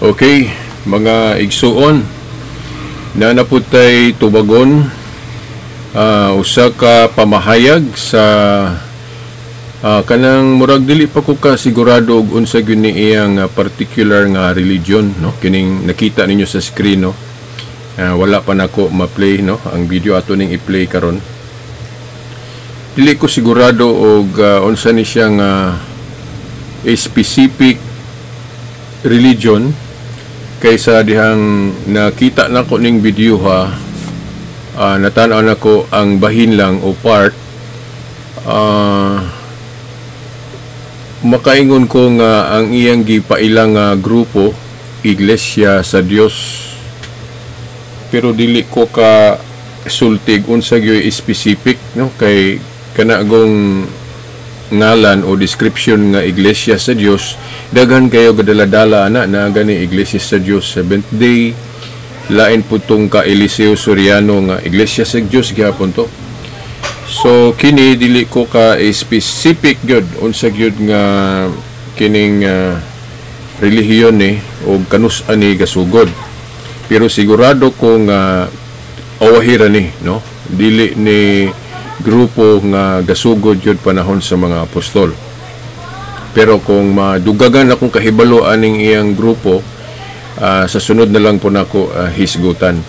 Okay, mga igsuon, naa na pud tay tubagon usa ka pamahayag sa kanang murag dili pa ko ka sigurado og unsa gyud ni iyang particular nga religion, no? Kining nakita ninyo sa screen, no? Wala pa nako ma-play, no, ang video. Ato ning i-play karon. Dili ko sigurado og unsa ni siya nga a specific religion, kaysa dihang nakita nako ning video ha, natan-aw nako ang bahin lang o part, makaingon ko nga ang iyang gipailang nga grupo, Iglesia sa Dios, pero dili ko ka sultig unsa gyud specific, no, kay kana gong ngalan o description nga Iglesia sa Dios, daghan kayo gadala-dala ana na gani Iglesia sa Dios Seventh Day, lain pud tong ka Eliseo Soriano nga Iglesia sa Dios gihapon to. So kini dili ko ka specific gyud unsa gyud nga kining relihiyon ni o kanus-a ni gasugod, pero sigurado ko nga awahira ni, no, dili ni grupo nga gasugod yun panahon sa mga apostol. Pero kung madugagan akong kahibalo aning iyang grupo, sa sunod na lang po nako hisgutan.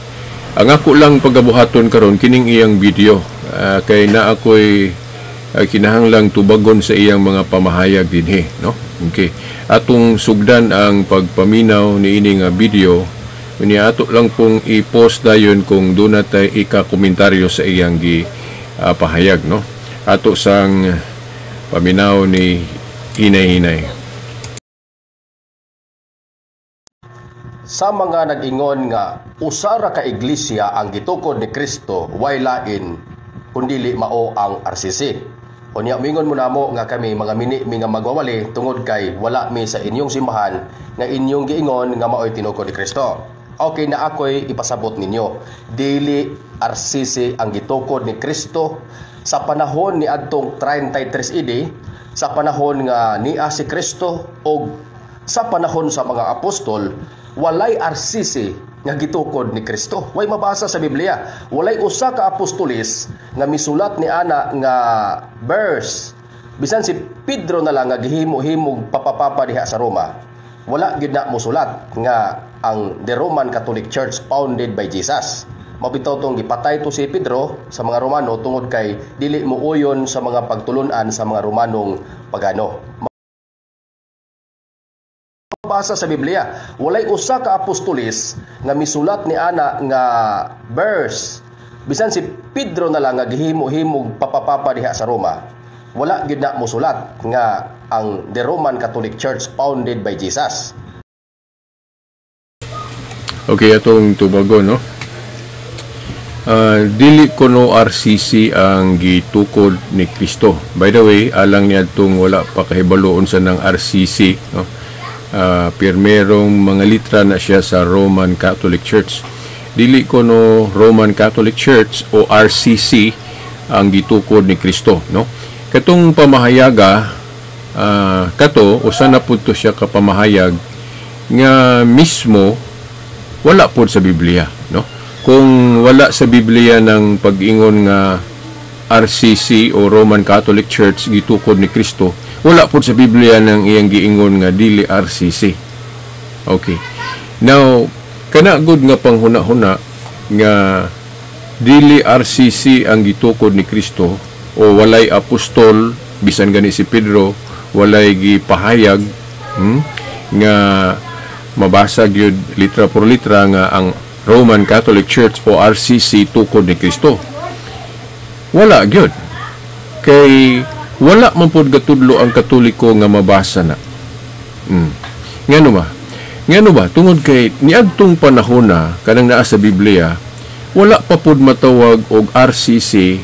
Ang ako lang pagabuhaton karon kining iyang video, kay na ako'y kinahanglang tubagon sa iyang mga pamahayag dinhi, no? Okay. Atong sugdan ang pagpaminaw niini nga video. Unya ato lang pong i-post dayon kung duna tay ika-komentaryo sa iyang gi pahayag, no? Ato sang paminaw ni hinay-hinay. Sa mga nag-ingon nga usa ra ka iglesia ang gitukod ni Kristo, way lain kundili mao ang RCC. Unya mingon mo namo nga kami mga mini mi nga magwawali tungod kay wala mi sa inyong simbahan nga inyong giingon nga maoy tinukod ni Kristo. Okay na ako'y ipasabot ninyo. Dili RCC ang gitukod ni Kristo sa panahon ni adtong 33 AD, sa panahon nga niya si Kristo og sa panahon sa mga apostol, walay RCC nga gitukod ni Kristo. Way mabasa sa Biblia. Walay usa ka apostolis nga misulat ni ana nga verse. Bisan si Pedro na lang nga gihimo-himog papapapa diha sa Roma, wala gyud na mosulat nga ang the Roman Catholic Church founded by Jesus. Mabitaw tong gipatay to si Pedro sa mga Romano tungod kay dili muuyon sa mga pagtulunan sa mga Romanong pagano. Mabasa sa Biblia, walay usa ka apostolis nga misulat ni ana nga verse. Bisan si Pedro na lang nga gihimo-himog papapapa diha sa Roma, wala gyud na mosulat nga ang the Roman Catholic Church founded by Jesus. Okay, atong tubagon, no? Dili kuno RCC ang gitukod ni Kristo. By the way, alang niadtong wala pa kahibalo unsa ng RCC, no? Pirmerong mga litra na siya sa Roman Catholic Church. Dili kuno Roman Catholic Church o RCC ang gitukod ni Kristo, no? Katong pamahayaga, kato usa na pud to siya ka pamahayag nga mismo wala pod sa Biblia, no? Kung wala sa Biblia ng pag-ingon nga RCC o Roman Catholic Church gitukod ni Kristo, wala pod sa Biblia ng iyang giingon nga dili RCC. Okay. Now, kana gud nga panghuna-huna nga dili RCC ang gitukod ni Kristo o walay apostol bisan gani si Pedro walay gipahayag nga mabasa gyud litra por litra nga ang Roman Catholic Church o RCC tukod ni Kristo. Wala gyud. Kay wala man pod gatudlo ang Katoliko nga mabasa na. Ngano ba? Ngano ba? Tungod kay niadtong panahon na kanang naa sa Biblia, wala pa pod matawag og RCC,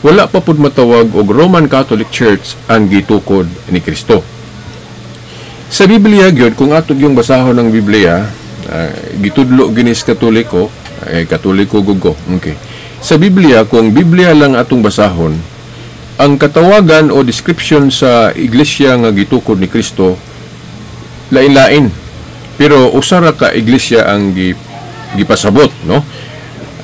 wala pa pod matawag og Roman Catholic Church ang gitukod ni Kristo. Sa Biblia gyud, kung ato yung basahon ng Biblia, gitudlo ginis Katoliko, eh, Katoliko gud ko. Okay. Sa Biblia, kung Biblia lang atong basahon, ang katawagan o description sa iglesia nga gitukod ni Kristo lain-lain. Pero usa ra ka iglesia ang gipasabot, no?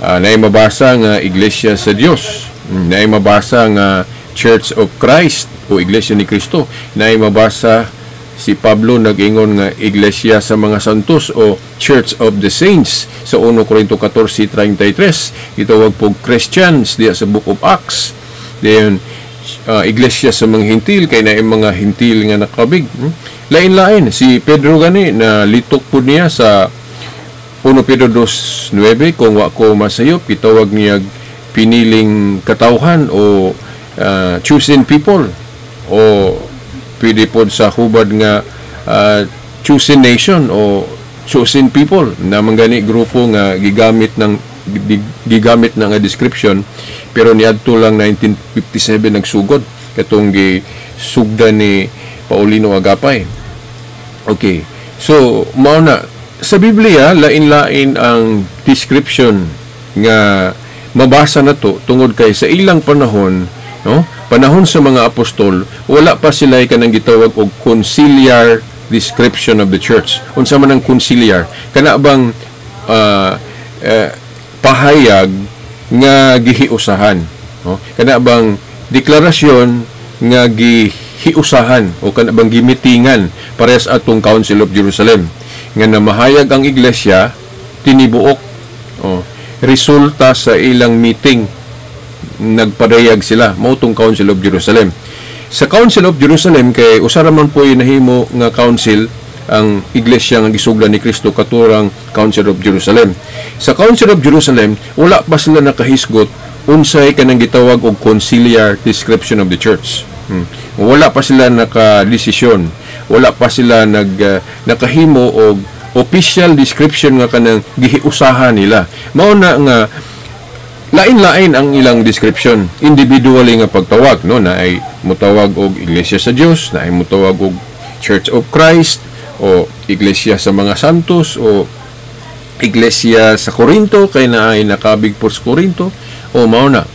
Naay mabasa nga Iglesia sa Dios. Naay mabasa nga Church of Christ o Iglesia ni Kristo. Naay mabasa si Pablo nag-ingon nga Iglesia sa mga santos o Church of the Saints sa 1 Corinto 14:33. Gitawag po Christians diya sa Book of Acts. Then Iglesia sa mga Hintil kay naay mga Hintil nga nakabig. Lain-lain si Pedro gani na litok po niya sa 1 Pedro 2:9, kung wa ko masayop, gitawag niya piniling katawhan o chosen people, o pwede pod sa hubad nga chosen nation o chosen people na gani grupo nga gigamit na nga description, pero niadto lang 1957 nagsugod katong gisugda ni Paulino Agapay. Okay. So mao na sa Biblia, lain-lain ang description nga mabasa na to tungod kay sa ilang panahon, no, panahon sa mga apostol, wala pa sila kanang gitawag og conciliar description of the church. Unsa man ang conciliar? Kana bang pahayag nga gihiusahan, no? Kana bang deklarasyon nga gihiusahan o kana bang gimitingan, parehas atong Council of Jerusalem nga namahayag ang iglesia tinibuok, oh, resulta sa ilang meeting nagpadayag sila, mao tong Council of Jerusalem. Sa Council of Jerusalem, kay usa ra man po nahimo nga council ang iglesia nga gisugdan ni Kristo, katurang Council of Jerusalem. Sa Council of Jerusalem, wala pa sila nakahisgot unsay kanang gitawag og conciliar description of the church. Wala pa sila nakadesisyon, wala pa sila nakahimo og official description nga kanang gihiusahan nila. Mao na nga lain-lain ang ilang description individually nga pagtawag, no? Naay motawag og Iglesia sa Dios, naay motawag og Church of Christ o Iglesia sa mga Santos o Iglesia sa Corinto kay naay nakabig po sa Corinto o mao na.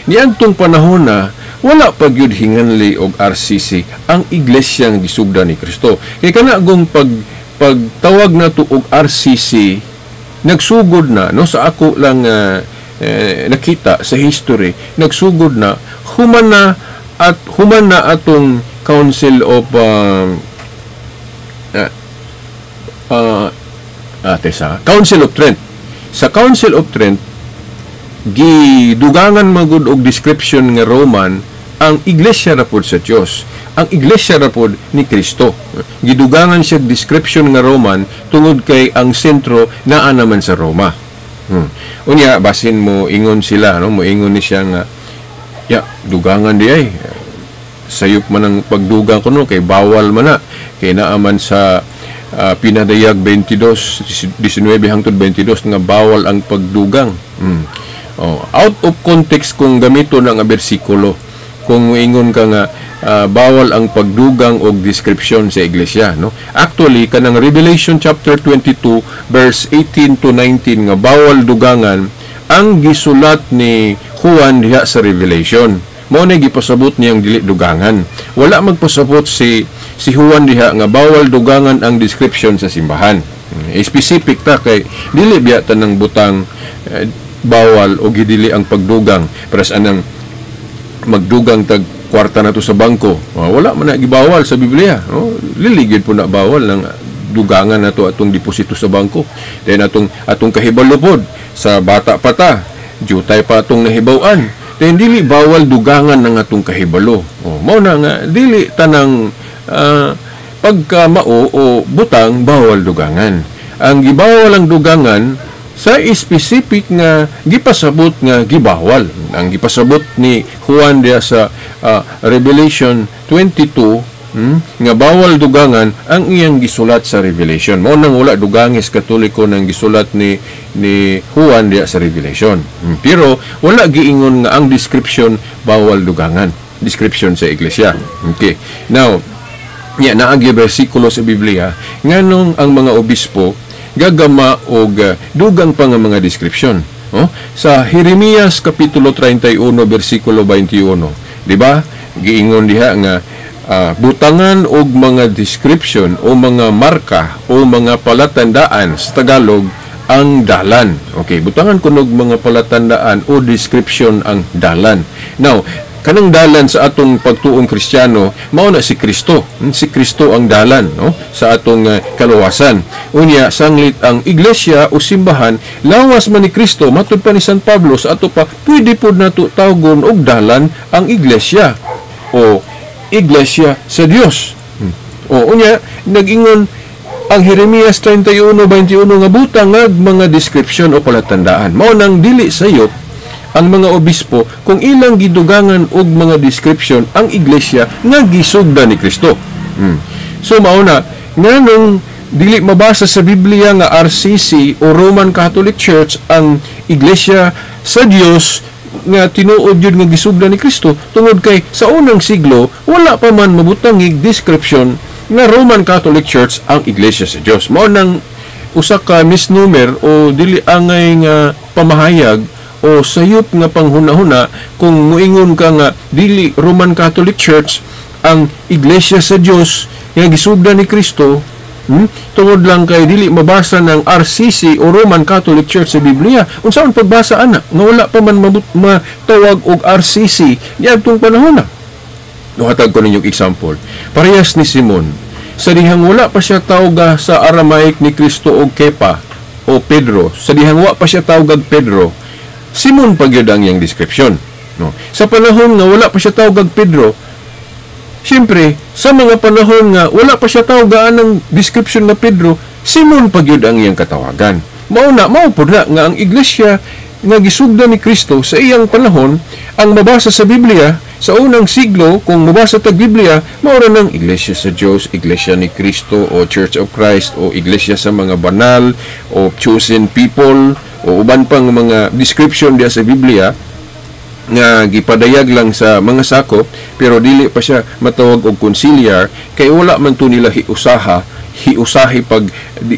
Niadtong panahon na wala pa gyud hinganli og RCC ang iglesia nga gisugda ni Kristo. Kay kana gong pagtawag nato og RCC nagsugod na, no, sa ako lang nakita sa history, nagsugod na human na at human na atong Council of tesa, Council of Trent. Sa Council of Trent, gidugangan magud og description nga Roman ang iglesia ra pod sa Dios, ang iglesia ra pod ni Kristo. Gidugangan siya description nga Roman tungod kay ang sentro naa naman sa Roma. Unya basin mo ingon sila, no, mo ingon ni siya nga ya dugangan di ay sayop man ang pagdugang kuno kay bawal man na kay naa man sa Pinadayag 22:19 hangtod 22 nga bawal ang pagdugang. Oh, out of context kung gamito na nga bersikulo kung ingon ka nga bawal ang pagdugang og description sa iglesia, no? Actually, kanang Revelation chapter 22 verse 18 to 19 nga bawal dugangan ang gisulat ni Juan diha sa Revelation, mao na gipasabot niyang dili dugangan. Wala magpasabot si Juan diha nga bawal dugangan ang description sa simbahan. Specific ta kay dili biya tanang butang bawal o gidili ang pagdugang. Pero sa anang magdugang tag kwarta na to sa bangko, wala man na gibawal sa Biblia, no? Liligid po na bawal ng dugangan na to atong deposito sa bangko. Then atong kahibalo pod sa bata pa ta, jutay pa atong nahibaw-an. Then dili bawal dugangan ng atong kahibalo. Oh, mao na nga dili tanang pagka mao o butang bawal dugangan. Ang gibawal ang dugangan sa specific nga gipasabot nga gibawal. Ang gipasabot ni Juan diha sa Revelation 22 nga bawal dugangan ang iyang gisulat sa Revelation. Mao nang wala dugangis Katoliko nang gisulat ni Juan diha sa Revelation. Pero wala giingon nga ang description bawal dugangan, description sa iglesia. Okay. Now, nya naagi bersikulo sa Biblia nganong ang mga obispo gagama og dugang pa nga mga description, oh? Sa Jeremias kapitulo 31 bersikulo 21, di ba? Giingon diha nga Butangan og mga description o mga marka o mga palatandaan sa Tagalog ang dalan. Okay, butangan kunog mga palatandaan o description ang dalan. Now, kanang dalan sa atong pagtuong Kristiyano, mao na si Kristo. Si Kristo ang dalan, no, sa atong kaluwasan. Unya, sanglit ang iglesia o simbahan, lawas man ni Kristo, matud pa ni San Pablo sa ato pa, pwede pod nato tawgon og dalan ang iglesia o iglesia sa Dios. O unya, nag-ingon ang Jeremias 31:21 nga butang nga mga description o palatandaan. Mao nang dili sayop ang mga obispo kung ilang gidugangan og mga description ang iglesia nga gisugda ni Kristo. So mao na nganong dili mabasa sa Biblia nga RCC o Roman Catholic Church ang iglesia sa Dios nga tinuod yun nga gisugda ni Kristo, tungod kay sa unang siglo wala pa man mabutangig description nga Roman Catholic Church ang iglesia sa Dios. Mao nang usa ka misnomer o dili angay nga pamahayag o sayop nga panghuna-huna kung muingon ka nga dili Roman Catholic Church ang iglesia sa Dios nga gisugda ni Kristo, tungod lang kay dili mabasa ng RCC o Roman Catholic Church sa Biblia. Unsaon pagbasa ana nga wala pa man matawag og RCC niadtong panahon na? Nuhatag ko ninyong example. Parehas ni Simon, sa dihang wala pa siya tawga sa Aramaic ni Kristo og Kepa o Pedro, sa dihang wa pa siya tawgag Pedro, Simon pa gyud ang iyang description, no? Sa panahon nga wala pa siya tawgag Pedro, siyempre, sa mga panahon nga wala pa siya tawgaan ng description na Pedro, Simon pa gyud ang iyang katawagan. Mao na, mao pud na nga ang iglesia nga gisugda ni Kristo sa iyang panahon, ang mabasa sa Biblia sa unang siglo, kung mabasa tag Biblia, mao ra nang iglesia sa Dios, iglesia ni Kristo o Church of Christ o iglesia sa mga banal o chosen people o uban pang mga description diya sa Biblia nga gipadayag lang sa mga sakop, pero dili pa siya matawag og conciliar kay wala man to nila hiusahi pag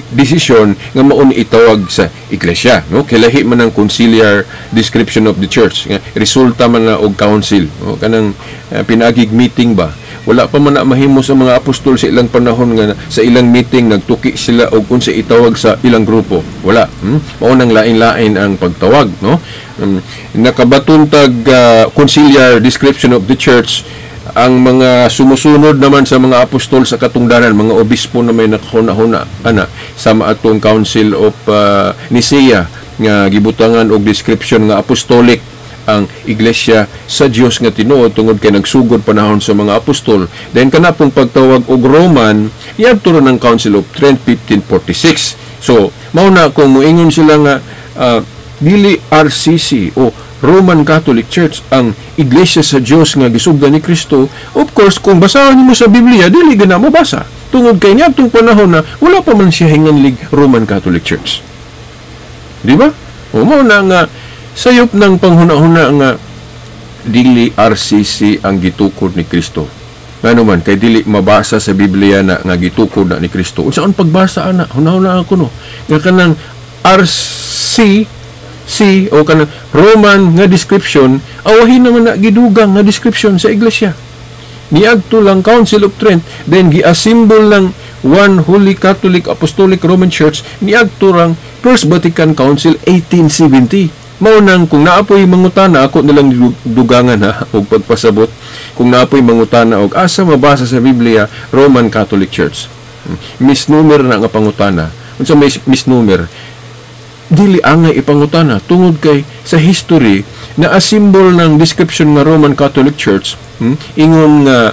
desisyon nga mao ni itawag sa iglesia, no? Kay lahi man ang conciliar description of the church nga resulta man na og council, no? Kanang pinaagig meeting ba, wala pa man na mahimo sa mga apostol sa ilang panahon nga sa ilang meeting nagtuki sila og unsa itawag sa ilang grupo. Wala. Mao nang lain-lain ang pagtawag, no? Nakabaton tag conciliar description of the church ang mga sumusunod naman sa mga apostol sa katungdanan, mga obispo na may nakahuna-huna ana sama atong Council of Nicaea nga gibutangan og description nga apostolic ang iglesia sa Dios nga tinuod tungod kay nagsugod panahon sa mga apostol. Then kana pong pagtawag og Roman niadto ra ng Council of Trent 1546. So mao na kung moingon sila nga dili RCC o Roman Catholic Church ang iglesia sa Dios nga gisugdan ni Kristo, of course kung basahon nimo sa Biblia dili gana mabasa tungod kay niadtong panahon na wala pa man siya hinganlig Roman Catholic Church. Di ba? O mao na nga sayop ng panghuna-huna nga dili RCC ang gitukod ni Kristo. Ngano man kay dili mabasa sa Biblia na nga gitukod na ni Kristo. Unsaon pagbasa ana? Hunahuna ako, no, nga kanang RCC o kanang Roman nga description awahin naman na gidugang nga description sa iglesia. Niadto lang Council of Trent, then gi-assemble lang One Holy Catholic Apostolic Roman Church niadto rang First Vatican Council 1870. Mao nang kung naapoy mangutana, ako nilang dugangan ha og pagpasabot, kung naapoy mangutana og asa mabasa sa Biblia Roman Catholic Church, misnomer na nga pangutana. Unsa may misnomer? Dili angay ipangutana tungod kay sa history na assemble ng description nga Roman Catholic Church, ingon nga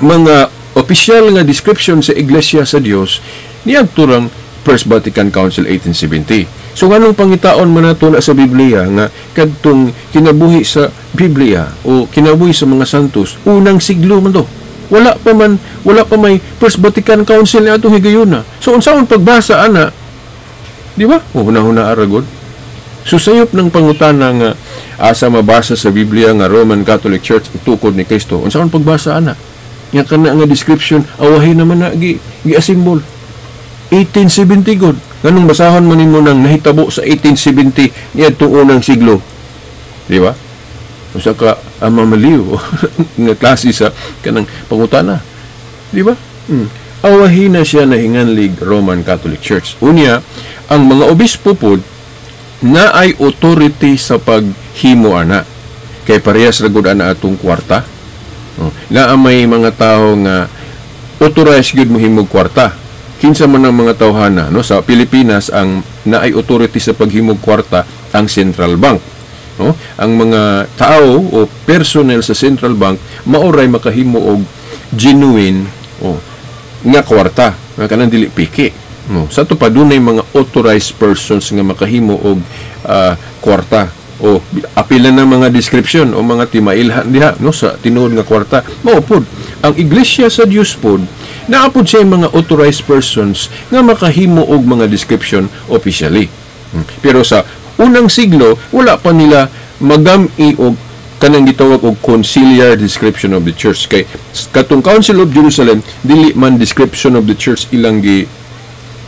mga opisyal nga description sa Iglesia sa Dios niadto rang First Vatican Council 1870. So nganong pangitaon man nato na sa Biblia nga kadtong kinabuhi sa Biblia o kinabuhi sa mga santos unang siglo man to? Wala pa may First Vatican Council ni atong higayuna. So unsaon pagbasa ana? Di ba? O huna-huna aragod. So sayop ng pangutana nga asa mabasa sa Biblia nga Roman Catholic Church itukod ni Kristo. Unsaon pagbasa ana? Nga kana nga description awahin naman na gi-assemble 1870 god. Nganong basahon man nimo nang nahitabo sa 1870 niadtong unang siglo? Di ba? Usa ka amamaliw nga klase sa kanang pangutana. Di ba? Awahi na siya nahinganlig Roman Catholic Church. Unya, ang mga obispo pod na ay authority sa paghimo ana. Kay parehas ra gud ana atong kwarta. Oh, naa may mga tao nga authorized gyud mohimog kwarta. Kinsa man ang mga tawhana, no? Sa Pilipinas, ang naay authority sa paghimog kwarta ang Central Bank. No? Ang mga tao o personnel sa Central Bank maoray makahimo og genuine o nga kwarta nga kanang dili piki. No? Sa ato pa dunay mga authorized persons nga makahimo og kwarta o apila na mga description o mga timailhan diha, no, sa tinuod nga kwarta. Mao pod ang Iglesia sa Dios pod, naa pod siya mga authorized persons nga makahimo og mga description officially. Pero sa unang siglo wala pa nila magam-i og kanang gitawag og conciliar description of the church, kay katong Council of Jerusalem dili man description of the church ilang gi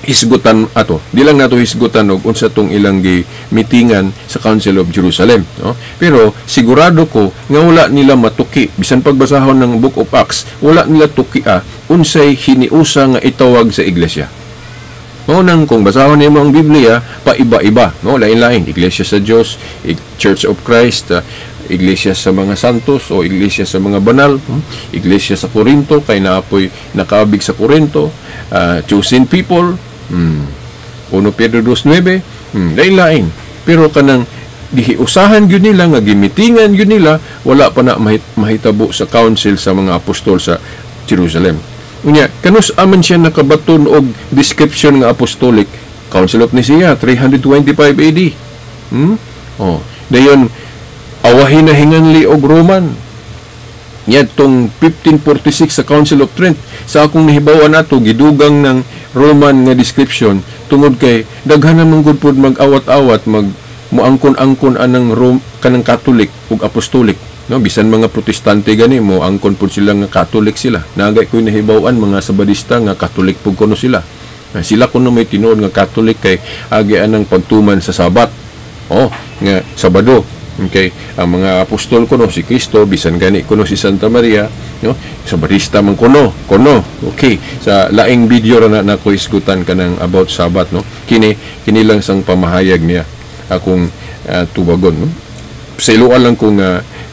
hisgutan ato. Di lang nato hisgutan og unsa tong ilang gi mitingan sa Council of Jerusalem, no? Pero sigurado ko nga wala nila matuki bisan pagbasahon ng Book of Acts, wala nila tuki unsay hiniusa nga itawag sa iglesia. Mao nang kung basahon nimo ang Biblia, paiba-iba, no? Lain-lain, Iglesia sa Dios, Church of Christ, Iglesia sa mga santos o Iglesia sa mga banal, Iglesia sa Corinto kay naapoy nakaabig sa Corinto, chosen people, 1 Pedro 2:9, lain-lain. Pero kanang gihiusahan gyud nila nga gimitingan gyud nila, wala pa na mahitabo sa council sa mga apostol sa Jerusalem. Unya, kanus aman siya nakabaton og description nga apostolic? Council of Nicaea, 325 AD. Oh, dayon awahin na hinganli og Roman. Niadtong 1546 sa Council of Trent, sa akong nahibaw-an ato, gidugang ng Roman nga description tungod kay daghan naman gud pod mag-awat-awat, mag moangkon-angkon anang Rome kanang Catholic ug Apostolic, no? Bisan mga Protestante gani mo angkon pud sila nga Catholic sila. Nagay ko'y nahibaw-an mga Sabadista nga Catholic pud kuno sila. Sila kuno may tinuod nga Catholic kay agi anang pagtuman sa Sabat. Oh, nga Sabado. Okay, ang mga apostol kuno si Kristo, bisan gani kuno si Santa Maria, no? Sabadista man kuno, kuno. Okay, sa laing video ra na nako isgutan kanang about Sabat, no? Kini kini lang sang pamahayag niya akong tubagon, no? Sa iluan lang kung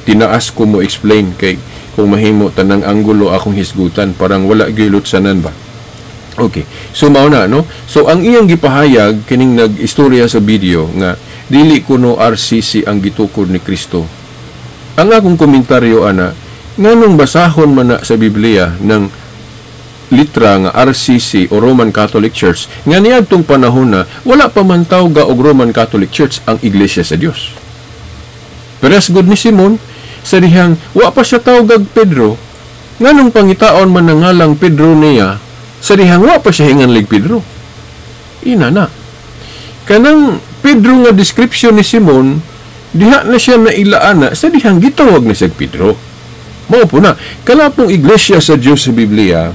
tinaas ko mo explain kay kung mahimo tanang anggulo akong hisgutan, parang wala gyud lutsanan ba. Okay, so mao na, no? So ang iyang gipahayag kining nag-istorya sa video nga dili kuno RCC ang gitukod ni Kristo. Ang akong komentaryo ana, nganong basahon man na sa Biblia ng litra nga RCC o Roman Catholic Church nga niadtong panahon na wala pa man tawga og Roman Catholic Church ang Iglesia sa Dios. Parehas gud ni Simon sa dihang wa pa siya tawgag Pedro, nganong pangitaon man ang ngalang Pedro niya sa dihang wa pa siya hinganlig Pedro. Ina na. Kanang Pedro nga description ni Simon, diha na siya nailaan na sa dihang gitawag na siya Pedro. Mao po na, kalapong Iglesia sa Dios sa Biblia,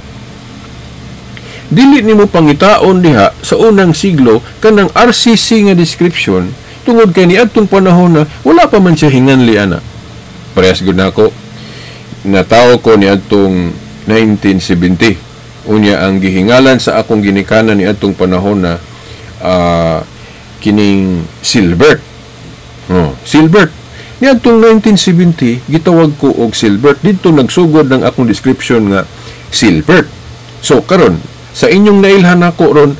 dili nimo pangitaon diha sa unang siglo kanang RCC nga description tungod kay niadtong panahon na wala pa man siya hinganli ana. Parehas gud nako, natawo ko niadtong 1970. Unya ang gihingalan sa akong ginikanan niadtong panahon na kining Silbert. Oh, Silbert. Niadtong 1970 gitawag ko og Silbert. Didto nagsugod ng akong description nga Silbert. So karon sa inyong nailhan ako ron,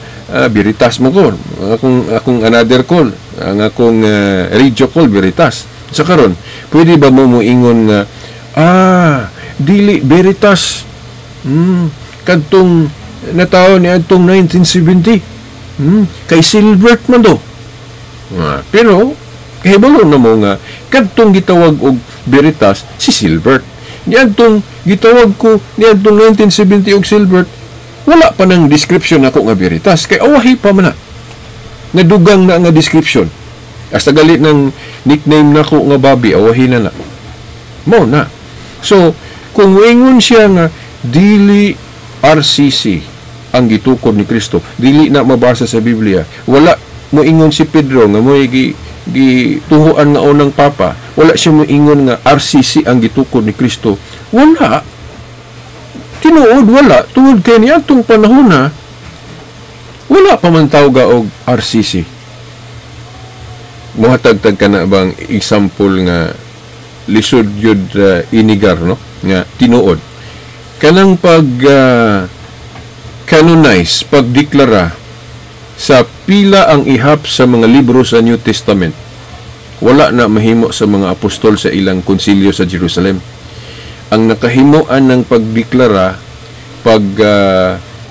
Veritas mo ko. Akong another call, ang akong radio call Veritas. Sa karon, pwede ba mo moingon nga dili Veritas? Kadtong natawo ni adtong 1970. Kay Silbert man do. Pero kahibalo na mo nga kadtong gitawag og Veritas si Silbert. Niadtong gitawag ko niadtong 1970 og Silbert, wala pa nang description ako nga Veritas kay awahi pa man na. Nadugang na nga description. Hasta galit ng nickname nako nga Bobby, awahi na na. Mo na. So, kung moingon siya nga dili RCC ang gitukod ni Kristo, dili na mabasa sa Biblia. Wala moingon si Pedro nga mo'y gituhuan nga unang papa. Wala siya moingon nga RCC ang gitukod ni Kristo. Wala. Tinuod wala tungod kay niadtong panahon na wala pa man tawga og RCC. Mohatag-tag ka na bang example nga lisod yun inigar, no? Nga tinuod. Kanang pag canonize, pagdeklara sa pila ang ihap sa mga libro sa New Testament, wala na mahimo sa mga apostol sa ilang konsilyo sa Jerusalem. Ang nakahimuan ng pagdeklara, pag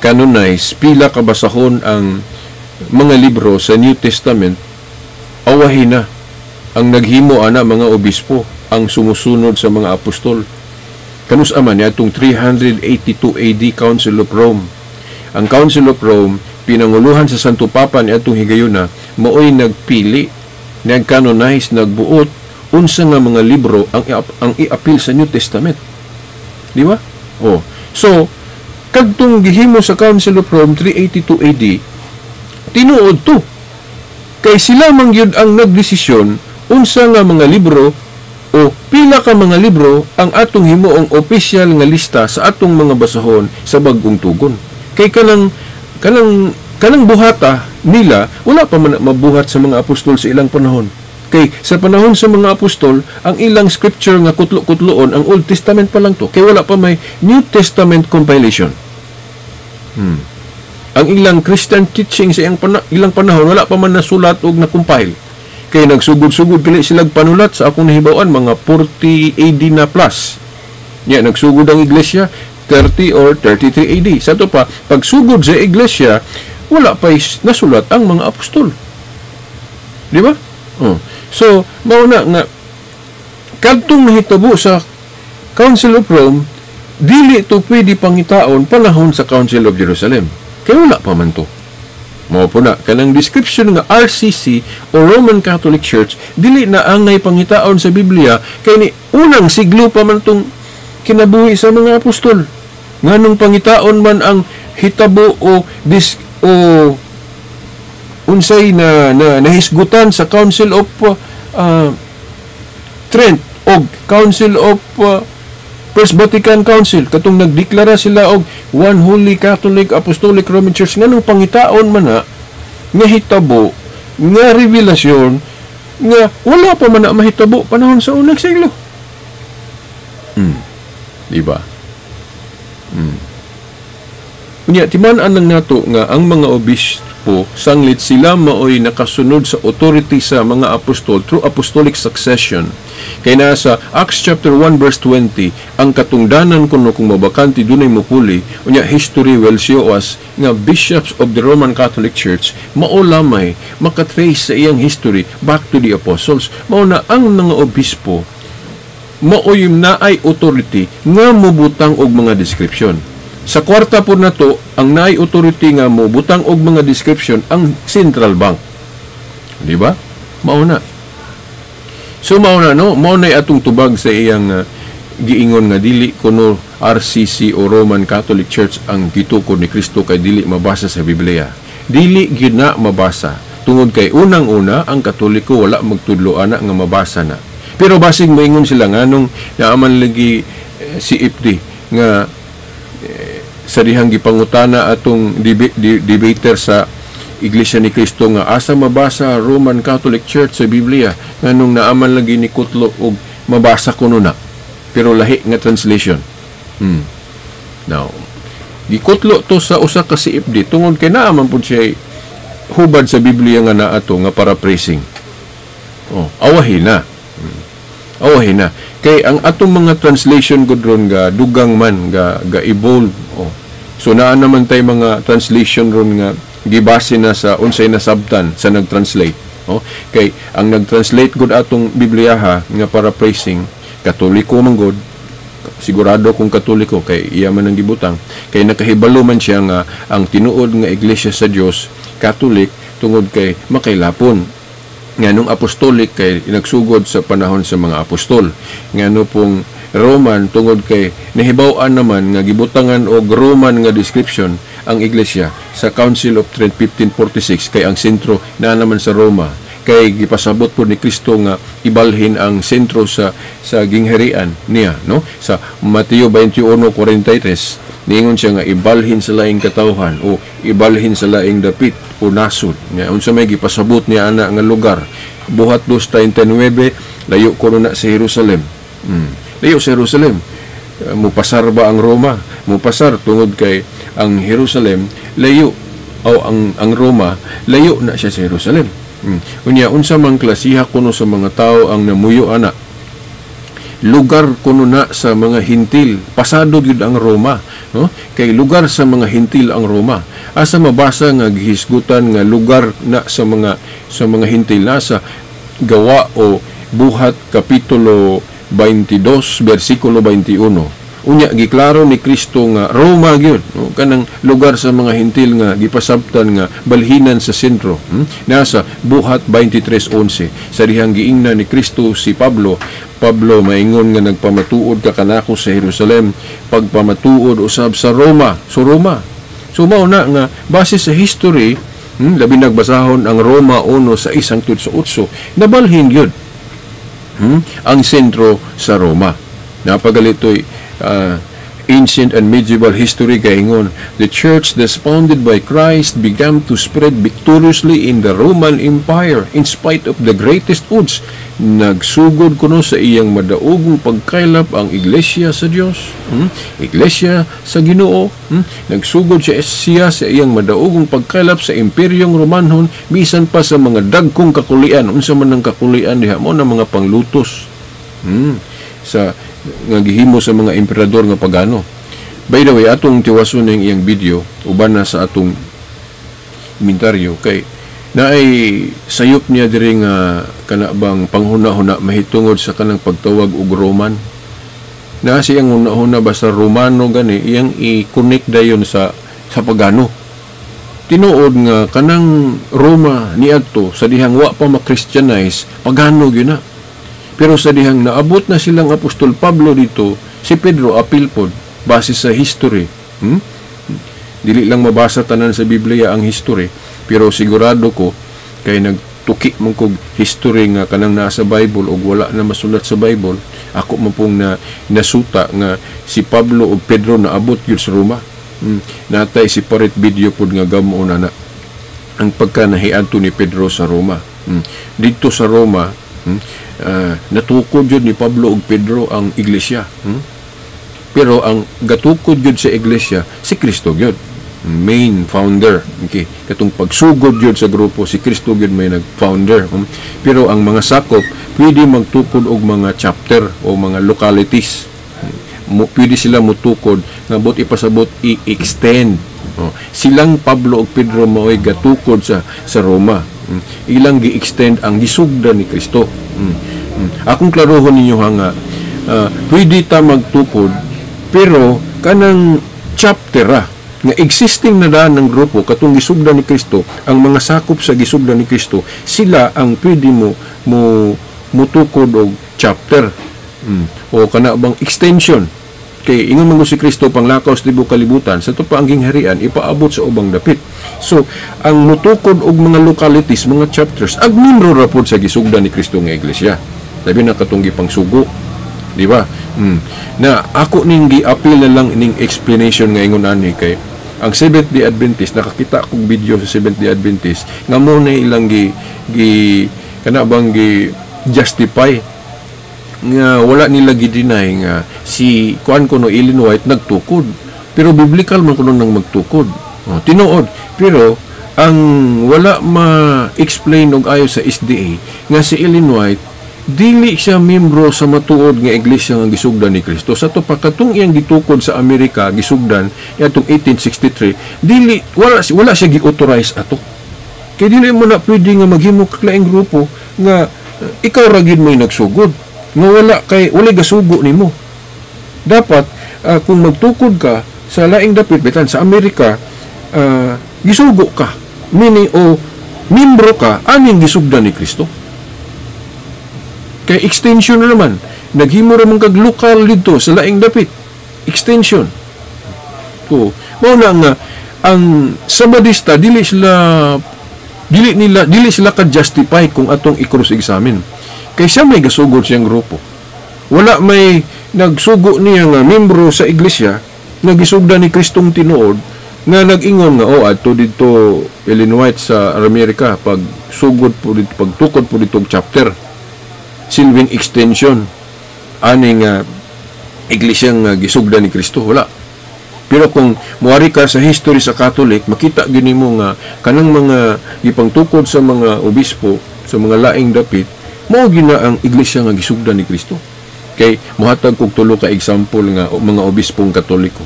canonize, pila kabasahon ang mga libro sa New Testament, awahin na. Ang naghimo ana mga obispo, ang sumusunod sa mga apostol. Kanus aman niadtong 382 AD Council of Rome. Ang Council of Rome, pinanguluhan sa Santo Papa niadtong higayuna, maoy nagpili, nagcanonize, nagbuot unsa nga mga libro ang iapil sa New Testament. Di ba? Oh. So, kadtong gihimo sa Council of Rome 382 AD, tinuod to. Kay sila man gyud ang nagdesisyon unsa nga mga libro o pila ka mga libro ang atong himuong opisyal nga lista sa atong mga basahon sa Bagong Tugon. Kay kanang buhata nila wala pa man mabuhat sa mga apostol sa ilang panahon. Kay sa panahon sa mga apostol, ang ilang scripture nga kutlo-kutloon ang Old Testament pa lang to. Kay wala pa may New Testament compilation. Ang ilang Christian teaching sa ilang panahon wala pa man nasulat og na-compile. Kay nagsugod-sugod gali sila panulat sa akong nahibaw-an mga 40 AD na plus. Nya nagsugod ang iglesia 30 or 33 AD. Sa to pa, pagsugod sa iglesia, wala pa nasulat ang mga apostol. Di ba? Oh. So, mao na nga kadtong nahitabo sa Council of Rome, dili to pwede pangitaon panahon sa Council of Jerusalem. Kay wala pa man to. Mao po na kanang description nga RCC o Roman Catholic Church dili na angay pangitaon sa Biblia kay ni unang siglo pa man tong kinabuhi sa mga apostol. Nganong pangitaon man ang hitabo o dis o unsay na nahisgutan sa Council of Trent og Council of First Vatican Council katong nagdeklara sila og One Holy Catholic Apostolic Roman Church, nganong pangitaon man na nga hitabo nga revelasyon nga wala pa man na mahitabo panahon sa unang siglo. Di ba? Unya timan-an lang nato nga ang mga obispo sanglit sila maoy nakasunod sa authority sa mga apostol through apostolic succession. Kay nasa Acts chapter 1 verse 20, ang katungdanan kuno kung mabakante dunay mopuli, unya history will show us nga bishops of the Roman Catholic Church mao lamay makatrace sa iyang history back to the apostles. Mao na ang mga obispo maoy naay authority nga mobutang og mga description. Sa kwarta po nato, ang naay authority nga mobutang og mga description ang central bank. Di ba? Mao na. So mao na, no, mao na atong tubag sa iyang giingon nga dili kuno RCC o Roman Catholic Church ang gitukod ni Kristo kay dili mabasa sa Biblia. Dili gyud na mabasa tungod kay unang-una ang Katoliko wala magtudlo ana nga mabasa na. Pero basig moingon sila nganong naaman lagi si IPD nga sa dihang gipangutana atong debater sa Iglesia ni Cristo nga asa mabasa Roman Catholic Church sa Biblia, nganong naaman lagi ni kutlo og mabasa kuno na pero lahi nga translation. Now, gikutlo to sa usa ka CFD tungod kay naaman pud siya hubad sa Biblia nga naa to nga paraphrasing. Oh, awahin na. Awahin na. Kay ang atong mga translation gud ron ga dugang man ga evolve. Oh. So naa naman tay mga translation ron nga gibase na sa unsay nasabtan sa nagtranslate. Oh, kay ang nagtranslate gud atong Biblia ha nga paraphrasing, Katoliko man gud, sigurado kung Katoliko kay iya man ang gibutang, kay nakahibalo man siya nga ang tinuod nga Iglesia sa Dios Catholic tungod kay makailapon. Nganong apostolic kay nagsugod sa panahon sa mga apostol. Ngano pong Roman tungod kay nahibaw-an naman nga gibutangan og Roman nga description ang iglesia sa Council of Trent 1546 kay ang sentro naa naman sa Roma. Kay gipasabot po ni Kristo nga ibalhin ang sentro sa gingharian niya, no? Sa Mateo 21:43, niingon siya nga ibalhin sa laing katawhan o ibalhin sa laing dapit o nasod. Nya unsa may gipasabot niya ana nga lugar? Buhat 2:39, layo kuno na sa Jerusalem. Layo sa Jerusalem. Mupasar ba ang Roma? Mupasar tungod kay ang Jerusalem layo o ang Roma layo na siya sa Jerusalem. Unya unsa man klasiha kuno sa mga tao ang namuyo ana? Lugar kuno na sa mga Hintil. Pasado gyud ang Roma, no? Kay lugar sa mga Hintil ang Roma. Asa mabasa nga gihisgutan nga lugar na sa mga Hintil? Nasa Gawa o Buhat kapitulo 22 bersikulo 21. Unya giklaro ni Kristo nga Roma gyud, no? Kanang lugar sa mga Hintil nga gipasabtan nga balhinan sa sentro. Nasa Buhat 23:11, sa dihang giingnan ni Kristo si Pablo, "Pablo, maingon nga nagpamatuod ka kanako sa Jerusalem, pagpamatuod usab sa Roma." So Roma. So mao na nga base sa history, labi nagbasahon ang Roma 1 sa 1 hangtod sa 8, nabalhin gyud ang sentro sa Roma. Napagalitoy ancient and medieval history kaingon, "The church thus founded by Christ began to spread victoriously in the Roman Empire in spite of the greatest odds." Nagsugod kuno sa iyang madaogong pagkaylap ang iglesia sa Dios. Iglesia sa Ginoo. Nagsugod siya sa iyang madaogong pagkaylap sa Imperyong Romanhon bisan pa sa mga dagkong kakulian. Unsa man ang kakulian diha mo na mga panglutos sa nga gihimo sa mga emperador nga pagano. By the way, atong tiwason ning iyang video uban na sa atong komentaryo kay naay sayop niya diri nga kana bang panghuna-huna mahitungod sa kanang pagtawag og Roman. Na siyang huna-huna basta Romano gani iyang i-connect dayon sa pagano. Tinuod nga kanang Roma niadto sa dihang wa pa ma-Christianize, pagano gyud na. Pero sa dihang naabot na silang Apostol Pablo dito, si Pedro apil pod base sa history. Dili lang mabasa tanan sa Biblia ang history, pero sigurado ko kay nagtuki man kog history nga kanang nasa Bible og wala na masulat sa Bible, ako man pong na nasuta nga si Pablo ug Pedro naabot gyud sa Roma. Natay separate video pod nga gamo na na ang pagka nahiadto ni Pedro sa Roma. Dito sa Roma, natukod yun ni Pablo ug Pedro ang iglesia. Pero ang gatukod yun sa iglesia si Kristo gyud. Main founder. Okay. Katong pagsugod yun sa grupo, si Kristo gyud may nag-founder. Pero ang mga sakop pwede magtukod og mga chapter o mga localities. Pwede sila mutukod nga bot ipasabot i-extend. Oh, silang Pablo ug Pedro mao'y gatukod sa Roma. Ilang gi-extend ang gisugdan ni Kristo. Akong klarohon ninyo ha nga pwede ta magtukod pero kanang chapter nga existing na daan ng grupo katong gisugdan ni Kristo, ang mga sakop sa gisugdan ni Kristo, sila ang pwede mo mo mutukod og chapter o kana bang extension, kay ingon man si Kristo panglakaw sa tibuok kalibutan sa pa ang gingharian ipaabot sa ubang dapit. So ang mutukod og mga localities, mga chapters, ag membro ra pod sa gisugdan ni Kristo nga iglesia, labi na katong gipangsugo, di ba? Na ako ning gi-appeal na lang ning explanation nga ingon ani kay ang Seventh Day Adventist, nakakita akong video sa Seventh Day Adventist nga mo na ilang gi, gi kana bang gi justify nga wala nila gi-deny nga si kuan kuno Ellen White nagtukod, pero biblical man kuno nang magtukod. Oh, tinuod, pero ang wala ma-explain og ayo sa SDA nga si Ellen White dili siya membro sa matuod nga iglesia nga gisugdan ni Kristo. Sa to pa katong iyang gitukod sa Amerika, gisugdan atong 1863, dili wala wala siya gi-authorize ato. Kay dili mo na pwede nga maghimo ka laing grupo nga ikaw ra gid mo'y nagsugod nga wala kay wala gasugo nimo. Dapat kung magtukod ka sa laing dapit bitan sa Amerika, gisugo ka meaning o membro ka aning gisugdan ni Kristo. Kay extension na naman, naghimo ra man kag lokal dito sa laing dapit, extension. So mao na nga ang Sabadista dili sila Dili sila ka justify kung atong i-cross examine. Kay siya may gasugod siyang grupo. Wala may nagsugo niya nga membro sa iglesia nga gisugdan ni Kristong tinuod nga nag-ingon nga, "Oh, adto didto Ellen White sa Amerika, pag sugod po dito, pagtukod po dito og chapter, silbing extension ani nga iglesia nga gisugdan ni Kristo." Wala. Pero kung muari ka sa history sa Catholic, makita gyud nimo nga kanang mga gipangtukod sa mga obispo sa mga laing dapit, mao gyud na ang iglesia nga gisugdan ni Kristo. Kay mohatag kog tulo ka example nga mga obispong Katoliko.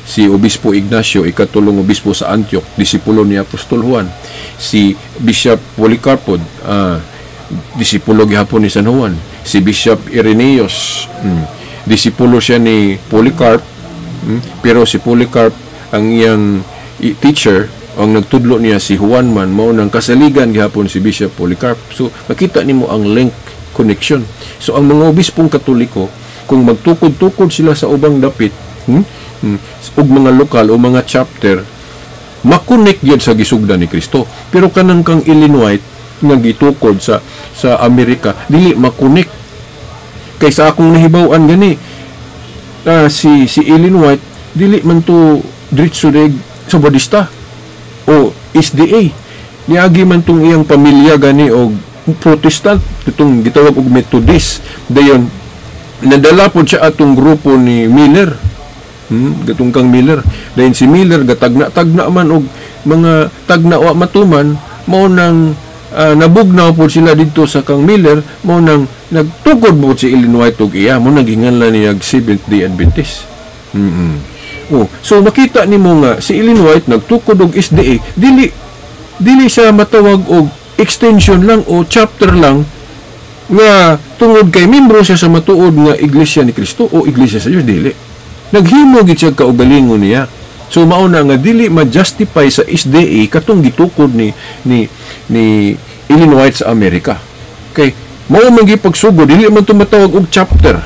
Si Obispo Ignacio, ikatulong obispo sa Antioch, disipulo ni Apostol Juan. Si Bishop Polycarpo, disipulo gihapon ni San Juan. Si Bishop Irenaeus, disipulo siya ni Polycarp, pero si Polycarp, ang iyang teacher, ang nagtudlo niya si Juan man, mao nang kasaligan gihapon si Bishop Polycarp. So makita nimo ang link, connection. So ang mga obispong Katoliko, kung magtukod-tukod sila sa ubang dapit, ug mga lokal o mga chapter, makonek gyud sa gisugdan ni Kristo. Pero kanang kang Ellen White nga gitukod sa Amerika, dili makonek. Kay sa akong nahibaw-an gani, si si Ellen White dili man to diretso deg Sabadista o SDA. Niagi man tong iyang pamilya gani og Protestant, itong gitawag og Methodist. Dayon nadala pod siya atong grupo ni Miller. Gatong kang Miller. Dayon si Miller gatagna-tagna man og mga tagna wa matuman, mao nang nabugnaw pod sila didto sa kang Miller, mao nang nagtukod mo si Ellen White og iya, mo nang gihinganlan niya Seventh Day Adventist. Oh, so makita nimo nga si Ellen White nagtukod og SDA, dili dili siya matawag og extension lang o chapter lang nga tungod kay membro siya sa matuod nga Iglesia ni Kristo o Iglesia sa Dios, dili. Naghimo gid siya kaugalingon niya. So mao na nga dili ma-justify sa SDA katong gitukod ni Ellen White sa Amerika. Kay mao man gipagsugod, dili man to matawag og chapter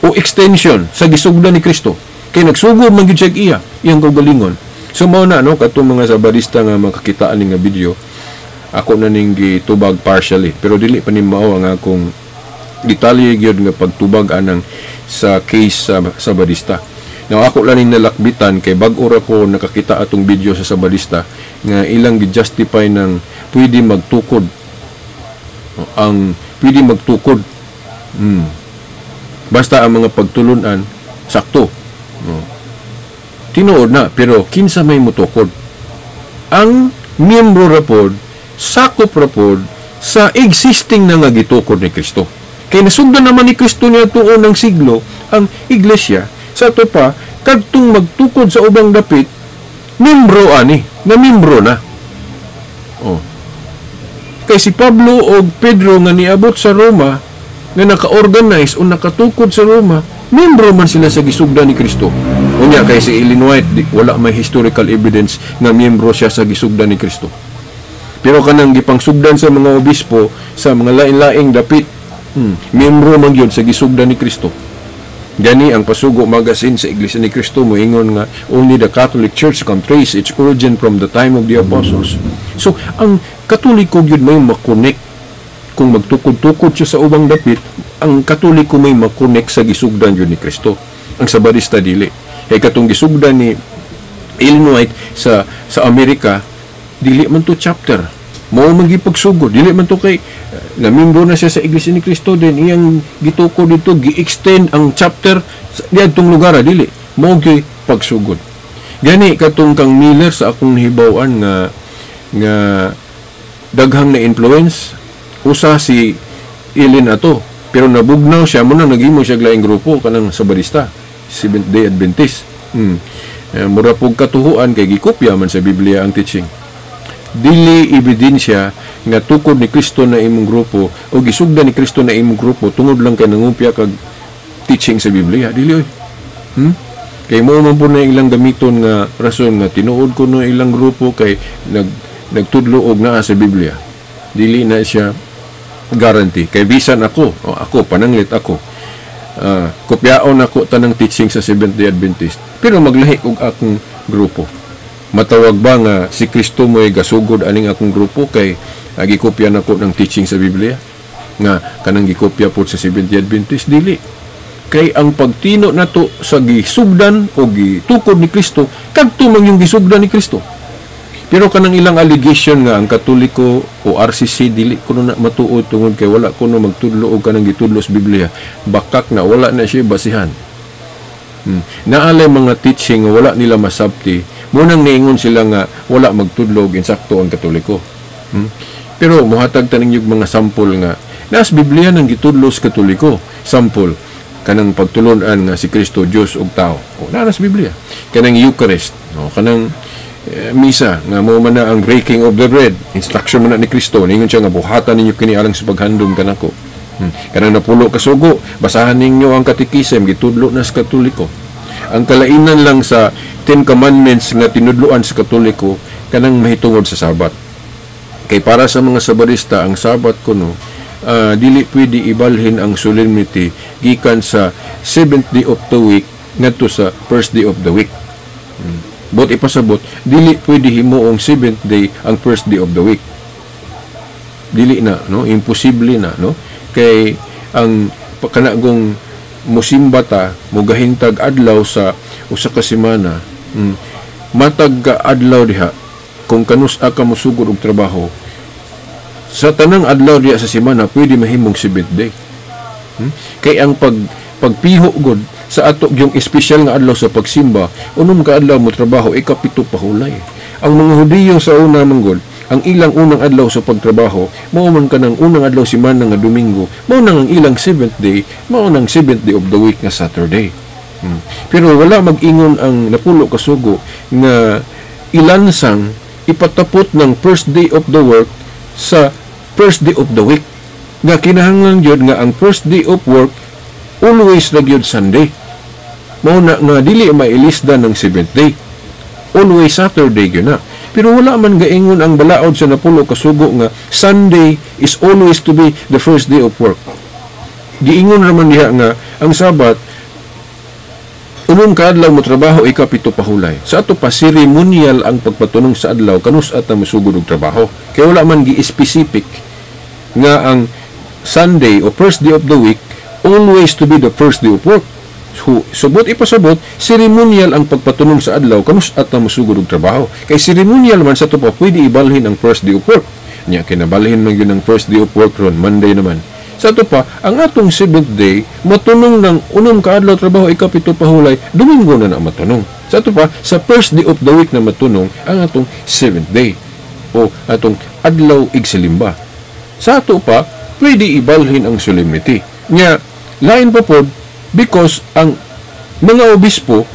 o extension sa gisugdan ni Kristo. Kay nagsugod man gid siya iya, iyang kaugalingon. So mao na, no, katong mga Sabadista nga makakitaan ni nga video, ako na ning gitubag partially, pero dili pa ni mao ang akong detalye gyud nga pagtubag anang sa case sa Sabadista. Now ako lang ning nalakbitan kay bag-o ra ko nakakita atong video sa Sabadista nga ilang gi-justify ng pwede magtukod ang pwede magtukod. Basta ang mga pagtulunan sakto. No. Tinuod na, pero kinsa may mutukod? Ang miyembro ra pod, sakop ra pod sa existing na nga gitukod ni Kristo. Kay nasugdan naman ni Kristo niya tuon ng siglo ang iglesia. Sa ato pa, kadtong magtukod sa ubang dapit, membro ani, na membro na. Oh. Kay si Pablo o Pedro nga niabot sa Roma, nga naka-organize o nakatukod sa Roma, membro man sila sa gisugdan ni Kristo. Unya kay si Ellen White, di, wala may historical evidence nga miyembro siya sa gisugdan ni Kristo. Pero kanang gipangsugdan sa mga obispo sa mga lain-laing dapit, miyembro man gyud sa gisugdan ni Kristo. Gani ang Pasugo Magazine sa Iglesia ni Cristo moingon nga only the Catholic Church can trace its origin from the time of the apostles. So ang Katoliko gyud may makonek kung magtukod-tukod siya sa ubang dapit, ang Katoliko may makonek sa gisugdan gyud ni Kristo. Ang Sabadista, dili. Kay katong gisugdan ni Ellen White sa Amerika, dili man to chapter. Mao man gipagsugod, dili man to kay namembro na siya sa Iglesia ni Cristo, then iyang gitukod dito, gi-extend ang chapter sa diadtong lugar, dili. Mao gyud pagsugod. Gani katong kang Miller, sa akong nahibaw-an nga daghang na influence, usa si Ellen ato, pero nabugnaw siya mo na naghimo siya laing grupo, kanang Sabadista, Seventh Day Adventist. Mura pug katuhuan kay gikopya man sa Biblia ang teaching. Dili ebidensya nga tukod ni Kristo na imong grupo o gisugdan ni Kristo na imong grupo tungod lang kay nangupya kag teaching sa Biblia. Dili oy. Kay mo man po na ilang gamiton nga rason nga tinuod ko no ilang grupo kay nagtudlo og naa sa Biblia. Dili na siya guarantee. Kay bisan ako, o ako pananglit ako, kopyaon ako tanang teaching sa Seventh Day Adventist, pero maglahi og akong grupo. Matawag ba nga si Kristo mo'y gasugod aning akong grupo kay gikopya nako ng teaching sa Biblia nga kanang gikopya po sa Seventh Adventist? Dili, kay ang pagtino nato sa gisugdan o gitukod ni Kristo, kadto man yung gisugdan ni Kristo. Pero kanang ilang allegation nga ang Katoliko o RCC, dili kuno na matuod tungod kay wala kuno magtudlo og kanang gitudlo sa Biblia. Bakak na, wala na siya basihan. Naalay mga teaching nga wala nila masabti, munang niingon sila nga wala magtudlo og insakto ang Katoliko. Pero mohatag ta ninyo mga sample nga nas Biblia nang gitudlo sa Katoliko. Sample, kanang pagtulon-an nga si Kristo Dios ug tao. O, naa sa Biblia. Kanang Eucharist, no, kanang misa nga mo man na ang breaking of the bread, instruction man na ni Kristo. Ningon siya nga buhatan ninyo kini alang sa paghandom kanako. Kanang napulo ka sugo, basahan ninyo ang katikisem, gitudlo na sa Katoliko. Ang kalainan lang sa Ten Commandments nga tinudloan sa Katoliko, kanang mahitungod sa Sabat. Kay para sa mga Sabadista, ang Sabat kuno dili pwede ibalhin ang solemnity gikan sa seventh day of the week ngadto sa first day of the week. Bot ipasabot, dili pwede himuong seventh day ang first day of the week. Dili na, no? Imposible na, no? Kay ang kanagong musimba ta, mugahintag adlaw sa usa ka semana, matag ka adlaw diha, kung kanus-a ka mosugod og trabaho, sa tanang adlaw diha sa semana pwede mahimong seventh day. Kay ang pagpiho gud sa ato yung espesyal nga adlaw sa pagsimba, unom ka adlaw mo trabaho, ikapito pahulay. Ang mga Hudiyo sa una manggod, ang ilang unang adlaw sa pagtrabaho, mao man kanang unang adlaw semana nga Domingo, mao nang ang ilang seventh day, mao nang seventh day of the week nga Saturday. Pero wala mag-ingon ang napulo ka sugo nga ilansang ipatapot ng first day of the work sa first day of the week. Nga kinahanglan gyud nga ang first day of work always na gyud Sunday. Mao na nga dili mailisda ng seventh day. Always Saturday gyud na. Pero wala man gaingon ang balaod sa napulo ka sugo nga Sunday is always to be the first day of work. Giingon raman diha nga ang Sabat, unom ka adlaw mo trabaho, ikapito pahulay. Sa ato pa, ceremonial ang pagpatunong sa adlaw kanus at mosugod og trabaho. Kaya wala man gi-specific nga ang Sunday o first day of the week always to be the first day of work. So, subot ipasabot, ceremonial ang pagpatunong sa adlaw kanus at mosugod og trabaho. Kay ceremonial man, sa ato pa pwede ibalhin ang first day of work. Nya kinabalhin man gyud ang first day of work ron, Monday naman. Sa ato pa, ang atong seventh day matunong ng unom ka adlaw trabaho, ikapito pahulay, Domingo na na matunong. Sa ato pa, sa first day of the week na matunong ang atong seventh day o atong adlaw igsilimba. Sa ato pa, pwede ibalhin ang solemnity. Nya, lain pa pod, because ang mga obispo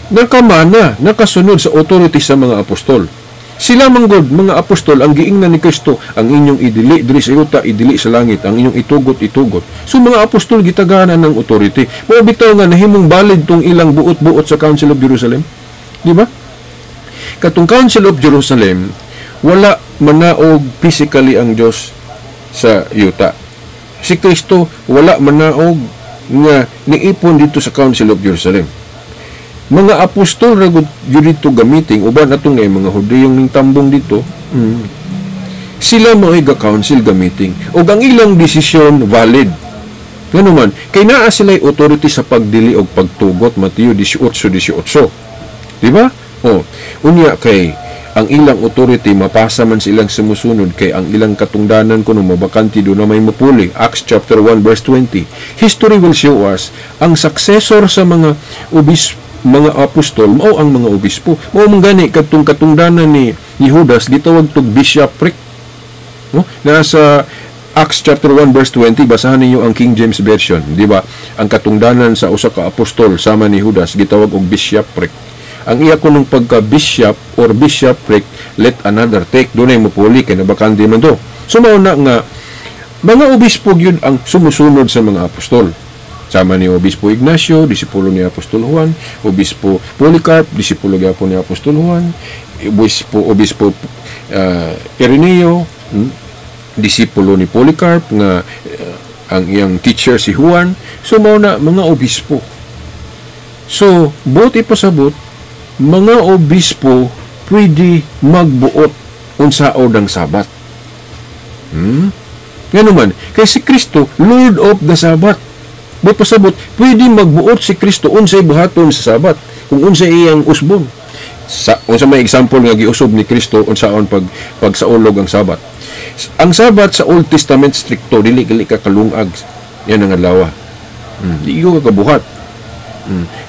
nakamana, nakasunod sa authority sa mga apostol. Sila manggod, mga apostol, ang giingnan ni Kristo, ang inyong idili diri sa yuta, idili sa langit, ang inyong itugot, itugot. So mga apostol gitaganan ng authority. Mao bitaw nga nahimong valid tong ilang buot-buot sa Council of Jerusalem. Di ba? Katong Council of Jerusalem, wala manaog physically ang Dios sa yuta. Si Kristo wala manaog nga niipon dito sa Council of Jerusalem. Mga apostol ra gud dito gamiting uban atong nga mga Hudiyong ning tambong dito. Sila mao'y ga-council gamiting ug ang ilang desisyon valid. Ngano man, kay naa sila'y authority sa pagdili og pagtugot, Mateo 18:18. Di ba? Oh, unya kay ang ilang authority mapasa man silang sumusunod kay ang ilang katungdanan kuno mabakante, do na may mupuli. Acts chapter 1 verse 20. History will show us ang successor sa mga obis, mga apostol, mao ang mga obispo. Mao man gani kadtong katungdanan ni Judas gitawag tog bishopric, no? Nasa Acts chapter 1 verse 20, basahan ninyo ang King James Version, di ba? Ang katungdanan sa usa ka apostol sama ni Judas gitawag og bishopric. Ang iya kunong pagka bishop or bishopric, let another take, dunay mupuli kay nabakante man to. So mao na nga mga obispo gyud ang sumusunod sa mga apostol. Sama ni Obispo Ignacio, disipulo ni Apostol Juan, Obispo Polycarp, disipulo gyapon ni Apostol Juan, Obispo Ireneo, disipulo ni Polycarp nga ang iyang teacher si Juan. So mao na mga obispo. So buot ipasabot, mga obispo pwede magbuot unsaon ang Sabat. Ngano man, kay si Kristo Lord of the Sabbath. Buot pasabot, pwede magbuot si Kristo unsay buhaton sa Sabat, kung unsay iyang usbon. Sa unsa may example nga giusob ni Kristo unsaon pagsaulog ang Sabat. Ang Sabat sa Old Testament strikto, dili gali ka kalungag yan ang adlaw. Di ka kabuhat.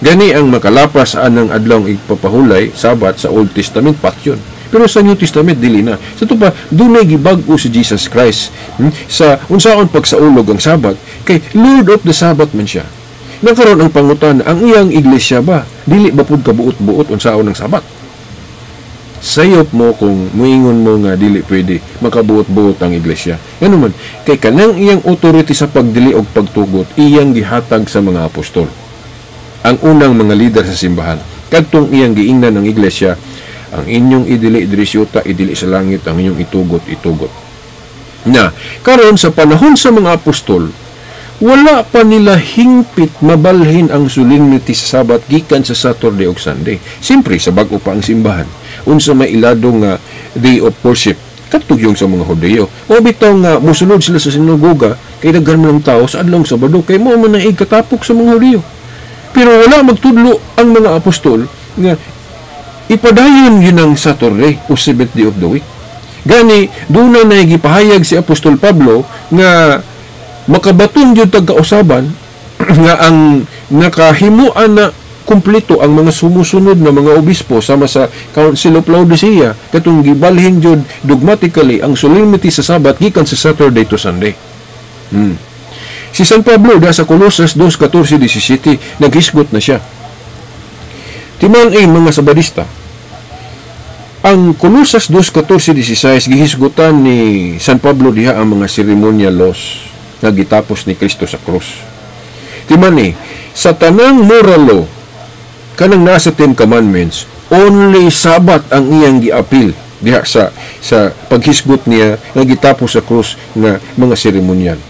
Gani ang makalapas anang adlaw igpapahulay Sabat sa Old Testament patyon. Pero sa New Testament dili na. Sa to pa dunay gibag-o si Jesus Christ sa unsaon pagsaulog ang Sabat, kay Lord of the Sabbath man siya. Nakaron ang pangutan, ang iyang iglesia ba dili ba pud kabuot-buot unsaon ang Sabat? Sayop mo kung muingon mo nga dili pwede makabuot-buot ang iglesia. Ngano man, kay kanang iyang authority sa pagdili og pagtugot iyang gihatag sa mga apostol. Ang unang mga lider sa simbahan, kadtong iyang giingnan ng iglesia, ang inyong idili diri sa yuta, idili sa langit, ang inyong itugot, itugot. Na, karon sa panahon sa mga apostol, wala pa nila hingpit mabalhin ang solemnity sa Sabat gikan sa Saturday ug Sunday. Siyempre, sa bag-o pa ang simbahan, unsa may ilado nga day of worship, katugyong sa mga Hudiyo. O bitaw nga musulod sila sa sinagoga, kay daghan man ang tao sa adlong Sabado, kay mo man ang ikatapok sa mga Hudiyo. Pero wala magtudlo ang mga apostol nga ipadayon yun ang Saturday o seventh day of the week. Gani, doon na gipahayag si Apostol Pablo nga makabaton yun tagkausaban nga ang nakahimuan na kumpleto ang mga sumusunod na mga obispo sama sa Council of Laodicea katong gibalhin jud dogmatically ang solemnity sa Sabat gikan sa Saturday to Sunday. Si San Pablo da sa Colosas 2:14-17 naghisgot na siya. Timang ay mga Sabadista, ang Colosas 2:14-16 gihisgutan ni San Pablo diha ang mga ceremonial laws nga gitapos ni Kristo sa krus. Timan ni, sa tanang moral law kanang nasa Ten Commandments, only Sabat ang iyang giapil diha sa paghisgot niya nga gitapos sa krus nga mga seremonyal.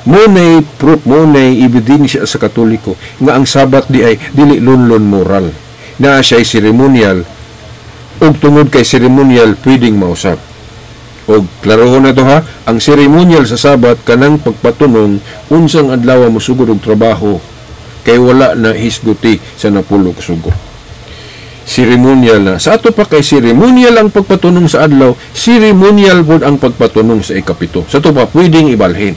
Mo nay proof, mo nay ebidensya sa Katoliko nga ang Sabat di ay dili lunlun moral. Naa siya ay ceremonial, ug tungod kay ceremonial pwedeng mausab. Og klarohon na to ha, ang ceremonial sa Sabat kanang pagpatunong unsang adlaw mosugod og trabaho kay wala na hisguti sa napulo ka sugo. Ceremonial na. Sa ato pa kay ceremonial ang pagpatunong sa adlaw, ceremonial pod ang pagpatunong sa ikapito. Sa ato pa pwedeng ibalhin.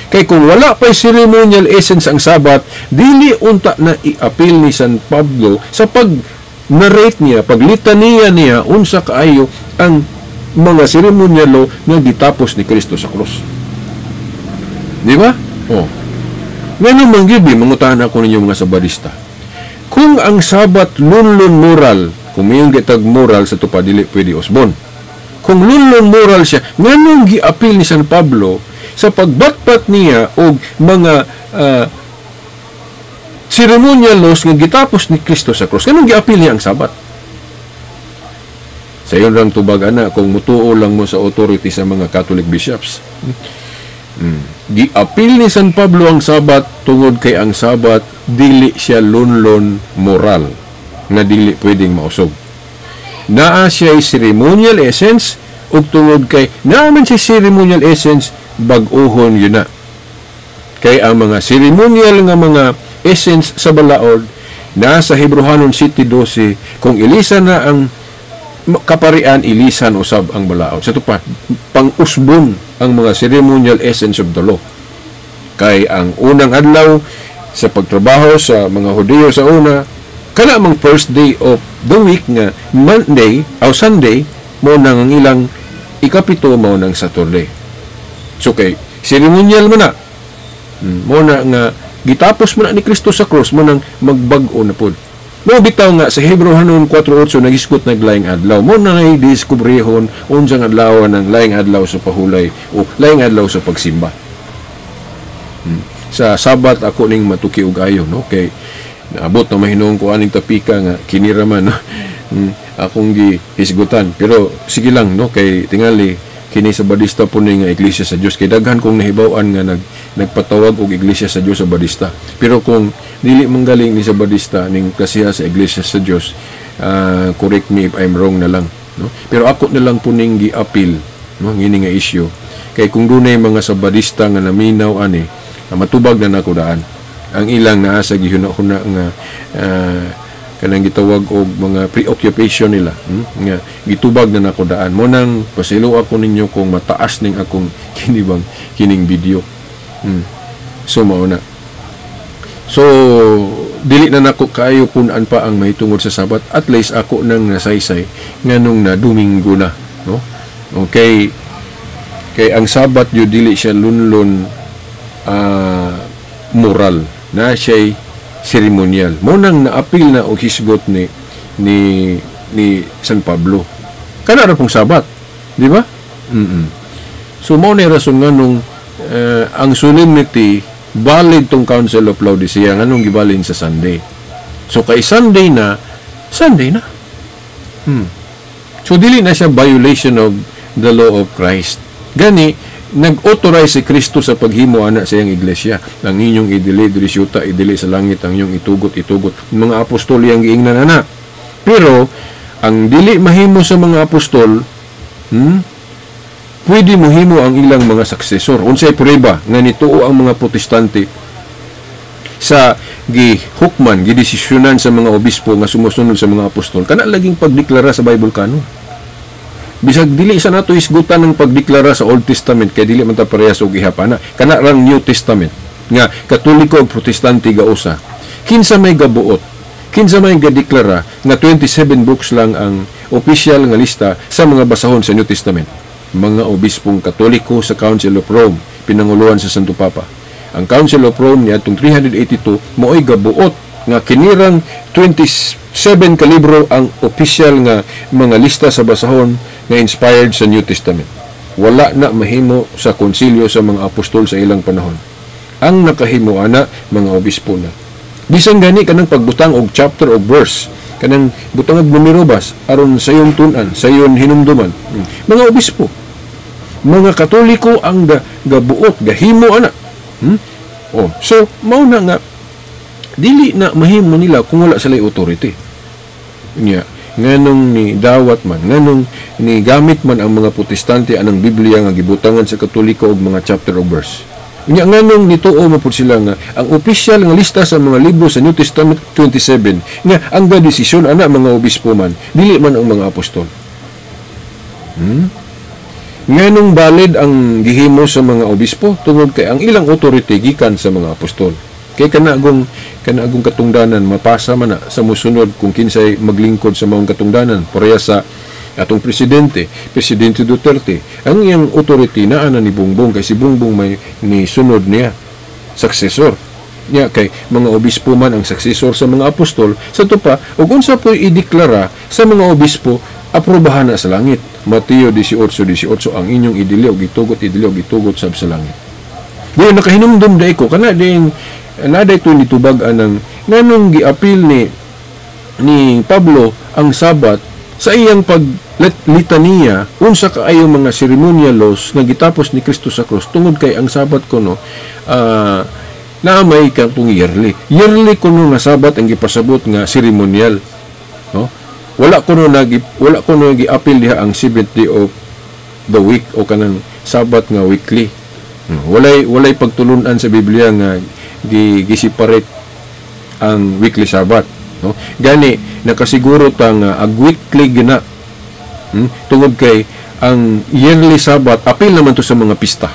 Kay kung wala pa'y ceremonial essence ang Sabat, dili unta na iapil ni San Pablo sa pag-narrate niya, paglitaniya niya, unsa kaayo ang mga ceremonial law nga gitapos ni Kristo sa krus. Di ba? Oh. Ngano man gyud, mangutahan ako ninyo mga Sabadista. Kung ang Sabat lunlun moral, kung mayong gitag moral sa tupa dili pwede usbon. Kung lunlun moral siya, nganong giapil ni San Pablo sa pagbatbat niya og mga ceremonial laws nga gitapos ni Kristo sa krus? Nganong giapil niya ang Sabat? Sa iyon lang tubag ana kung mutuo lang mo sa authority sa mga Catholic bishops. Giapil ni San Pablo ang Sabat tungod kay ang Sabat dili siya lunlon moral nga dili pwedeng mausog. Naa siya ceremonial essence, ug tungod kay naa man siya ceremonial essence, bag-ohon yun na. Kay ang mga ceremonial nga mga essence sa balaod na sa Hebrohanon 7:12, kung ilisan na ang kaparian, ilisan usab ang balaod. Sa ito pa, pang-usbon ang mga ceremonial essence of the law. Kay ang unang adlaw sa pagtrabaho sa mga Hudiyo sa una, kana mang first day of the week nga Monday o Sunday, mo nang ang ilang ikapito mao nang Saturday. So kay ceremonial mo na, mo na nga gitapos mo na ni Kristo sa cross, mo nang magbag-o na pod. Mo bitaw nga sa Hebrew 4:8 nagisgot nag laing adlaw. Mo na ngay diskubrehon unsang adlaw ng laing adlaw sa pahulay o laing adlaw sa pagsimba. Sa Sabat ako ning matuki og ayo, no, kay naabot na mahinuon ko aning tapika nga kinira man, no? Akong gihisgutan, pero sige lang, no, kay tingali kini sa Badista po ni nga Iglesia sa Dios, kay daghan kong nahibaw-an nga nagpatawag og Iglesia sa Dios sa Badista. Pero kung dili manggaling ni sa Badista ning klasiha sa Iglesia sa Dios, Correct me if I'm wrong na lang, no? Pero ako na lang puning gi-appeal, no, ngini nga issue kay kung dunay mga Sabadista nga naminaw ani, matubag na nako daan ang ilang naa sa gihuna-huna nga kanang gitawag og mga preoccupation nila, Nga gitubag na nako daan mo nang pasaylo ako ninyo kung mataas ning akong kinibang kining video. So mao na. So dili na nako kaayo pun-an pa ang mahitungod sa Sabat. At least ako nang nasaysay nganong na Domingo na, no? Okay, kay ang Sabat yo dili siya lunlon moral na, siya ceremonial. Mo nang naapil na og hisgot ni San Pablo kana ra pong Sabat, di ba? So mao ni rason nganong ang solemnity valid tong Council of Laodicea, nganong gibalin sa Sunday. So kay Sunday na, Sunday na. So dili na siya violation of the law of Christ. Gani nag-authorize si Kristo sa paghimo ana sa iyang iglesia. Ang inyong idili diri sa yuta, idili sa langit, ang inyong itugot, itugot. Mga apostol yang giingnan ana. Pero ang dili mahimo sa mga apostol, pwede mohimo ang ilang mga successor. Unsay prueba nga nituo ang mga Protestante sa gihukman, gidesisyonan sa mga obispo nga sumusunod sa mga apostol? Kana laging pagdeklara sa Bible canon. Bisag dili sa nato isgutan ng pagdeklara sa Old Testament kay dili man ta parehas og ihapana. Kana rang New Testament nga Katoliko ug Protestante gausa. Kinsa may gabuot? Kinsa may gadeklara nga 27 books lang ang official nga lista sa mga basahon sa New Testament? Mga obispong Katoliko sa Council of Rome, pinanguluhan sa Santo Papa. Ang Council of Rome niadtong 382 maoy gabuot nga kinirang 27 ka libro ang official nga mga lista sa basahon nga inspired sa New Testament. Wala na mahimo sa konsilyo sa mga apostol sa ilang panahon. Ang nakahimo ana mga obispo na. Bisan gani kanang pagbutang og chapter o verse, kanang butang og numero bas aron sayon tun-an, sayon hinumduman. Mga obispo, mga Katoliko ang gabuot, gahimo ana. Oh, so mao na nga dili na mahimo nila kung wala sila authority. Nya, nganong ni dawat man, nganong ni gamit man ang mga Protestante anang Biblia nga gibutangan sa Katoliko og mga chapter o verse? Nya nganong nituo man pud sila nga ang opisyal nga lista sa mga libro sa New Testament 27, nga ang desisyon ana mga obispo man, dili man ang mga apostol? Nganong valid ang gihimo sa mga obispo? Tungod kay ang ilang authority gikan sa mga apostol. Kay kanagong katungdanan mapasa man na sa musunod kung kinsay maglingkod sa maong katungdanan. Pareha sa atong presidente, Presidente Duterte, ang iyang authority naa na ni Bongbong kay si Bongbong may ni sunod niya, successor. Nya kay mga obispo man ang successor sa mga apostol, sa pa ug unsa po'y ideklara sa mga obispo, aprobahan na sa langit. Mateo 18:18, ang inyong idili og itugot, idili og itugot sab sa langit. Di nakahinumdum dai ko kana ding naday to nitubag anang nganong giapil ni Pablo ang Sabat sa iyang paglitaniya, unsa kaayo mga ceremonial laws nga gitapos ni Kristo sa cross, tungod kay ang Sabat kuno naa may katong yearly kuno nga Sabat ang gipasabot nga ceremonial, no? Wala kuno giapil diha ang seventh day of the week o kanang Sabat nga weekly. Walay pagtulunan sa Biblia nga gi-separate ang weekly Sabbath, no? Gani nakasiguro ta nga ag weekly gina, Tungod kay ang yearly Sabbath apil naman to sa mga pista.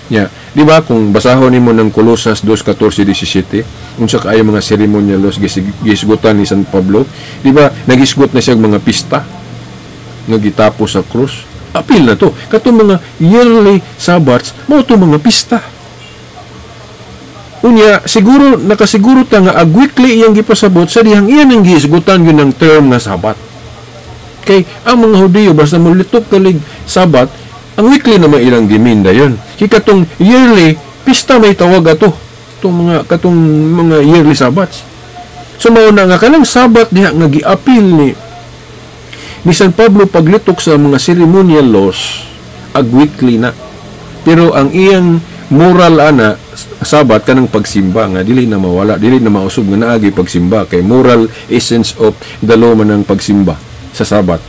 Ya, di ba kung basahon nimo ng Colosas 2:14-17, unsa kaayo mga ceremonial laws gisgutan ni San Pablo, di ba nagisgot na siya og mga pista nga gitapos sa krus? Apil na to. Katong mga yearly Sabbaths mao to mga pista. Unya, siguro nakasiguro ta nga ag weekly iyang gipasabot sa dihang iyan ang gihisgutan yun ng term nga Sabat. Kay ang mga Hudiyo basta molitok kalig Sabat, ang weekly naman ilang giminda yun. Kay katong yearly pista may tawag ato, tong mga katong mga yearly Sabbaths. So mao na nga kanang Sabat diha nga giapil ni San Pablo paglitok sa mga ceremonial laws ag weekly na. Pero ang iyang moral ana Sabat kanang pagsimba nga dili na mawala, dili na mausab nga naagi pagsimba kay moral essence of the law man ang pagsimba sa Sabat.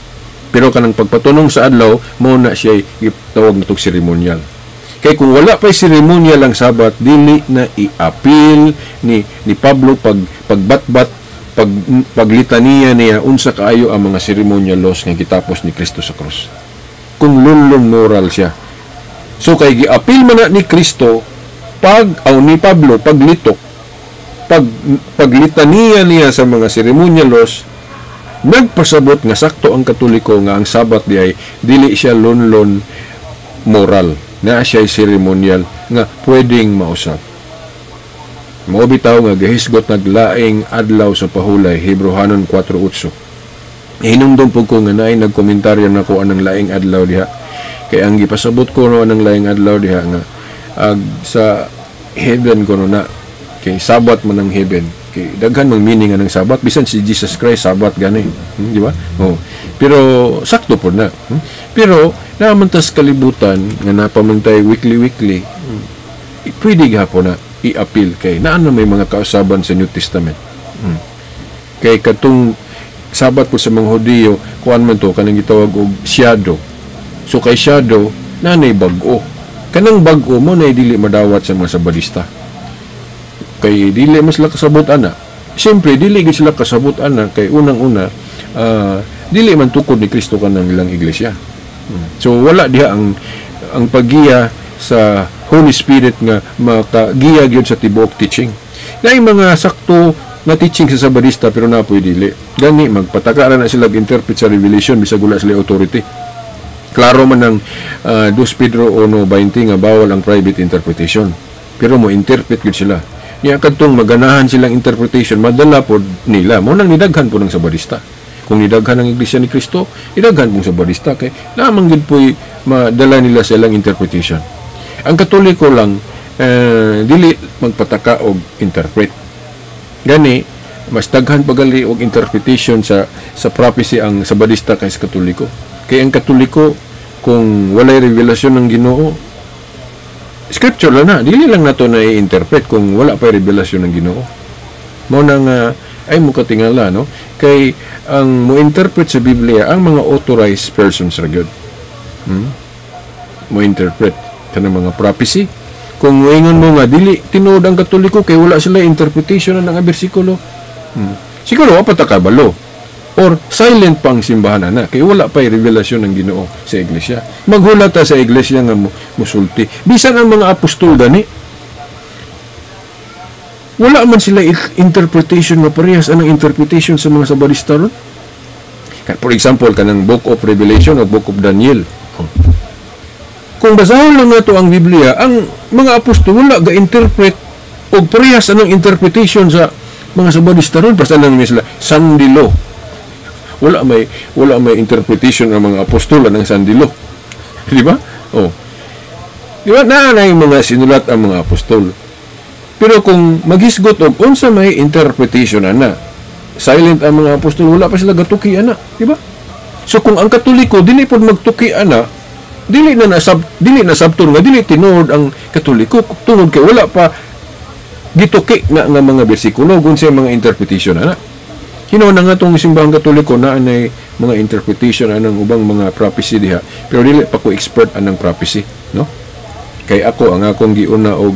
Pero kanang pagpatunong sa adlaw mao na siya gitawag natog seremonyal. Kay kung wala pa'y seremonyal ang Sabat, dili na i-appeal ni Pablo pagbatbat paglitaniya niya unsa kaayo ang mga ceremonial laws nga gitapos ni Kristo sa krus. Kung lunlong moral siya. So kay gi-appeal man na ni Kristo pag aw ni Pablo paglitok paglitaniya niya sa mga ceremonial laws, nagpasabot nga sakto ang Katoliko nga ang Sabat di ay dili siya lunlon moral, na siya ceremonial nga pwedeng mausab. Mao bitaw nga gihisgot naglaing adlaw sa pahulay, Hebreohanon 4:8. Hinumdum pud ko nga naay nagkomentaryo nako anang laing adlaw diha. Kay ang gipasabot ko no anang laing adlaw diha nga ag sa heaven ko no na kay Sabat man ang heaven. Kay daghan mang meaning anang Sabat, bisan si Jesus Christ Sabat gani, di ba? Oh. Pero sakto pod na. Pero naa man tas kalibutan nga napamantay weekly weekly, pwede gihapon na i-appeal kay naa na may mga kausaban sa New Testament. Kay katong Sabat po sa mga Hudiyo, kuan man to kanang gitawag og shadow. So kay shadow nanay bag-o. Kanang bag-o mo na dili madawat sa mga Sabadista. Kay dili man sila kasabot ana. Siyempre dili gid sila kasabot ana kay unang-una dili man tukod ni Kristo kanang ilang iglesia. So wala diha ang paggiya sa Holy Spirit nga makagiya gyud sa tibuok teaching. Naay mga sakto na teaching sa Sabadista pero napoy dili. Gani magpataka ra na sila interpret sa Revelation bisag wala sila authority. Klaro man ang 2 Pedro 1:20 nga bawal ang private interpretation. Pero mo interpret gyud sila. Niya kadtong maganahan silang interpretation madala pod nila. Mo nang nidaghan po ng Sabadista. Kung nidaghan ang Iglesia ni Kristo, nidaghan pong Sabadista kay lamang gyud po'y madala nila sa ilang interpretation. Ang Katoliko lang dili magpataka og interpret. Gani mas daghan pagali og interpretation sa prophecy ang Sabadista kaysa Katoliko. Kay ang Katoliko kung walay revelasyon ng Ginoo, scripture lang na, dili lang nato na i-interpret kung wala pa revelasyon ng Ginoo. Mao nang ay mo katingala, no? Kay ang mo-interpret sa Biblia ang mga authorized persons ra gyud. Mo-interpret kanang mga prophecy. Kung moingon mo nga dili tinuod ang Katoliko kay wala sila interpretation na nga bersikulo. Siguro wa pa ta kabalo or silent pa ang simbahan ana kay wala pa revelasyon ng Ginoo sa iglesia. Maghula ta sa iglesia nga musulti. Bisan ang mga apostol gani wala man sila interpretation nga parehas anang interpretation sa mga Sabadista ron. For example, kanang Book of Revelation o Book of Daniel. Kung basahon lang nato ang Biblia, ang mga apostol wala ga-interpret og parehas anang interpretation sa mga Sabadista ron. Basta nang sila Sunday law. Wala may interpretation ang mga apostol ng Sunday law. Di ba? Oh. Di ba naa na yung mga sinulat ang mga apostol. Pero kung maghisgot og unsa may interpretation ana, silent ang mga apostol, wala pa sila gatuki ana, di ba? So kung ang Katoliko dili pod magtuki ana, dili na sabton nga dili tinuod ang Katoliko tungod kay wala pa gituki na nga mga bersikulo kung sa mga interpretation ana. Hinuon na nga tong simbahang Katoliko na anay mga interpretation anang ubang mga prophecy diha, pero dili pa ko expert anang prophecy, no? Kay ako ang akong giuna og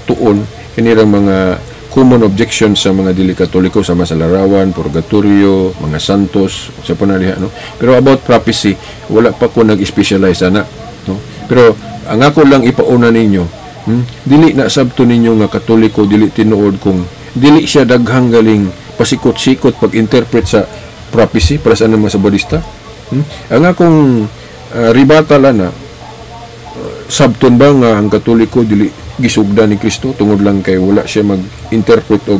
tuon kanirang mga common objections sa mga dili Katoliko sama sa larawan, purgatorio, mga santos, sa pa na diha, no? Pero about prophecy, wala pa ko nag-specialize ana, no? Pero ang ako lang ipauna ninyo, dili na sabto ninyo nga Katoliko dili tinuod kung dili siya daghang galing pasikot-sikot pag-interpret sa prophecy para sa anang mga Sabadista. Ang akong ribata lang na sabton ba nga ang Katoliko dili gisugda ni Kristo tungod lang kay wala siya mag-interpret og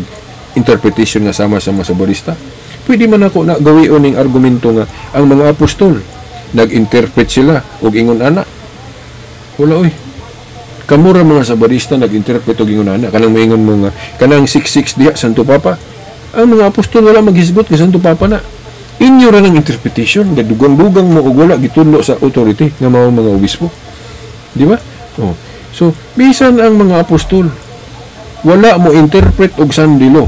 interpretation nga sama sa mga Sabadista? Pwede man ako na gawion ning argumento nga ang mga apostol nag-interpret sila og ingon ana. Wala oy. Kamura mga Sabadista nag-interpret og ingon ana. Kanang maingon mo nga kanang 66 diha Santo Papa. Ang mga apostol wala maghisgot kay Santo Papa na. Inyo ra ng interpretation, gadugang-dugang mo og wala gitudlo sa authority nga mao mga obispo. Di ba? Oh. So, bisan ang mga apostol, wala mo interpret og Sunday law.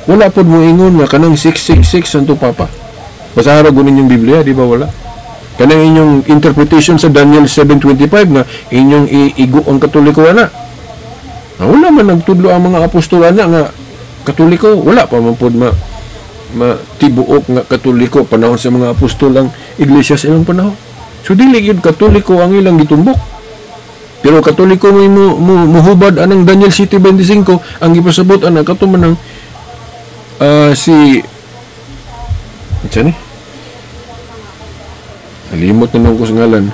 Wala pod mo ingon nga kanang 666 Santo Papa. Basahan ra ninyong Biblia, di ba wala? Kanang inyong interpretation sa Daniel 7:25 nga inyong iigo ang Katoliko ana. Ah, wala man nagtudlo ang mga apostol ana nga Katoliko, wala pa man pod ma tibuok nga Katoliko panahon sa mga apostol ang iglesia sa ilang panahon. So dili gyud Katoliko ang ilang gitumbok. Pero Katoliko mo muhubad anang Daniel 7:25, ang gipasabot ana kato man ang si unsa ni? Nalimot na nung ko sa ngalan.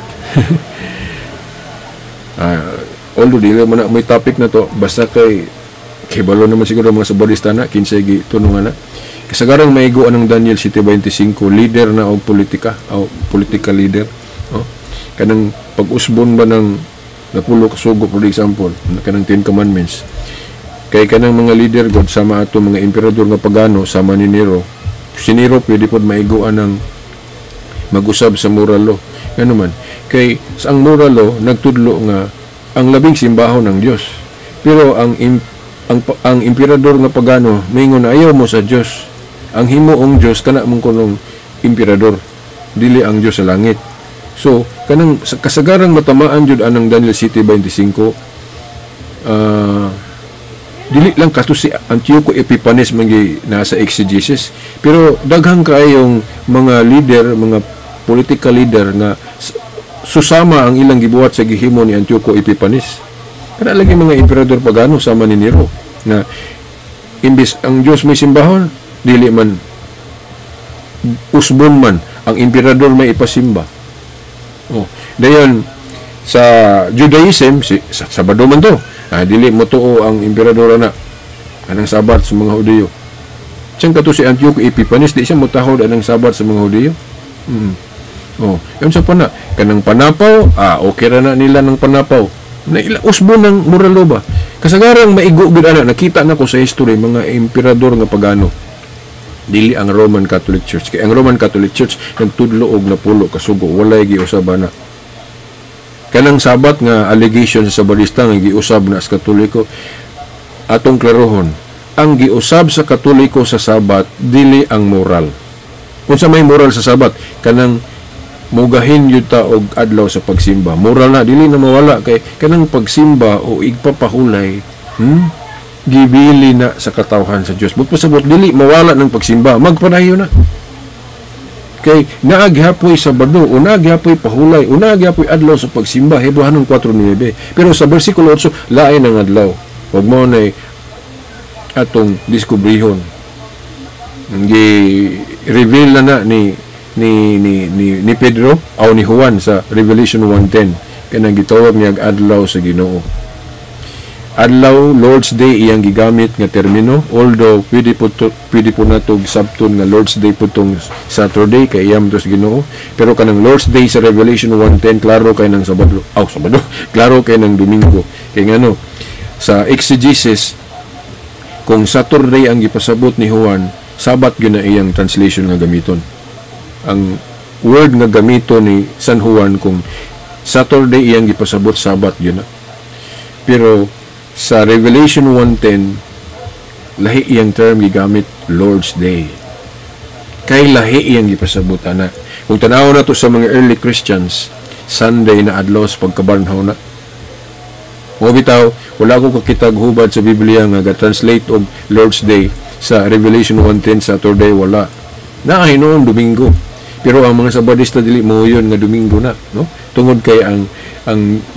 Although dili man na may topic na to, basta kay kibalo naman siguro mga sabadista na kinsay gitunungan na. Kasagarang maigo anang Daniel 7:25, leader na og politika, o political leader, oh. Kanang pag-usbon ba ng napulo ka sugo, for example, kanang Ten Commandments. Kay kanang mga leader god sama ato mga emperador nga pagano sama ni Nero. Si Nero pwede pod maigo anang mag-usab sa moral law. Ngano man, kay sa ang moral law nagtudlo nga ang labing simbahon ng Dios. Pero ang emperador nga pagano maingon na ayaw mo sa Dios. Ang himuong Dios kana mong kunong emperador, dili ang Dios sa langit. So kanang kasagarang matamaan jud anang Daniel 7:25, dili lang kato si Antioco Epiphanes man nasa exegesis, pero daghang kaayong mga leader, mga political leader nga susama ang ilang gibuhat sa gihimo ni Antioco Epiphanes. Kana lagi mga emperador pagano sama ni Nero na imbis ang Dios may simbahon, dili man usbon man ang emperador may ipasimba. Oh, dayon sa Judaism si sa Sabado man to. Dili mo tuo ang emperador ana anang Sabat sa mga Hudiyo. Siyang kato si Antioco Epiphanes di siya motahod anang Sabat sa mga Hudiyo. Oh, yun sa pana kanang panapaw, okay ra na nila ng panapaw. Na ila usbo ng moral law ba. Kasagarang maigo gud ana, nakita na ko sa history mga emperador nga pagano. Dili ang Roman Catholic Church. Kay ang Roman Catholic Church nagtudlo og napulo ka sugo, walay giusab ana. Kanang Sabat nga allegation sa Sabadista nga giusab na sa Katoliko, atong klarohon, ang giusab sa Katoliko sa Sabat dili ang moral. Unsa may moral sa Sabat? Kanang mugahin yun ta og adlaw sa pagsimba. Moral na, dili na mawala kay kanang pagsimba o igpapahulay, gibili na sa katawhan sa Dios. Magpasabot dili mawala ng pagsimba, magpadayon na. Kay naaghapoy Sabado, o naaghapoy pahulay, o naaghapoy adlaw sa pagsimba, Hebreohanon 4:9. Pero sa versikulo 8, lain ang adlaw. Wag mo na atong diskubrihon. Gi-reveal na na ni Pedro o ni Juan sa Revelation 1:10 kanang gitawag niya adlaw sa Ginoo. Adlaw, Lord's Day iyang gigamit nga termino, although pwede po natog sabton nga Lord's Day po tong Saturday kay iyam to sa Ginoo, pero kanang Lord's Day sa Revelation 1:10 klaro kay nang Sabado. Aw, Sabado. Klaro kay nang Domingo. Kay ngano sa exegesis kung Saturday ang gipasabot ni Juan, Sabat gyud na iyang translation nga gamiton. Ang word nga gamito ni San Juan kung Saturday iyang gipasabot, Sabat gyud na. Pero sa Revelation 1:10 lahi iyang term gigamit, Lord's Day. Kay lahi iyang gipasabot ana. Kung tan-aw na to sa mga early Christians, Sunday na adlaw sa pagkabanhaw na. Mo bitaw, wala ko kakitag hubad sa Biblia nga ga-translate og Lord's Day sa Revelation 1:10 Saturday, wala. Naa hinuon Domingo. Pero ang mga Sabadista dili mo yun nga Domingo na, no? Tungod kay ang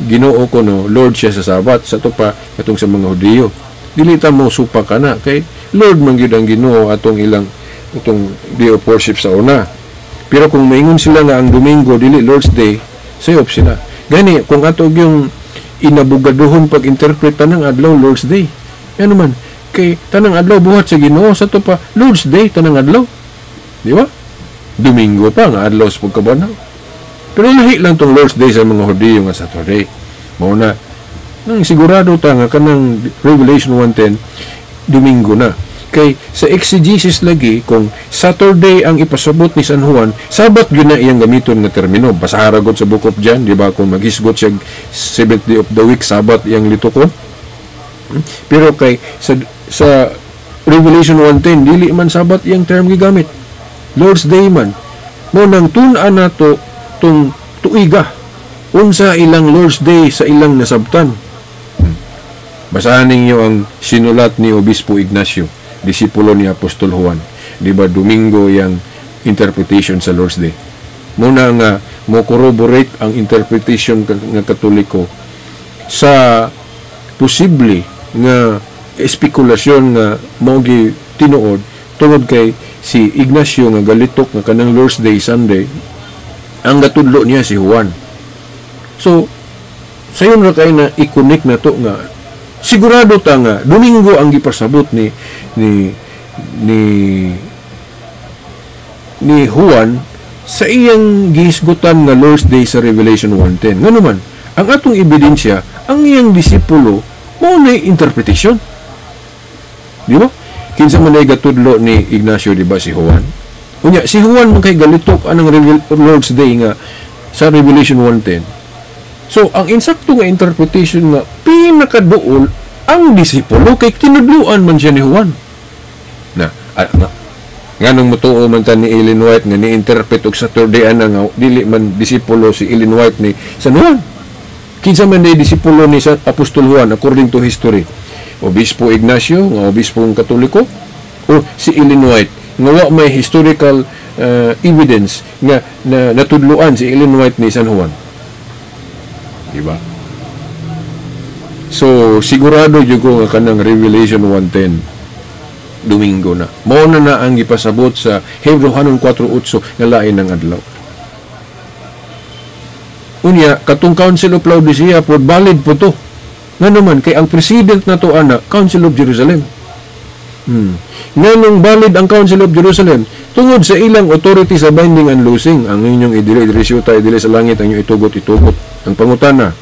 Ginoo ko no, Lord siya sa Sabat, sa to pa katong sa mga Hudiyo. Dili ta mo supa ka na kay Lord man gyud ang Ginoo atong ilang atong day of worship sa una. Pero kung maingon sila nga ang Domingo dili Lord's Day, sayop sila. Gani kung ato yung inabugaduhon pag-interpret tanang adlaw Lord's Day. Ano man kay tanang adlaw buhat sa Ginoo, sa to pa Lord's Day tanang adlaw. Di ba? Domingo pa nga adlaw sa pagkabanhaw. Pero lahi lang tong Lord's Day sa mga Hudiyo nga Saturday. Mao na nang sigurado ta nga kanang Revelation 1:10 Domingo na. Kay sa exegesis lagi, kung Saturday ang ipasabot ni San Juan, Sabat gyud na iyang gamiton nga termino. Basahara gud sa Book of John, di ba? Kung maghisgot siya seventh day of the week, Sabat iyang litukon. Pero kay sa Revelation 1:10, dili man Sabat iyang term gigamit. Lord's Day man. Mo nang tun-an nato tong tuiga unsa ilang Lord's Day sa ilang nasabtan. Basahan ninyo ang sinulat ni Obispo Ignacio, disipulo ni Apostol Juan. Di ba Domingo yang interpretation sa Lord's Day? Muna nga mo corroborate ang interpretation nga Katoliko sa posible nga espekulasyon nga mao gi tinuod, tungod kay si Ignacio nga galitok nga kanang Lord's Day Sunday ang gatudlo niya si Juan. So sayon ra kay na i-connect na to nga sigurado ta nga Domingo ang gipasabot ni Juan sa iyang gihisgutan nga Lord's Day sa Revelation 1:10. Ngano man, ang atong ebidensya, ang iyang disipulo mao na interpretation. Di ba? Kinsa man ay gatudlo ni Ignacio, di ba si Juan? Unya, si Juan man kay galitok anang Lord's Day nga sa Revelation 1:10. So, ang insakto nga interpretation nga pinakaduol ang disipulo kay tinudluan man siya ni Juan. Na, nga, nganong mutuo man ta ni Ellen White nga ni-interpret og Saturday ana nga dili man disipulo si Ellen White ni San Juan? Kinsa man ni disipulo ni sa Apostol Juan according to history? Obispo Ignacio nga obispong Katoliko o si Ellen White nga wa may historical evidence nga na natudluan si Ellen White ni San Juan? Diba? So, sigurado jud ko nga kanang Revelation 1:10 Domingo na. Mao na na ang gipasabot sa Hebreohanon 4:8 nga lain ng adlaw. Unya, katong Council of Laodicea po, valid po to. Nga naman, kay ang president na to ana, Council of Jerusalem. Nganong valid ang Council of Jerusalem? Tungod sa ilang authority sa binding and loosing, ang inyong idili, idili idili sa langit, ang inyong itugot, itugot. Ang pangutana,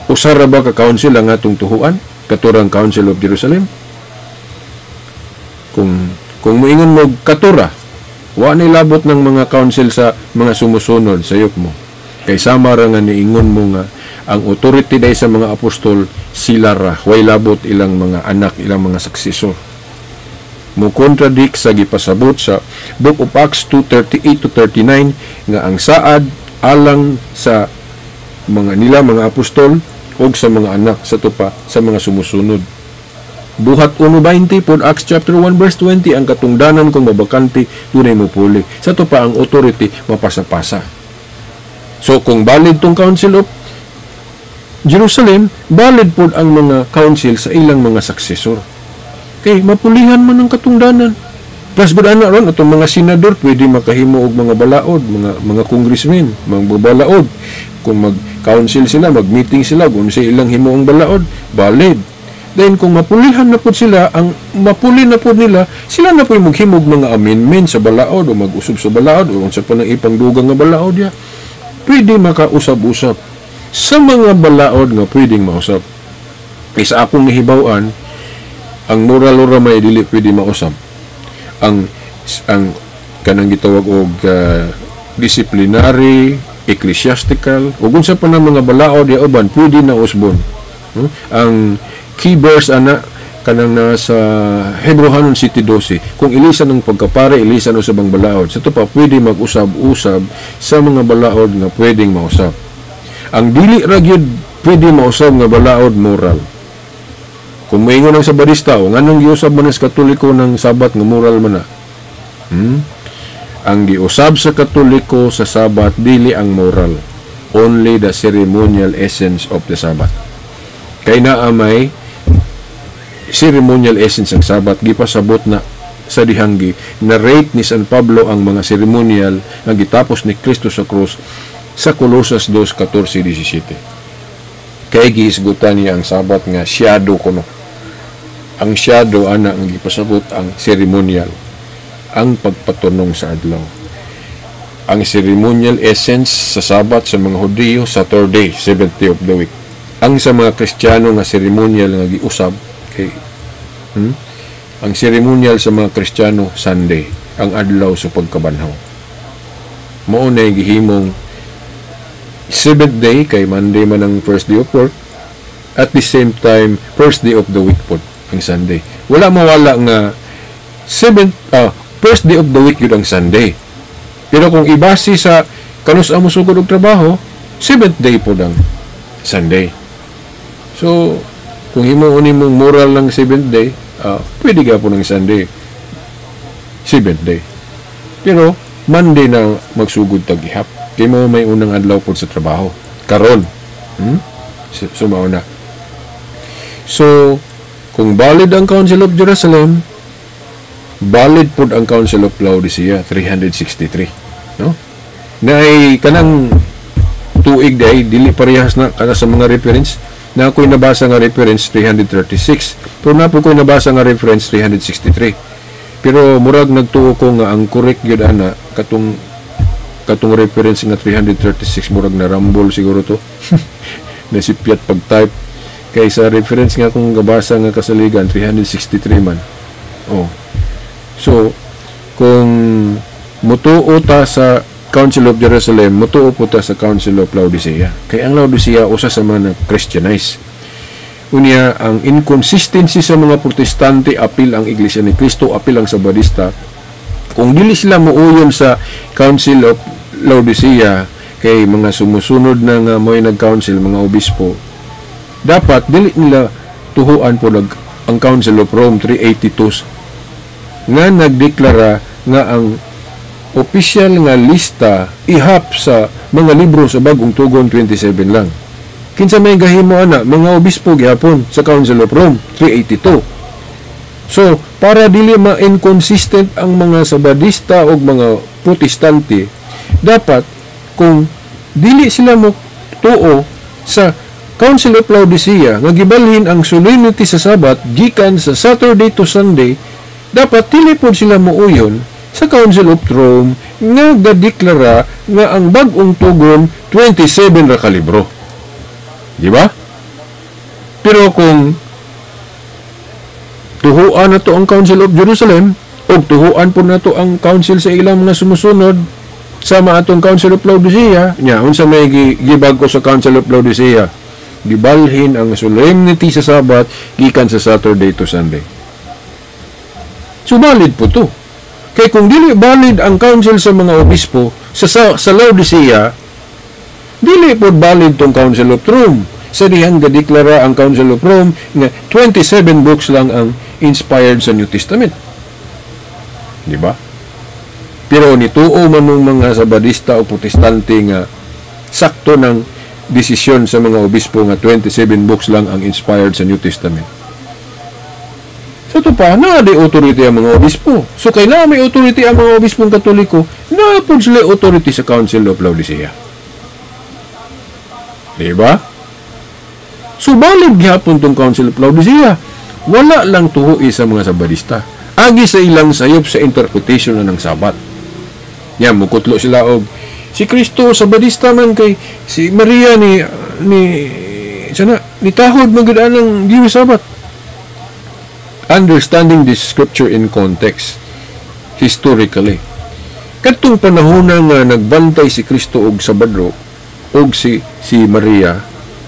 usara ba ka council ang atong tuhuan? Katurang Council of Jerusalem? Kung moingon mo katura, wa ni labot ng mga council sa mga sumusunod sa yok mo. Kay sama ra nga niingon mo nga ang authority day sa mga apostol sila ra, way labot ilang mga anak, ilang mga successor. Mo contradict sa gipasabot sa Book of Acts 2:38 to 39 nga ang saad alang sa mga nila mga apostol og sa mga anak, sa tupa sa mga sumusunod. Buhat 1:20 pod, Acts chapter 1 verse 20, ang katungdanan kung mabakante dunay mopuli. Sa tupa ang authority mapasa-pasa. So kung valid tong Council of Jerusalem, valid pod ang mga council sa ilang mga successor. Kay mapulihan man ang katungdanan. Plus gud ana ron atong mga senador pwede makahimo og mga balaod, mga congressmen, mga balaod. Kung mag-council sila, mag-meeting sila, kung sa ilang himuong balaod, valid. Then kung mapulihan na pod sila, ang mapuli na pod nila, sila na po maghimog mga amendment sa balaod o mag-usab sa balaod o unsa pa nang ipangdugang nga balaod ya. Pwede makausab-usab sa mga balaod nga pwedeng mausab. Kay sa akong nahibaw-an, ang moral ora may dili pwede mausab. Ang kanang gitawag og disciplinary, ecclesiastical, ug unsa pa nang mga balaod ya uban pwede na usbon. Ang key verse ana kanang nasa Hebreohanon 7:12, kung ilisan ng pagkapare, ilisan usab ang balaod. Sa pa pwede mag-usab-usab sa mga balaod nga pwedeng mausab. Ang dili ra gyud pwede mausab nga balaod, moral. Kung maingon ang Sabadista, o nganong giusab man sa Katoliko ng Sabat nga moral man na? Ang giusab sa Katoliko sa Sabat dili ang moral, only the ceremonial essence of the Sabbath. Kay naa may ceremonial essence ang Sabat, gipasabot na sa dihanggi narrate ni San Pablo ang mga ceremonial nga gitapos ni Kristo sa krus sa Colosas 2:14-17. Kay gihisgutan niya ang Sabat nga shadow kuno. Ang shadow ana ang gipasabot ang ceremonial, ang pagpatunong sa adlaw. Ang ceremonial essence sa Sabat sa mga Hudiyo, Saturday, seventh day of the week. Ang sa mga Kristiyano nga ceremonial nga giusab kay Ang ceremonial sa mga Kristiyano, Sunday, ang adlaw sa pagkabanhaw. Mao na gihimong seventh day kay Monday man ang first day of work. At the same time, first day of the week pod ang Sunday. Wala mawala nga seventh first day of the week yun ang Sunday. Pero kung ibase sa kanus amo sugod og trabaho, seventh day pod ang Sunday. So, kung himuon nimong moral ng seventh day, pwede ka po ng Sunday. Seventh day. Pero, Monday na magsugod tag-ihap. Kay mo may unang adlaw po sa trabaho. Karon. So, mao na. So, kung valid ang Council of Jerusalem, valid pod ang Council of Laodicea, 363. No? Na ay kanang tuig day, dili parehas na kana sa mga reference. Na ako'y nabasa nga reference 336, pero na po ko'y nabasa nga reference 363. Pero murag nagtuo ko nga ang correct gyud ana katong katong reference nga 336. Murag na rambol siguro to, nasipyat pag-type, kay sa reference nga akong gabasa nga kasaligan, 363 man. Oh, so kung mutuo ta sa Council of Jerusalem, mutuo po ta sa Council of Laodicea. Kay ang Laodicea, usa sa mga Christianize. Unya, ang inconsistency sa mga Protestante, apil ang Iglesia ni Cristo, apil ang Sabadista, kung dili sila muuyon sa Council of Laodicea, kay mga sumusunod na nga mo'y nag-council, mga obispo, dapat dili nila tuhuan po ang Council of Rome 382 nga nagdeklara nga ang opisyal nga lista ihap sa mga libro sa Bagong Tugon 27 lang. Kinsa may gahimo ana? Mga obispo gihapon sa Council of Rome 382. So, para dili ma-inconsistent ang mga Sabadista o mga Protestante, dapat kung dili sila mo tuo sa Council of Laodicea nga gibalhin ang solemnity sa Sabat gikan sa Saturday to Sunday, dapat dili pod sila muuyon sa Council of Rome nga gadeklara nga ang Bag-ong Tugon 27 ra ka libro. Di ba? Pero kung tuhuan na to ang Council of Jerusalem o tuhuan po na to ang council sa ilang mga sumusunod sama atong Council of Laodicea nya, unsa may gibag-o sa Council of Laodicea? Gibalhin ang solemnity sa Sabat gikan sa Saturday to Sunday. So valid po to. Kay kung dili valid ang council sa mga obispo sa Laodicea, dili po valid tong Council of Rome. Sa dihang gadeklara ang Council of Rome nga 27 books lang ang inspired sa New Testament. Di ba? Pero nituo man ng mga Sabadista o Protestante nga sakto ng desisyon sa mga obispo nga 27 books lang ang inspired sa New Testament. Sa ito pa, naa di authority ang mga obispo. So, kailangan may authority ang mga obispong Katoliko, naa po sila authority sa Council of Laodicea. Diba? So, valid gihapon tong Council of Laodicea. Wala lang tuhoy sa mga Sabadista. Agi sa ilang sayop sa interpretation na ng Sabat. Yan, mukutlo sila og si Kristo Sabadista man kay si Maria ni sana ni tahod man gud anang Jewish Sabat. Understanding this scripture in context historically. Kadtong panahon nga nagbantay si Kristo og Sabado og si Maria,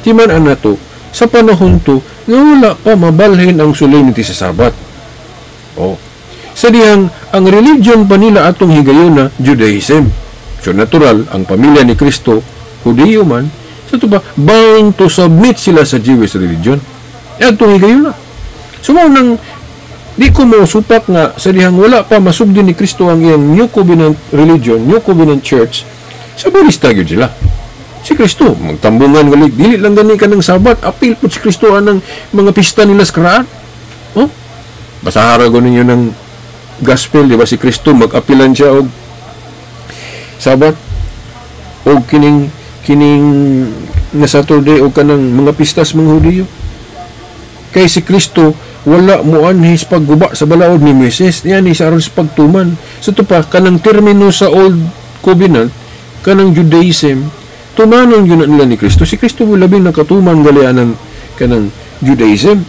timan nato sa panahon to nga wala pa mabalhin ang solemnity sa Sabat. Oh. Sa dihang ang religion pa nila atong higayona Judaism. So natural ang pamilya ni Kristo Hudiyo man, sa to ba bound to submit sila sa Jewish religion. Atong higayona. So mao nang di ko mo supak nga sa dihang wala pa masugdi ni Kristo ang iyang New Covenant religion, New Covenant Church, Sabadista gyud sila. Si Kristo magtambungan gali, dili lang gani kanang Sabat, apil pud si Kristo anang mga pista nila sa karaan. Oh? Basahara ko ninyo ng gospel, di ba si Kristo mag-apilan siya og Sabat og kining kining nga Saturday o kanang mga pistas mga Hudiyo. Kay si Kristo wala mo anhi sa pagguba sa balaod ni Moises, niya ni sa aron sa pagtuman. Sa so, pa kanang termino sa Old Covenant, kanang Judaism, tumanon yun nila ni Kristo. Si Kristo mo labing nakatuman gali anang kanang Judaism.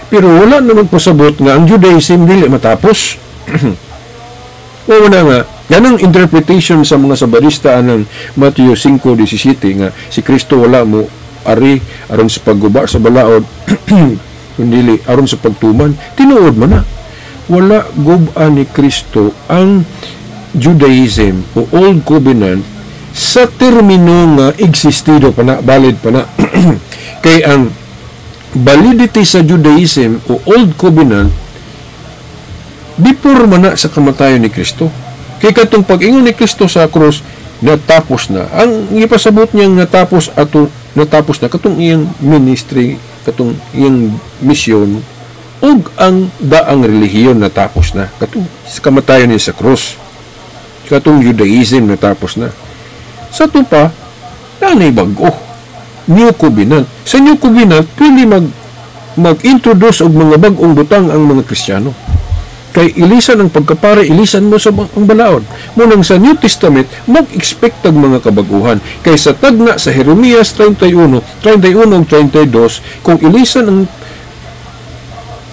Pero wala na magpasabot nga ang Judaism dili matapos. O na nga, yan ang interpretation sa mga Sabadista anang Matthew 5:17 nga si Kristo wala mo ari aron sa pagguba sa balaod kundi aron sa pagtuman. Tinuod man na. Wala guba ni Kristo ang Judaism o Old Covenant sa termino nga existido pa na, valid pa na. Kay ang validity sa Judaism o Old Covenant before man na sa kamatayon ni Kristo. Kay katong pag-ingon ni Kristo sa krus, natapos na. Ang ipasabot niyang natapos ato, natapos na katong iyang ministry, katong iyang misyon ug ang daang relihiyon natapos na. Katong sa kamatayon niya sa krus. Katong Judaism natapos na. Sa ato pa, nanay bag-o. New Covenant. Sa New Covenant, pwede mag-introduce og mga bag-ong butang ang mga Kristiyano. Kay ilisan ang pagkapare, ilisan mo sa ang balaod. Munang sa New Testament, mag-expect og mga kabaguhan. Kay sa tagna sa Jeremias 31, 31 ug 32, kung ilisan ang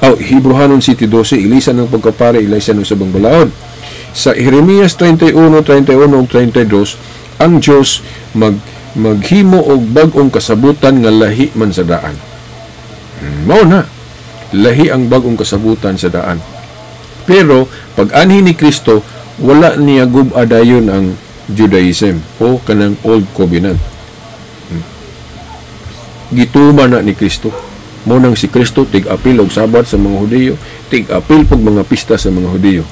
Hebreohanon 7:12, ilisan ang pagkapare, ilisan ang sabang balaod. Sa Jeremias 31, 31 ug 32, ang Dios maghimo og bag-ong kasabutan nga lahi man sa daan. Mao na, lahi ang bag-ong kasabutan sa daan. Pero pag anhi ni Kristo, wala niya gub-a dayon ang Judaism o kanang Old Covenant. Gituma na ni Kristo. Mao nang si Kristo tig-apil og Sabat sa mga Hudiyo, tig-apil pag mga pista sa mga Hudiyo.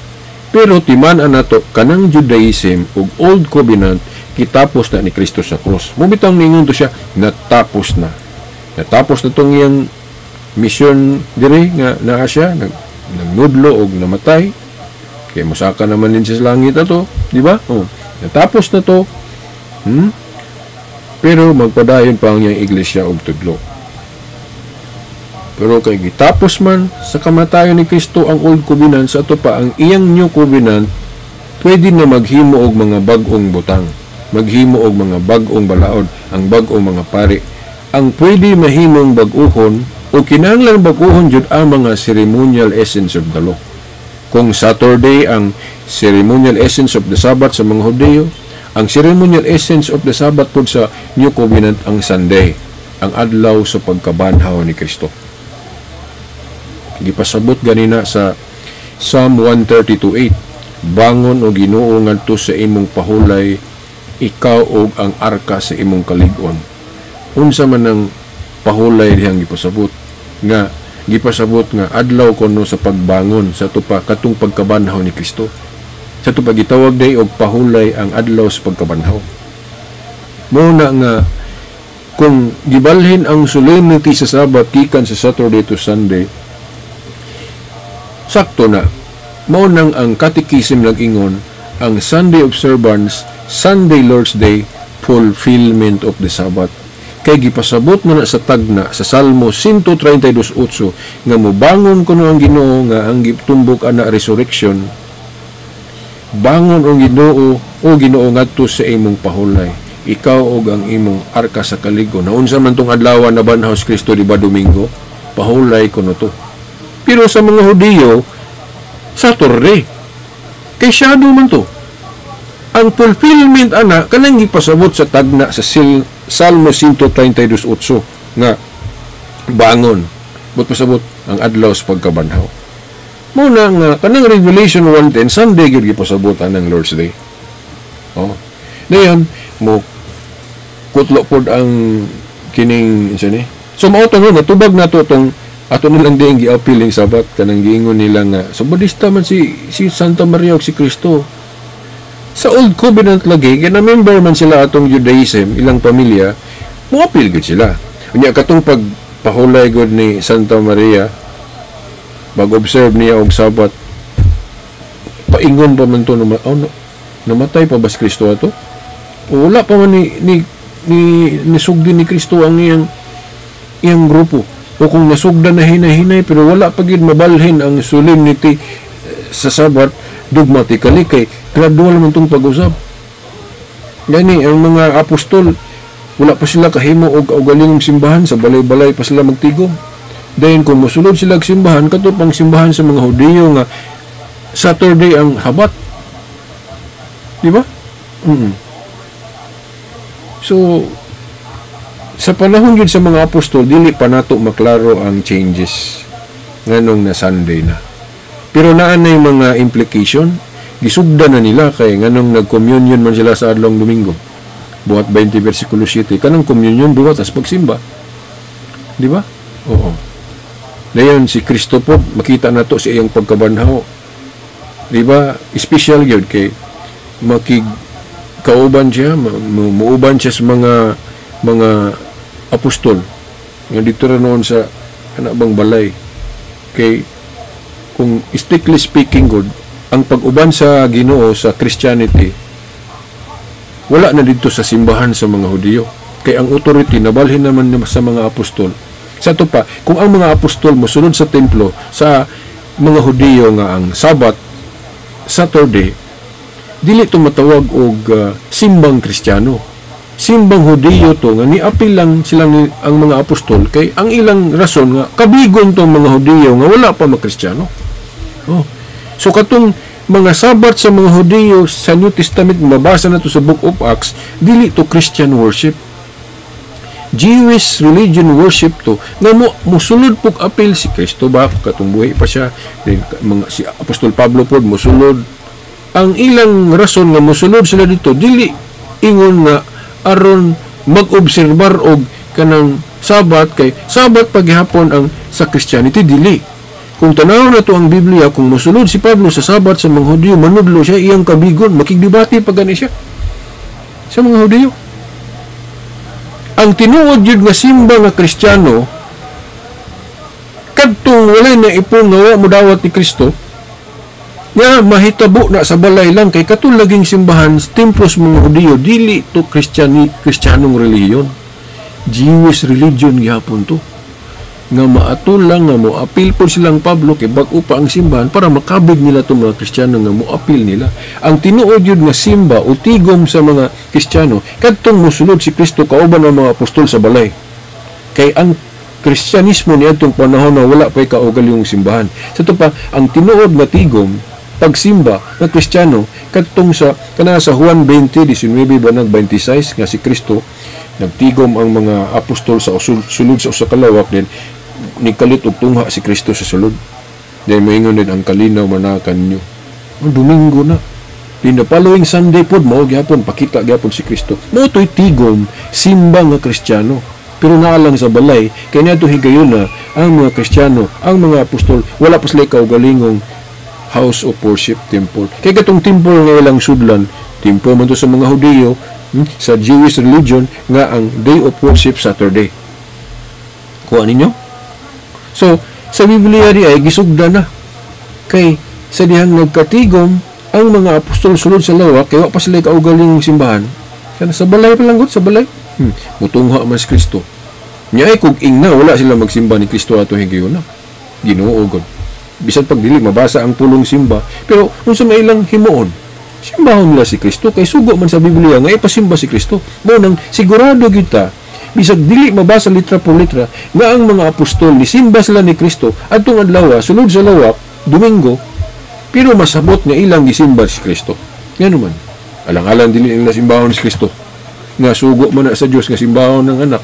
Pero timan-an nato kanang Judaism ug Old Covenant kitapos na ni Kristo sa krus. Mubitang ningon to siya, natapos na. Natapos na tong iyang misyon diri nga naa siya, nagnudlo og namatay. Kay mosaka naman din siya sa langit ato, di ba? Oh, natapos na to. Pero magpadayon pa ang iyang iglesia og tudlo. Pero kay gitapos man sa kamatayon ni Kristo ang Old Covenant, sa ato pa ang iyang New Covenant, pwede na maghimo og mga bag-ong butang, maghimo og mga bag-ong balaod, ang bag-ong mga pari. Ang pwede mahimong bag-uhon o kinahanglan bag-uhon jud ang mga ceremonial essence of the law. Kung Saturday ang ceremonial essence of the Sabbath sa mga Hudiyo, ang ceremonial essence of the Sabbath pud sa New Covenant ang Sunday, ang adlaw sa pagkabanhaw ni Kristo. Gipasabot ganina sa Psalm 132:8, bangon o Ginoo ngadto sa imong pahulay, ikaw og ang arka sa imong kalig-on. Unsa man ang pahulay dihang gipasabot? Nga gipasabot nga adlaw kuno sa pagbangon sa tupa katong pagkabanhaw ni Kristo. Sa tupa gitawag day og pahulay ang adlaw sa pagkabanhaw. Mao na nga kung gibalhin ang solemnity sa Sabat gikan sa Saturday to Sunday, sakto na. Mao nang ang Catechism nag-ingon, ang Sunday observance, Sunday Lord's Day, fulfillment of the Sabbath. Kay gipasabot na sa tagna sa Salmo 132:8 nga mobangon kuno ang Ginoo nga ang gitumbok ana resurrection. Bangon ang Ginoo o Ginoo ngadto sa imong pahulay, ikaw og ang imong arka sa kalig-on. Naunsa man tong adlaw na banhaw si Kristo, di ba Domingo? Pahulay kuno to. Pero sa mga Hudiyo, Saturday. Kay shadow man to. Ang fulfillment ana kanang gipasabot sa tagna sa Salmo 132:8 nga bangon, but pasabot ang adlaw sa pagkabanhaw. Mao na nga kanang Revelation 1:10, Sunday gyud gipasabot anang Lord's Day. Oh. Dayon mo kutlo pod ang kining unsa ni. So mao to no, natubag nato tong ato nilang ding gi-appeal ing Sabat kanang giingon nila nga Sabadista man si Santa Maria ug si Kristo. Sa Old Covenant lagi, gina-member man sila atong Judaism, ilang pamilya, mo-appeal gud sila. Unya katong pagpahulay gud ni Santa Maria, mag-observe niya og Sabat, paingon pa man to, oh, no, namatay pa ba si Kristo ato? O wala pa man ni sugdi ni Kristo ang iyang grupo. O kung nasugdan na hinay-hinay, pero wala pa gid mabalhin ang solemnity sa Sabat dogmatically, kay gradual man tong pag-usab. Gani ang mga apostol, wala pa sila kahimo og kaugalingong simbahan, sa balay-balay pa sila magtigom. Dayon kung mosulod sila og simbahan, kato pang simbahan sa mga Hudiyo nga Saturday ang habat. Di ba? So sa panahon yun sa mga apostol, dili pa nato maklaro ang changes nganong na Sunday na. Pero naa na yung mga implication, gisugda na nila kay nganong nag-communion man sila sa adlong Domingo. Buhat 20 versikulo 7, kanang communion buhat as pagsimba. Di ba? Oo. Dayon si Kristo po, makita na to sa iyang pagkabanhaw. Di ba? Special yun kay makig kauban siya, muuban siya sa mga apostol nga dito ra noon sa kana bang balay. Kay kung strictly speaking good, ang pag-uban sa Ginoo sa Christianity wala na dito sa simbahan sa mga Hudiyo. Kay ang authority nabalhin naman sa mga apostol. Sa ato pa, kung ang mga apostol mosunod sa templo sa mga Hudiyo nga ang Sabat Saturday, dili to matawag og simbang Kristiyano. Simbang Hudiyo to nga niapil lang sila ni, ang mga apostol kay ang ilang rason nga kabigon tong mga Hudiyo nga wala pa makristyano. Oh. So katong mga Sabat sa mga Hudiyo sa New Testament, mabasa na to sa Book of Acts, dili to Christian worship. Jewish religion worship to nga mo musulod pug apil si Kristo ba katong buhi pa siya, then mga si Apostol Pablo pod musulod. Ang ilang rason nga musulod sila dito dili ingon nga aron mag-obserbar og kanang Sabat kay Sabat paghapon ang sa Christianity, dili. Kung tanaw na to ang Biblia, kung mosulod si Pablo sa Sabat sa mga Hudiyo, manudlo siya iyang kabigon, makigdebate pa gani siya sa mga Hudiyo. Ang tinuod yun nga simba nga Kristiyano kadtong walay na ipong nga wa modawat ni Kristo nga mahitabo na sa balay lang kay katong laging simbahan templo sa mga Hudiyo dili to Kristiyanong relihiyon. Jewish religion gihapon to nga maatol lang nga moapil po silang Pablo kay bag-o pa ang simbahan para makabig nila itong mga Kristiyano nga moapil nila. Ang tinuod yun nga simba o tigom sa mga Kristiyano kadtong mosulod si Kristo kauban ang mga apostol sa balay. Kay ang Kristyanismo niadtong panahon na wala pa'y kaugalingong simbahan. Sa ito pa, ang tinuod nga tigom pagsimba nga Kristiyano kadtong sa kana sa Juan 20:19 ba nag 26 nga si Kristo nagtigom ang mga apostol sa sulod sa usa ka lawak, din nikalit og tungha si Kristo sa sulod. Then moingon din ang kalinaw manakan nyo. Ang Domingo na. Din the following Sunday pod mao gyapon pakita gyapon si Kristo. Mao to'y tigom simba nga Kristiyano. Pero naa lang sa balay kay niadto higayuna ang mga Kristiyano, ang mga apostol wala pa sila kaugalingong house of worship, temple. Kay katong temple nga ilang sudlan, temple man to sa mga Hudiyo, sa Jewish religion nga ang day of worship Saturday. Kuha ninyo? So, sa Biblia di ay gisugda na. Kay sa dihang nagkatigom ang mga apostol sulod sa lawak kay wa pa sila kaugalingong simbahan. Kana sa balay pa lang gud, sa balay. Mutungha man si Kristo. Nya ay kung ingna wala sila magsimba ni Kristo ato higayuna. Ginoo gud. Bisan pag dili mabasa ang pulong simba, pero unsa may ilang himuon? Simbahon nila si Kristo kay sugo man sa Biblia nga ipasimba si Kristo. Mao nang sigurado gyud ta bisag dili mabasa litra por litra nga ang mga apostol nisimba sila ni Kristo adtong adlaw sulod sa lawak Domingo, pero masabot nga ilang gisimba si Kristo. Ngano man alang-alang dili nila simbahon si Kristo nga sugo man na sa Dios nga simbahon ng anak.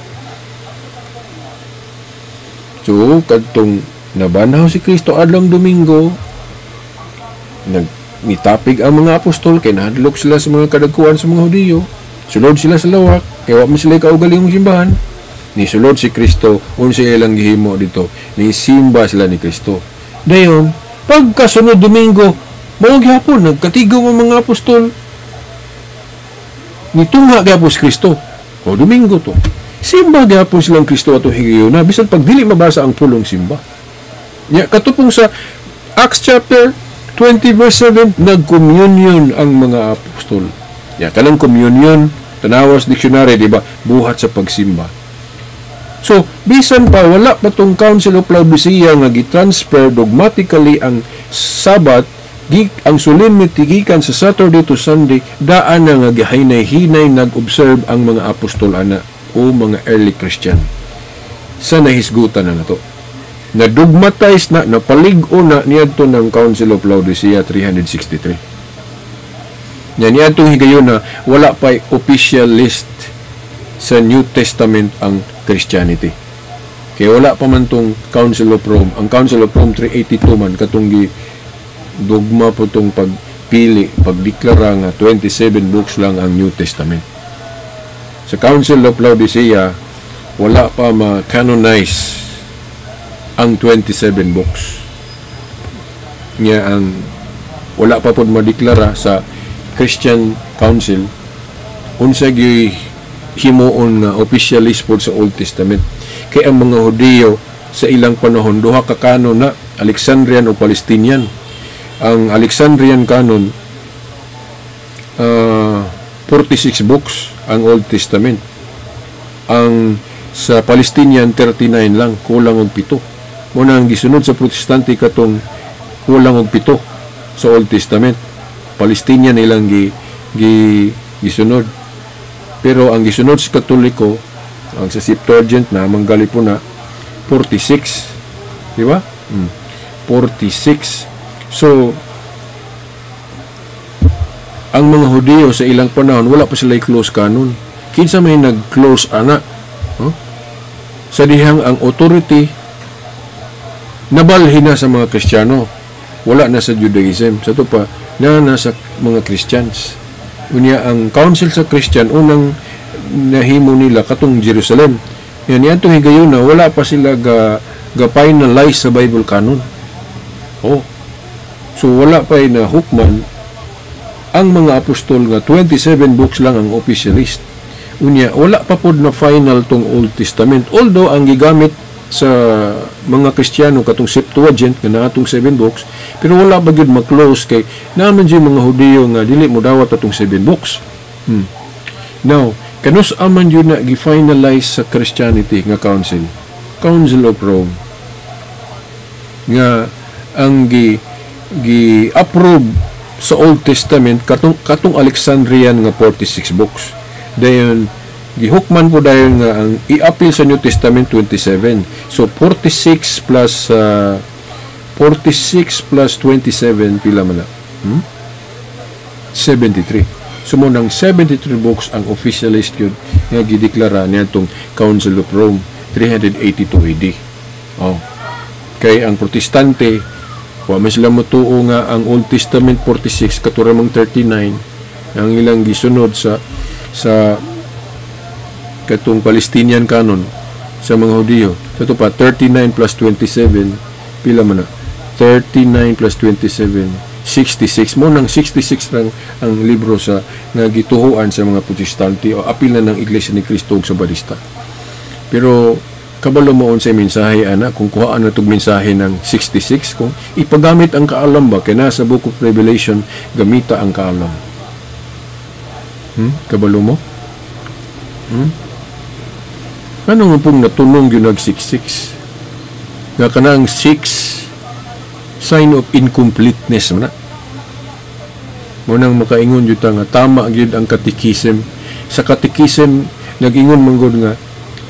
So kadtong nabanhaw si Kristo adlong Domingo, nagmitapig ang mga apostol kay nahadlok sila sa mga kadagkuan sa mga Hudiyo. Sulod sila sa lawak kay wa man sila kaugalingong simbahan. Nisulod si Kristo, unsa ilang gihimo dito? Nisimba sila ni Kristo. Dayon pagkasunod Domingo, mao gyapon nagkatigom ang mga apostol. Nitungha gyapon si Kristo. O Domingo to. Simba gyapon silang Kristo ato higayuna bisan pag dili mabasa ang pulong simba. Ya katupong sa Acts chapter 20 verse 7, nag-communion ang mga apostol. Ya kanang communion, tanawas dictionary, di ba? Buhat sa pagsimba. So, bisan pa wala pa tong Council of Laodicea nga gi-transfer dogmatically ang Sabat, ang solemnity gikan sa Saturday to Sunday, daan na nga gihinay-hinay nag-observe ang mga apostol ana o mga early Christian. Sa nahisgutan na nato. Na dogmatize na, napalig-o na niadto ng Council of Laodicea 363. Nya niadtong higayon na wala pa'y official list sa New Testament ang Christianity. Kaya wala pa man tong Council of Rome. Ang Council of Rome 382 man katong gi dogma po tong pagpili, pagdeklara nga 27 books lang ang New Testament. Sa Council of Laodicea, wala pa ma-canonize ang 27 books. Nga ang wala pa pod madeklara sa Christian Council unsa gyuy himuon nga official list pod sa Old Testament. Kay ang mga Hudiyo sa ilang panahon, duha ka canon na, Alexandrian o Palestinian. Ang Alexandrian canon, 46 books ang Old Testament. Ang sa Palestinian, 39 lang, kulang og 7. Muna ang gisunod sa Protestante katong kulang og 7 sa Old Testament. Palestinian ilang gi, gi gisunod. Pero ang gisunod sa Katoliko, ang sa Septuagint na manggali po na 46. Di ba? 46. So, ang mga Hudiyo sa ilang panahon, wala pa sila close canon. Kinsa may nag-close ana? Huh? Sa dihang ang authority nabalhin na sa mga Kristiyano. Wala na sa Judaism. Sa to pa, na nasa mga Christians. Unya ang council sa Christian, unang nahimo nila katong Jerusalem. Yan niadtong higayon na wala pa sila ga finalize sa Bible canon. Oh. So wala pa na hukman ang mga apostol nga 27 books lang ang official list. Unya wala pa pod na final tong Old Testament. Although ang gigamit sa mga Kristiyano katong Septuagint nga naatong 7 books, pero wala ba gyud ma-close kay naman jud mga Hudiyo nga dili mo dawat atong 7 books. Now, kanus aman yun na gi-finalize sa Christianity nga council? Council of Rome. Nga ang gi gi approve sa Old Testament katong Alexandrian nga 46 books. Dayon gihukman po dayon nga ang i-appeal sa New Testament 27. So 46 plus 27, pila man na? 73. So mo nang 73 books ang official list yun nga gideklara niadtong Council of Rome 382 AD. Oh. Kay ang Protestante, wa man sila motuo nga ang Old Testament 46, katura mang 39 ang ilang gisunod sa katong Palestinian canon sa mga Hudiyo. Sa to pa, 39 plus 27, pila man na? 39 plus 27, 66. Mo nang 66 lang ang libro sa nga gituhuan sa mga Protestante o apil na ng Iglesia ni Cristo ug sa Badista. Pero kabalo mo sa mensahe ana, kung kuhaan na tog mensahe ng 66, kung ipagamit ang kaalam ba kay nasa Book of Revelation, gamita ang kaalam. Kabalo mo? Ano nga pong natunong yun nag 66? Nga kanang 6, sign of incompleteness man na. Mo nang makaingon jud ta nga tama gyud ang catechism. Sa catechism nag-ingon man gud nga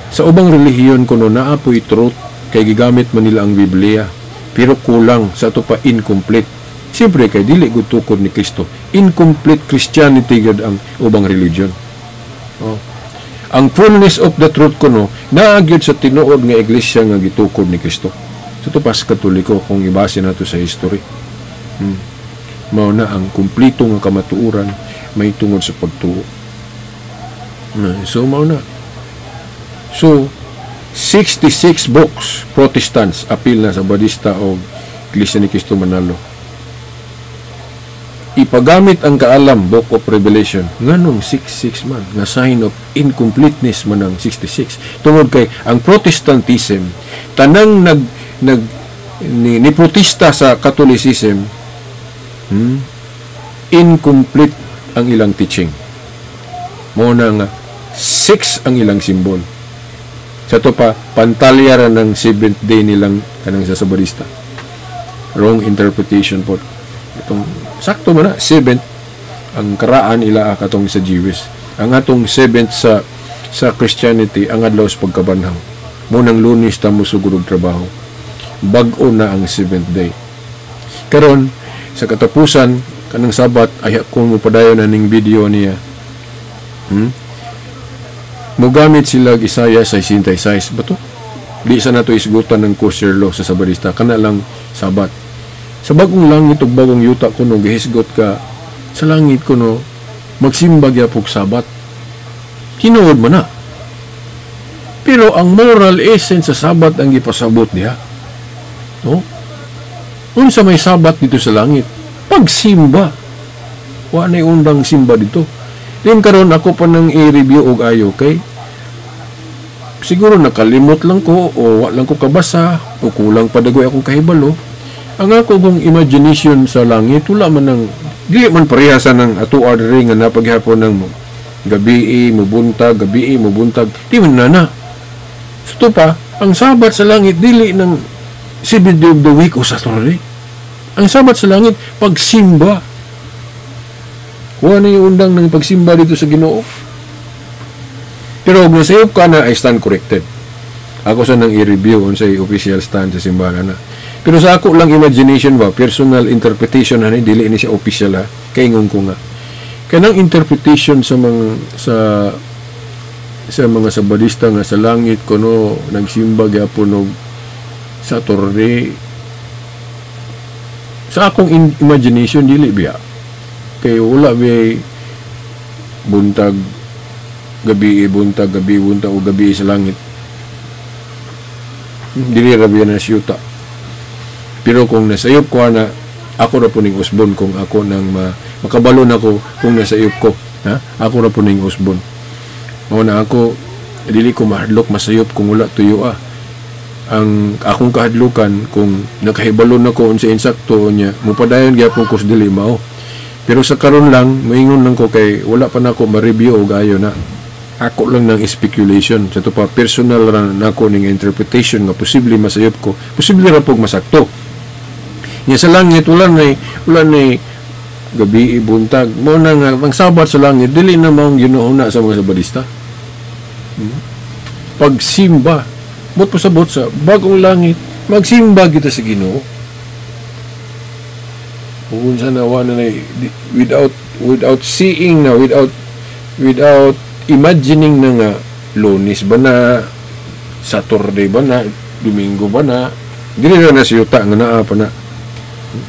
sa ubang relihiyon kuno naa poy truth kay gigamit man nila ang Biblia, pero kulang, sa ato pa incomplete. Siyempre kay dili gud tukod ni Kristo. Incomplete Christianity gud ang ubang religion. Oh. Ang fullness of the truth kuno naa gyud sa tinuod nga iglesia nga gitukod ni Kristo. Sa to pas Katoliko, kung ibase nato sa history. Mao na ang kumpleto nga kamatuoran may tungod sa pagtuo. So mao na. So 66 books Protestants, apil na sa Badista o Iglesia ni Cristo Manalo. Ipagamit ang kaalam, Book of Revelation, nganong 66 man nga sign of incompleteness man ang 66? Tungod kay ang Protestantism, tanang nag nag ni protesta sa Catholicism, incomplete ang ilang teaching. Mo na nga 6 ang ilang simbol. Sa to pa, pantalya ra ng seventh day nilang kanang sa Sabadista. Wrong interpretation po. Itong sakto man na, seventh ang karaan ila katong sa Jewish. Ang atong seventh sa Christianity, ang adlaw sa pagkabanhaw. Mo nang Lunes ta mo sugod og trabaho. Bag-o na ang seventh day. Karon sa katapusan kanang Sabat ay kung mopadayon na ning video niya. Mogamit sila og Isaiah 66 ba to? Di sa nato isgutan ng kosher law sa Sabadista, kana lang Sabat. Sa bagong langit ug bagong yuta kuno gihisgot ka sa langit kuno magsimba gyapon Sabat. Tinuod man na. Pero ang moral essence sa Sabat ang gipasabot niya. No? Unsa may Sabat dito sa langit? Pagsimba. Wa nay undang simba dito. Din karon ako pa nang i-review og ayo kay siguro nakalimot lang ko o wa lang ko kabasa o kulang pa dagoy akong kahibalo. Ang ako kong imagination sa langit wala man nang dili man pareha sa nang ato diri nga napaghapon ng gabi mubuntag, gabi mubuntag, di man na na. So pa, ang Sabat sa langit dili ng seventh day of the week o Saturday. Ang Sabat sa langit pagsimba. Wa na yung undang ng pagsimba dito sa Ginoo. Pero og nasayop ka na, I stand corrected. Ako sa nang i-review unsay official stand sa simbahan na. Pero sa ako lang imagination ba, personal interpretation ani, dili ni siya official ha. Kaingon ko nga. Kanang interpretation sa mga Sabadista nga sa langit kuno nagsimba gyapon og Saturday, sa akong imagination dili biya kay wala biya buntag gabi, buntag gabi, buntag o gabi sa langit. Dili ra biya na siyuta. Pero kung nasayop ko ana, ako ra po ning usbon kung ako nang makabalo na ko kung nasayop ko, ha, ako ra po ning usbon. Mao na ako dili ko mahadlok masayop kung wala tuyo ah. Ang akong kahadlukan kung nakahibalo na ko unsa insakto niya, mupadayon gyapon ko sa dili mao. Pero sa karon lang, moingon lang ko kay wala pa nako ma-review og ayo na. Ako lang ng speculation sa to pa, personal ra nako ning interpretation nga posible masayop ko, posible ra pog masakto nya. Sa langit wala nay gabi buntag. Mo na nga ang Sabat sa langit dili na maong ginuuna sa mga Sabadista. Pagsimba. Mot pasabot sa bagong langit magsimba kita sa Ginoo. Kung sa nawa na without without seeing na, without without imagining na nga Lunes ba na, Saturday ba na, Domingo ba na, dili na na siyuta nga naa pa na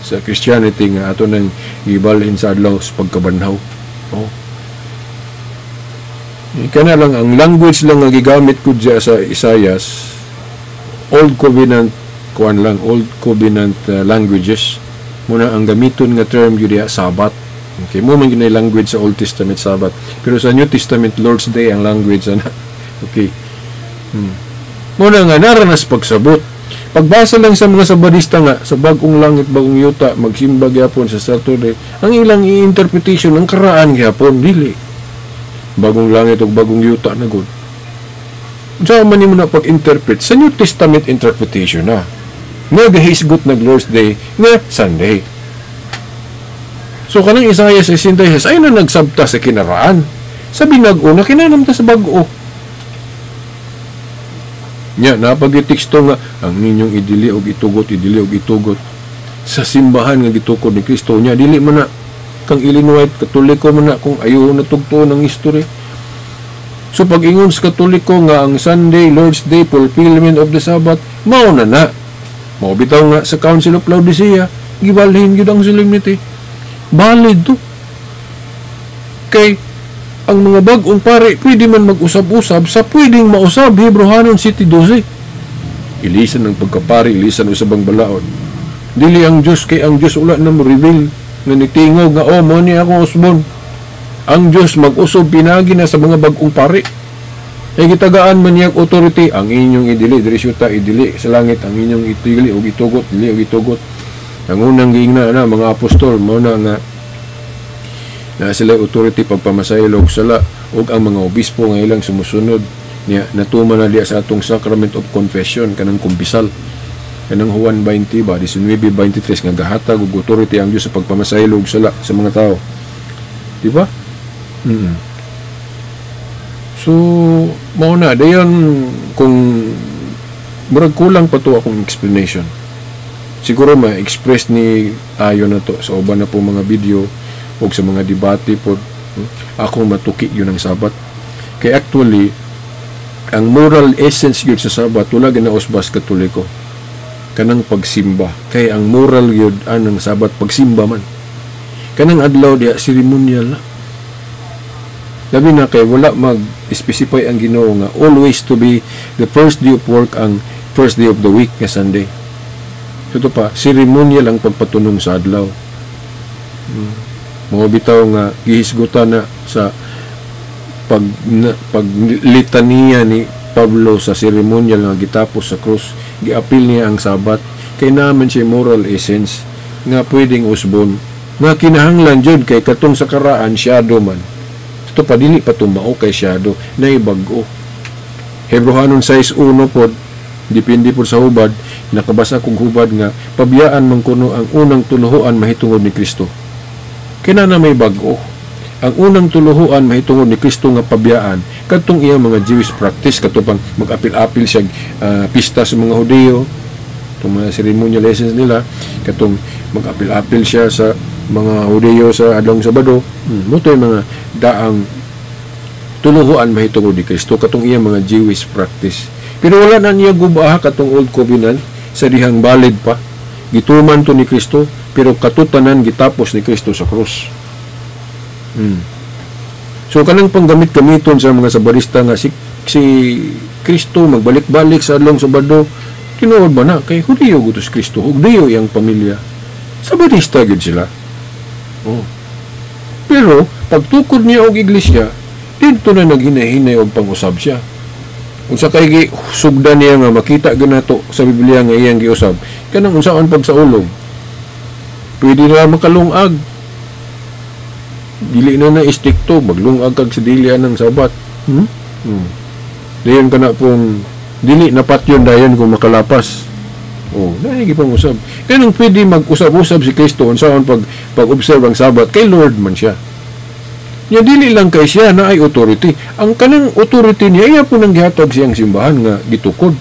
sa Christianity nga ato nang gibalhin sa adlaw sa pagkabanhaw. Oh. Kana lang ang language lang nga gigamit ko diya sa Isaias, Old Covenant kuan lang, Old Covenant languages muna ang gamiton nga term gyud diya, Sabat. Okay, mo man gyud language sa Old Testament, Sabat. Pero sa New Testament, Lord's Day ang language ana. Okay. Muna nga naranas pagsabot. Pagbasa lang sa mga Sabadista nga sa bagong langit, bagong yuta magsimba gyapon sa Saturday, ang ilang i-interpretation ang karaan gyapon dili. Bagong langit ug bagong yuta na gud. Unsa man nimo na pag-interpret sa New Testament interpretation na? Nga gahisgot nag Lord's Day nga Sunday. So kanang Isaiah 66 ay na nagsabta sa kinaraan. Sa binag-o na kinanamta sa bag-o. Nya napagiteksto nga ang ninyong idili og itugot, idili og itugot sa simbahan nga gitukod ni Kristo nya dili man na kang Ellen White, Katoliko man na kung ayo na tugtuon ng history. So pag-ingon sa Katoliko nga ang Sunday, Lord's Day, fulfillment of the Sabbath, mao na na. Mao bitaw nga sa Council of Laodicea, gibalhin gyud ang solemnity. Valid to. Kay ang mga bag-ong pare pwede man mag-usab-usab sa pwedeng mausab, Hebrohanon 7:12. Ilisan ng pagkapari, ilisan usab ang balaod. Dili ang Diyos, kay ang Diyos wala na mo reveal nga nitingog nga, "Oh, mo ni ako usbon." Ang Diyos mag-usob pinagi na sa mga bag-ong pare. Ay gitagaan man niyang authority ang inyong idili diri syuta, idili sa langit ang inyong idili og itugot, dili og itugot. Ang unang giingna na mga apostol mo na nga na sila authority pagpamasaylo og sala ug ang mga obispo nga ilang sumusunod niya natuman na diya sa atong sacrament of confession, kanang kumpisal, kanang Juan 20 ba, 19:23, nga gahatag og authority ang Dios sa pagpamasaylo og sala sa mga tao, di ba? So mao na dayon kung murag kulang pa to akong explanation. Siguro ma-express ni ayo na to sa uban na po mga video o sa mga debate po. Akong matuki yun ang Sabat. Kay actually, ang moral essence yun sa Sabat, wala na usbas Katoliko. Kanang pagsimba. Kay ang moral yun anang Sabat, pagsimba man. Kanang adlaw diya, ceremonial na. Labi na kay wala mag-specify ang Ginoo nga always to be the first day of work ang first day of the week nga Sunday. Ito pa, ceremonial ang pagpatunong sa adlaw. Mga bitaw nga gihisgutan na sa pag litaniya ni Pablo sa ceremonial nga gitapos sa krus, giapil niya ang Sabat kay naman siya moral essence nga pwedeng usbon nga kinahanglan jud kay katong sa karaan shadow man. Ito pa dili pa tumao kay shadow nay bag-o. Hebreohanon 6:1 pod, depende pod sa hubad, nakabasa kong hubad nga pabiyaan man kuno ang unang tuluhuan mahitungod ni Kristo. Kinana may bag-o. Ang unang tuluhuan mahitungod ni Kristo nga pabiyaan kadtong iyang mga Jewish practice, katupang mag-apil-apil siya pista sa mga Hudiyo, itong mga ceremonial lessons nila, katong mag-apil-apil siya sa mga Hudiyo sa adlong Sabado. Mo to mga daang tuluhuan mahitungod ni Kristo, katong iyang mga Jewish practice. Pero wala na niya gubaha katong Old Covenant sa dihang valid pa. Gituman to ni Kristo, pero katutanan gitapos ni Kristo sa krus. So kanang panggamit-gamiton sa mga Sabarista nga si Kristo magbalik-balik sa adlong Sabado, tinuod ba na kay Hudiyo gutos Kristo, Hudiyo iyang pamilya. Sabarista gyud sila. Oh. Pero pagtukod niya og iglesia, didto na naghinahinay og pangusab siya. Unsa kay sugdan niya nga makita gyud nato sa Biblia nga iyang giusab, kanang unsaon pagsaulog. Pwede na makalungag. Dili na na istikto, maglungag kag sa dili anang Sabat. Dayon kana pong dili na patyon dayon kung makalapas. Oh, naay gipang usab. Kanang pwede mag-usab-usab si Kristo unsaon pag-observe ang Sabat, kay Lord man siya. Nya dili lang kay siya na ay authority. Ang kanang authority niya iya po nang gihatag siyang simbahan nga gitukod.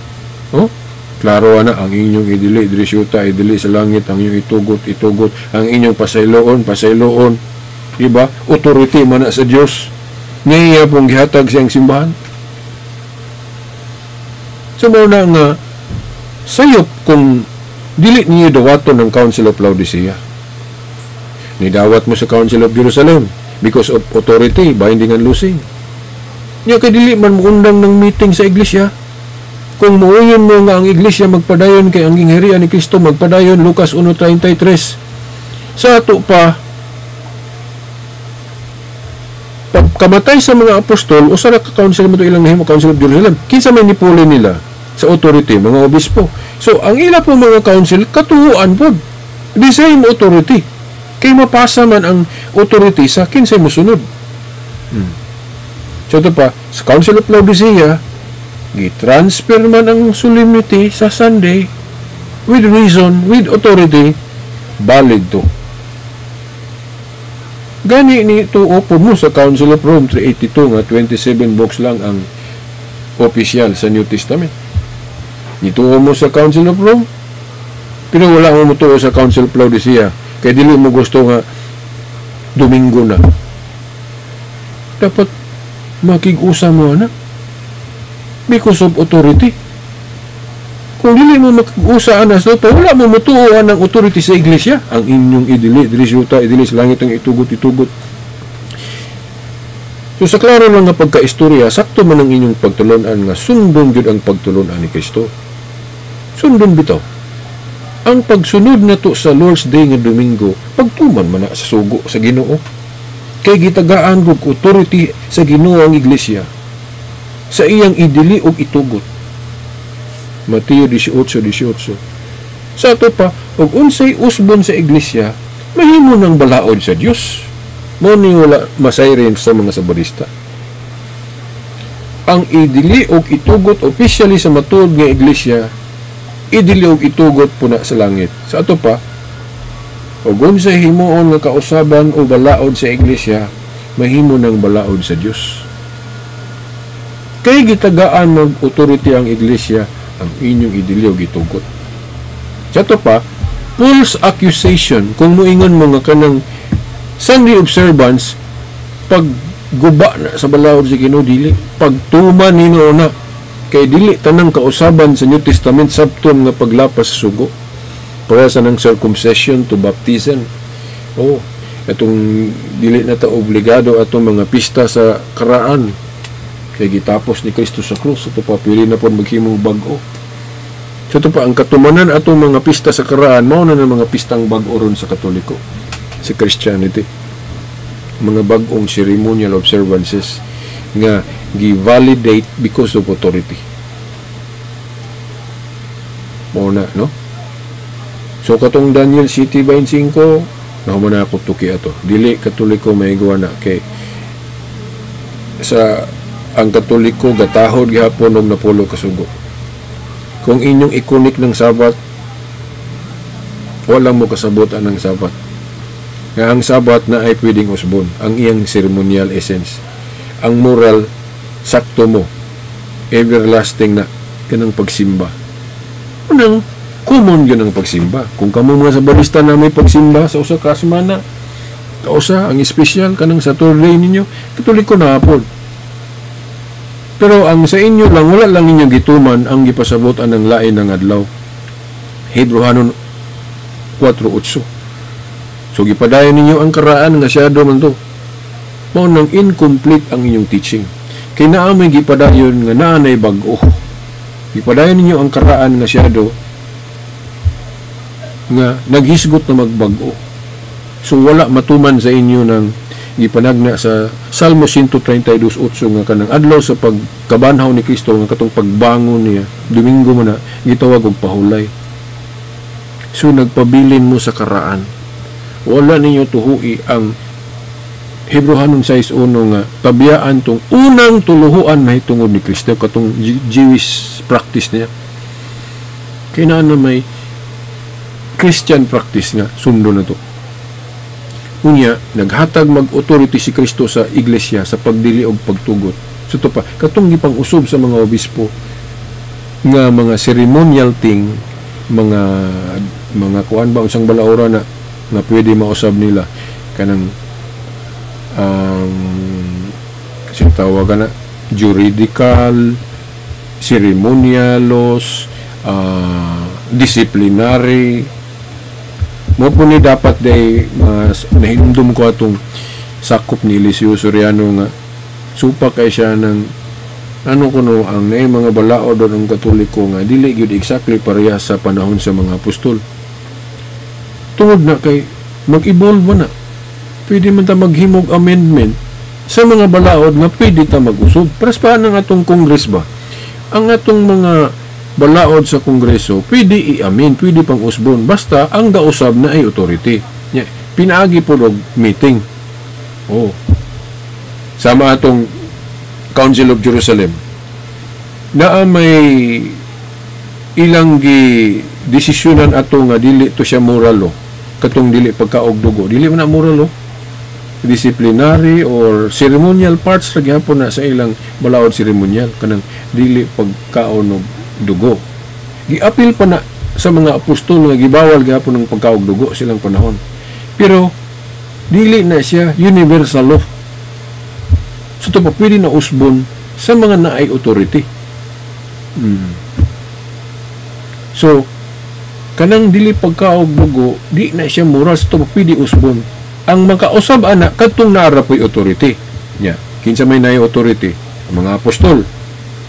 Oh? Klaro ana ang inyong idili diri syuta, idili sa langit, ang inyong itugot, itugot, ang inyong pasayloon, pasayloon. Diba? Authority man na sa Dios. Nga iya pong gihatag siyang simbahan. So mao na nga sayop kung dili niyo dawaton ng Council of Laodicea. Nidawat mo sa Council of Jerusalem because of authority, binding and loosing. Nya kay dili man moundang ng meeting sa iglesia. Kung muuyon mo nga ang iglesia magpadayon kay ang gingharian ni Kristo magpadayon, Lucas 1:33. Sa ato pa pagkamatay sa mga apostol, usa ra ka council mo to ilang nahimo, Council of Jerusalem. Kinsa may nipuli nila sa authority? Mga obispo. So ang ila po mga council katuhuan pod. The same authority. Kay mapasa man ang authority sa kinsay mosunod. So ito pa, sa Council of Laodicea, gi-transfer man ang solemnity sa Sunday with reason, with authority, valid to. Gani ni tuo po mo sa Council of Rome 382 nga 27 books lang ang official sa New Testament. Nituo mo sa Council of Rome, pero wala mo mutuo sa Council of Laodicea kay dili mo gusto nga Domingo na. Dapat makig-usa mo na because of authority. Kung dili mo makig-usa ana sa pa, wala mo mutuo ang authority sa iglesia. Ang inyong idili diri syuta, idili sa langit, ang itugot, itugot. So sa klaro lang nga pagkaistorya, sakto man ang inyong pagtulunan nga sundon gyud ang pagtulunan ni Kristo. Sundon bitaw. Ang pagsunod nato sa Lord's Day nga Domingo, pagtuman man na sa sugo sa Ginoo. Kay gitagaan og authority sa Ginoo ang iglesia sa iyang idili og itugot. Mateo 18:18. Sa ato pa, og unsay usbon sa iglesia, mahimo ng balaod sa Dios. Mao ni wala masayrin sa mga Sabarista. Ang idili og itugot officially sa matuod nga iglesia, idili og itugot puna sa langit. Sa ato pa, og unsay himuon nga kausaban o balaod sa iglesia, mahimo ng balaod sa Dios. Kay gitagaan mag authority ang iglesia, ang inyong idili og itugot. Sa ato pa, False accusation kung moingon mo nga kanang Sunday observance pag guba na sa balaod sa Ginoo. Dili pagtuman nino na, kay dili tanang kausaban sa New Testament sabton nga paglapas sa sugo, para sa nang circumcision to baptism. Oh, atong dili na ta obligado atong mga pista sa karaan kay gitapos ni Kristo sa krus. Ato pa pili na pod maghimong bag-o. So ito pa ang katumanan atong mga pista sa karaan, mao na ng mga pistang bag-o ron sa Katoliko, sa Christianity, mga bag-ong ceremonial observances nga gi-validate because of authority. Mao na, no? So katong Daniel 7:25, nahuman na ako tuki ato. Dili Katoliko may na kay sa ang Katoliko gatahod gihapon og napulo ka sugo. Kung inyong ikunik ng Sabat, walang mo kasabot ang Sabat. Nga ang Sabat na ay pwedeng usbon, ang iyang ceremonial essence. Ang moral, sakto mo, everlasting na, kanang pagsimba. Unang, common yun ang pagsimba. Kung kamo mga Sabalista na may pagsimba sa usa ka semana, kausa, ang espesyal, kanang Saturday ninyo, Katoliko na hapon. Pero ang sa inyo lang, wala lang ninyo gituman ang gipasabot ang lain ng adlaw. Hebreohanon 4:8. So gipadayon ninyo ang karaan nga syado man to. Mao nang incomplete ang inyong teaching. Kay naa may gipadayon nga naa nay bag-o. Gipadayon ninyo ang karaan nga syado nga naghisgot na magbag-o. So wala matuman sa inyo ng gipanagna sa Salmo 132:8 nga kanang adlaw sa pagkabanhaw ni Kristo, nga katong pagbangon niya, Domingo man na gitawag og pahulay. So nagpabilin mo sa karaan. Wala ninyo tuhui ang Hebreohanon 6:1 nga tabiyaan tong unang tuluhuan mahitungod ni Kristo, katong Jewish practice niya. Kay naa na may Christian practice nga sundo na to. Unya, naghatag mag-authority si Kristo sa iglesia sa pagdili og pagtugot. So ito pa, katong gipang-usob sa mga obispo nga mga ceremonial thing, mga kuan ba, unsang balaora na nga pwede mausab nila kanang tawag na juridical, ceremonial laws, disciplinary. Mo po ni dapat day mas nahinumdum ko atong sakop ni Eliseo Soriano nga supa kay siya ng ano kuno ang naay mga balaod ang Katoliko nga dili gyud exactly pareha sa panahon sa mga apostol. Tungod na kay mag-evolve man na. Pwede man ta maghimog amendment sa mga balaod nga pwede ta mag-usog. Paras pa ang atong Congress ba? Ang atong mga balaod sa Kongreso, pwede i-amend, pwede pang usbon, basta ang gausab na ay authority. Pinaagi po og meeting. Oh. Sama atong Council of Jerusalem. Naa may ilang gi desisyonan ato nga dili to siya moral, oh. Katong dili pagkaog dugo, dili man na moral, oh. Disciplinary or ceremonial parts ra gyapon na sa ilang balaod ceremonial kanang dili pagkaon og dugo. Giapil pa na sa mga apostol nga gibawal gyapon ang pagkaog dugo silang panahon. Pero dili na siya universal law. So ito pa pwede na usbon sa mga naay authority. So kanang dili pagkaog dugo, di na siya moral, so ito pa pwede usbon. Ang makausab ana kadtong naara po'y authority. Nya, kinsa may naay authority? Ang mga apostol.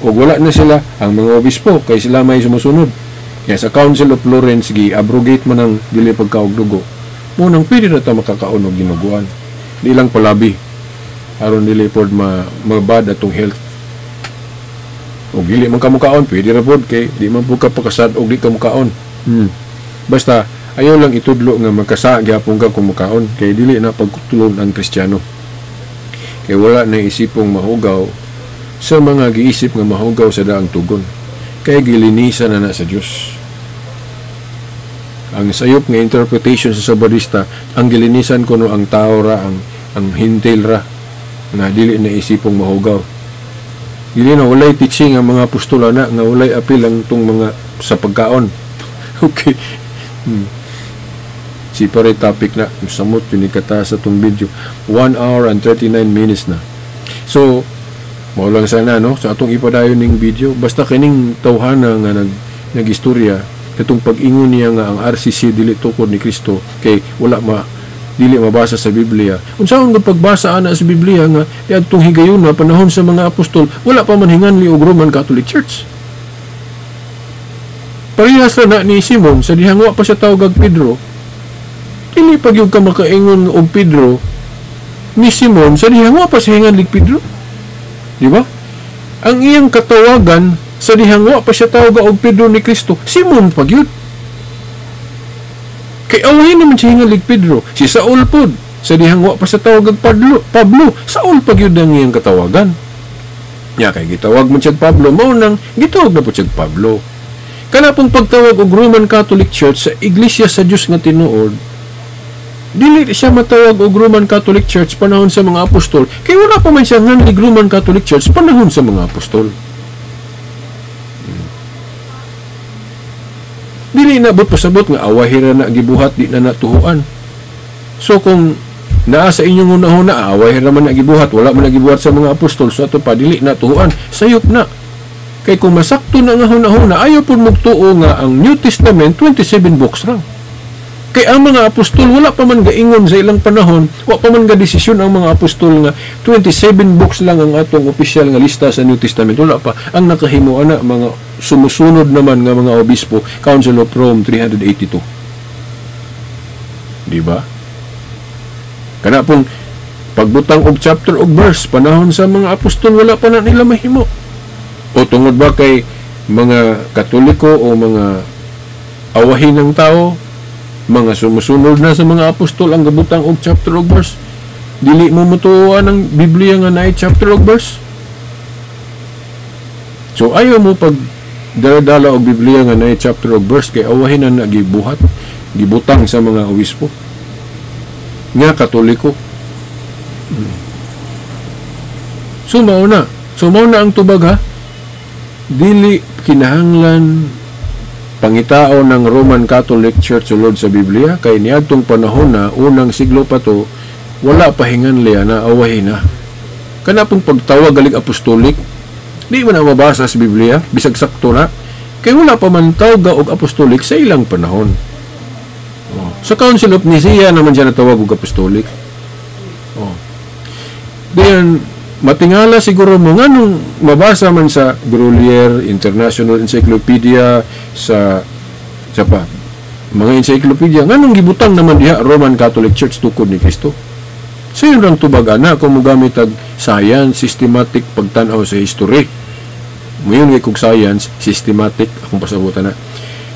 Og wala na sila ang mga obispo kay sila may sumusunod. Kaya sa Council of Florence gi abrogate man ang dili pagkaog dugo. Mo nang pwede na ta makakaon og ginuguan. Di lang palabi aron dili pod mabad atong health. Og dili man ka mukaon, pwede ra pod kay di man pud ka pakasad og di ka mukaon. Basta ayaw lang itudlo nga magkasa gyapon ka kung mukaon kay dili na pagtulon ang Kristiyano. Kay wala na isipong mahugaw sa mga giisip nga mahugaw sa daang tugon. Kay gilinisan na na sa Dios. Ang sayop nga interpretation sa Sabadista, ang gilinisan kuno ang tao ra, ang hintil ra nga dili na isipong mahugaw. Dili na walay teaching ang mga apostola na nga walay apil ang tong mga sa pagkaon. Okay. Separate topic na. Samot yun ikata sa itong video. 1 hour and 39 minutes na. So, mao lang sana, no? Sa atong ipadayon ning video, basta kining tawhana nga nag-istorya, katong pag-ingon niya nga ang RCC dili tukod ni Kristo kay wala ma dili mabasa sa Biblia. Unsaon nga pagbasa ana sa Biblia nga adtong higayuna panahon sa mga apostol wala pa man hinganli og Roman Catholic Church? Parehas ra na ni Simon sa dihang wa pa siya tawag og Pedro. Dili pa gyud ka makaingon og Pedro ni Simon sa dihang wa pa siya hinganli Pedro. Di ba? Ang iyang katawagan sa dihang wa pa siya tawag og Pedro ni Kristo, Simon pa gyud. Kay awahin naman siya hingalig Pedro. Si Saul pod, sa dihang wa pa siya tawag og Pablo, Saul pa gyud ang iyang katawagan. Nya kay gitawag man siya Pablo, mao nang gitawag na po siya Pablo. Kana pong pagtawag og Roman Catholic Church sa Iglesia sa Dios nga tinuod, dili siya matawag og Roman Catholic Church panahon sa mga apostol, kay wala pa man siya nganlig Roman Catholic Church panahon sa mga apostol. Dili na bot pasabot nga awahira na gibuhat, di na natuhuan. So kung naa sa inyong hunahuna, awahira man na gibuhat, wala man na gibuhat sa mga apostol, so ato pa dili na tuhuan, sayop na. Kay kung masakto na nga hunahuna, ayaw pud mugtuo nga ang New Testament 27 books ra. Kay ang mga apostol wala pa man gaingon sa ilang panahon, wa pa man gadesisyon ang mga apostol nga 27 books lang ang atong opisyal nga lista sa New Testament. Wala pa. Ang nakahimo ana mga sumusunod naman nga mga obispo, Council of Rome 382. Di ba? Kana pong pagbutang og chapter og verse panahon sa mga apostol wala pa na nila mahimo. O tungod ba kay mga Katoliko o mga awahin ng tao, mga sumusunod na sa mga apostol ang gabutang og chapter og verse, dili mo mutuoan ang Biblia nga naay chapter og verse? So ayaw mo pag dala-dala og Biblia nga naay chapter og verse kay awahin na nagibuhat, gibutang sa mga obispo nga Katoliko. So mao na. So mao na ang tubag, ha. Dili kinahanglan pangitao ng Roman Catholic Church sulod sa Biblia kay niadtong panahon na unang siglo pa to wala pa hinganli na awahin na. Kana pong pagtawag galing apostolik, di man na mabasa sa Biblia bisag sakto na kay wala pa man tawga og apostolik sa ilang panahon. Oh. Sa Council of Nicaea naman siya natawag og apostolik. Oh. Then matingala siguro mo nganong mabasa man sa Grolier International Encyclopedia, sa pa mga encyclopedia, nganong gibutang naman diha Roman Catholic Church tukod ni Kristo? So yun lang tubag ana kung mogamit og science, systematic pagtan-aw sa history. Ngayon kay kung science, systematic akong pasabutan na.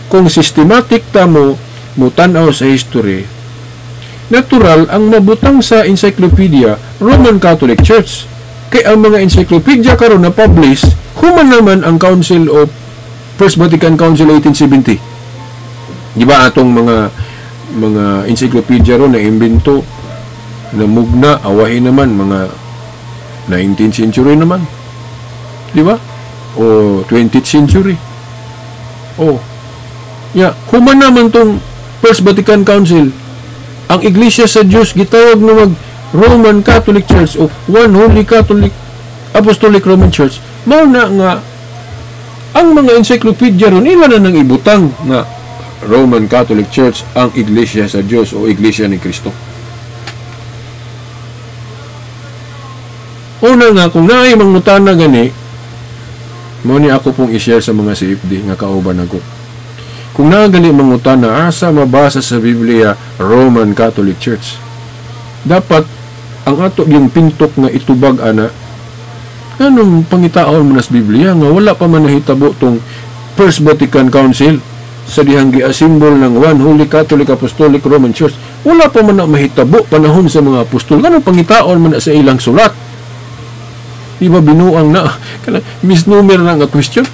Kung systematic ta mo mutan-aw sa history, natural ang mabutang sa encyclopedia Roman Catholic Church. Kay ang mga encyclopedia karon na publish, human naman ang Council of First Vatican Council 1870. Di ba atong mga encyclopedia ron na imbento na mugna awahin naman mga 19th century naman. Di ba? O 20th century. O. Ya, human naman tong First Vatican Council. Ang Iglesia sa Dios gitawag na mag Roman Catholic Church o One Holy Catholic Apostolic Roman Church. Mao na nga ang mga encyclopedia ron ila na nang ibutang nga Roman Catholic Church ang Iglesia sa Dios o Iglesia ni Kristo. Una nga kung naay mangutana gani, mao ni ako pong i-share sa mga CFD nga kauban ako. Kung naa gali mangutana asa mabasa sa Biblia Roman Catholic Church, dapat ang ato yung pintok nga itubag ana, anong pangitaon mo na sa Biblia nga wala pa man nahitabo tong First Vatican Council sa dihang giasimbol ng One Holy Catholic Apostolic Roman Church, wala pa man na mahitabo panahon sa mga apostol. Anong pangitaon man na sa ilang sulat? Di ba binuang na misnomer na nga question?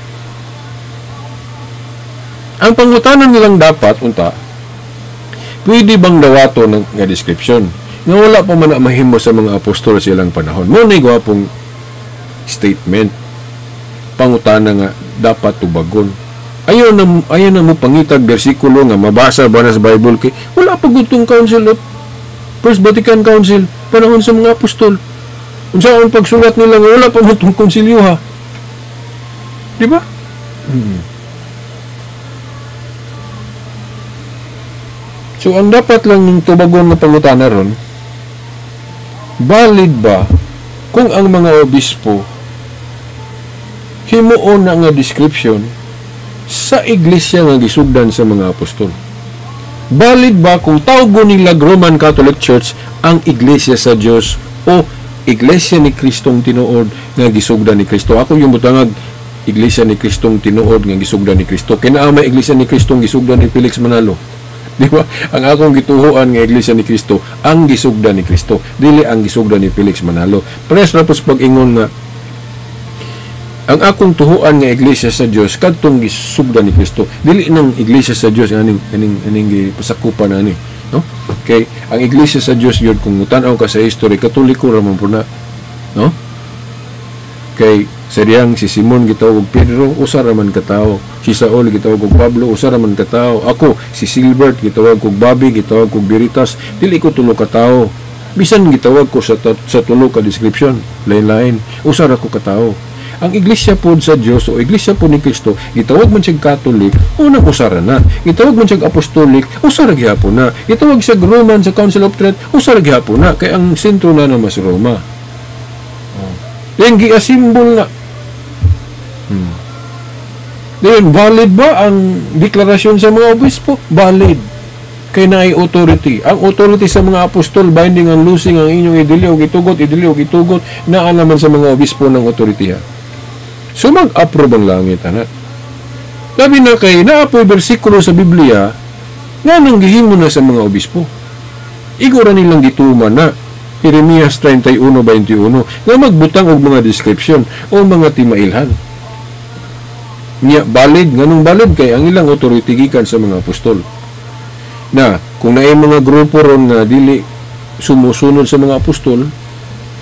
Ang pangutanan nilang dapat unta, pwede bang dawato ng nga description nga wala pa man na mahimo sa mga apostol sa ilang panahon? Mo ni gwapong statement, pangutana nga dapat tubagon. Ayaw na mo pangitag bersikulo nga mabasa ba na sa Bible kay wala pa gutong Council of First Vatican Council panahon sa mga apostol. Unsa ang pagsulat nila nga wala pa gutong konsilyo ha? Di ba? So ang dapat lang ning tubagon nga pangutana ron, valid ba kung ang mga obispo himuon na nga description sa iglesia nga gisugdan sa mga apostol? Valid ba kung tawgon nila Roman Catholic Church ang iglesia sa Dios o iglesia ni Kristong tinuod nga gisugdan ni Kristo? Ako yung butangag iglesia ni Kristong tinuod nga gisugdan ni Kristo. Kaya may iglesia ni Kristong gisugdan ni Felix Manalo. Di ba? Ang akong gituhuan nga iglesia ni Kristo ang gisugdan ni Kristo, dili ang gisugdan ni Felix Manalo. Parehas ra pos pag-ingon nga ang akong tuhuan nga iglesia sa Dios kadtong gisugdan ni Kristo, dili nang iglesia sa Dios aning aning aning gipasakupan ani, no? Kay ang iglesia sa Dios gyud kung tan-aw ka sa history, Katoliko ra man pud na, no? Kay sa diyang si Simon gitawag og Pedro, usa ra man ka tawo. Si Saul gitawag og Pablo, usa ra man ka tawo. Ako si Silbert gitawag og Bobby, gitawag og Veritas, dili ko tulo ka tawo. Bisan gitawag ko sa tulo ka description, lain-lain, usa ra ko ka tawo. Ang iglesia pod sa Dios o iglesia pod ni Kristo, gitawag man siyang Catholic, unang usa ra na. Gitawag man siyang Apostolic, usa ra gihapon na. Gitawag siya Roman sa Council of Trent, usa ra gihapon na. Kay ang sentro na mas Roma. Oh. Then giasimbol na. Then valid ba ang deklarasyon sa mga obispo? Valid. Kay naay authority. Ang authority sa mga apostol, binding and loosing ang inyong idili o gitugot, idili o gitugot, naa naman sa mga obispo ng authority ha. So mag-approve ang langit, anak. Labi na kay naapoy bersikulo sa Biblia nga nang gihimo na sa mga obispo. Igora nilang gituman na Jeremias 31:21 nga magbutang og mga description o mga timailhan. Nya valid, nganong valid kay ang ilang authority gikan sa mga apostol. Na kung naay mga grupo ron nga dili sumusunod sa mga apostol,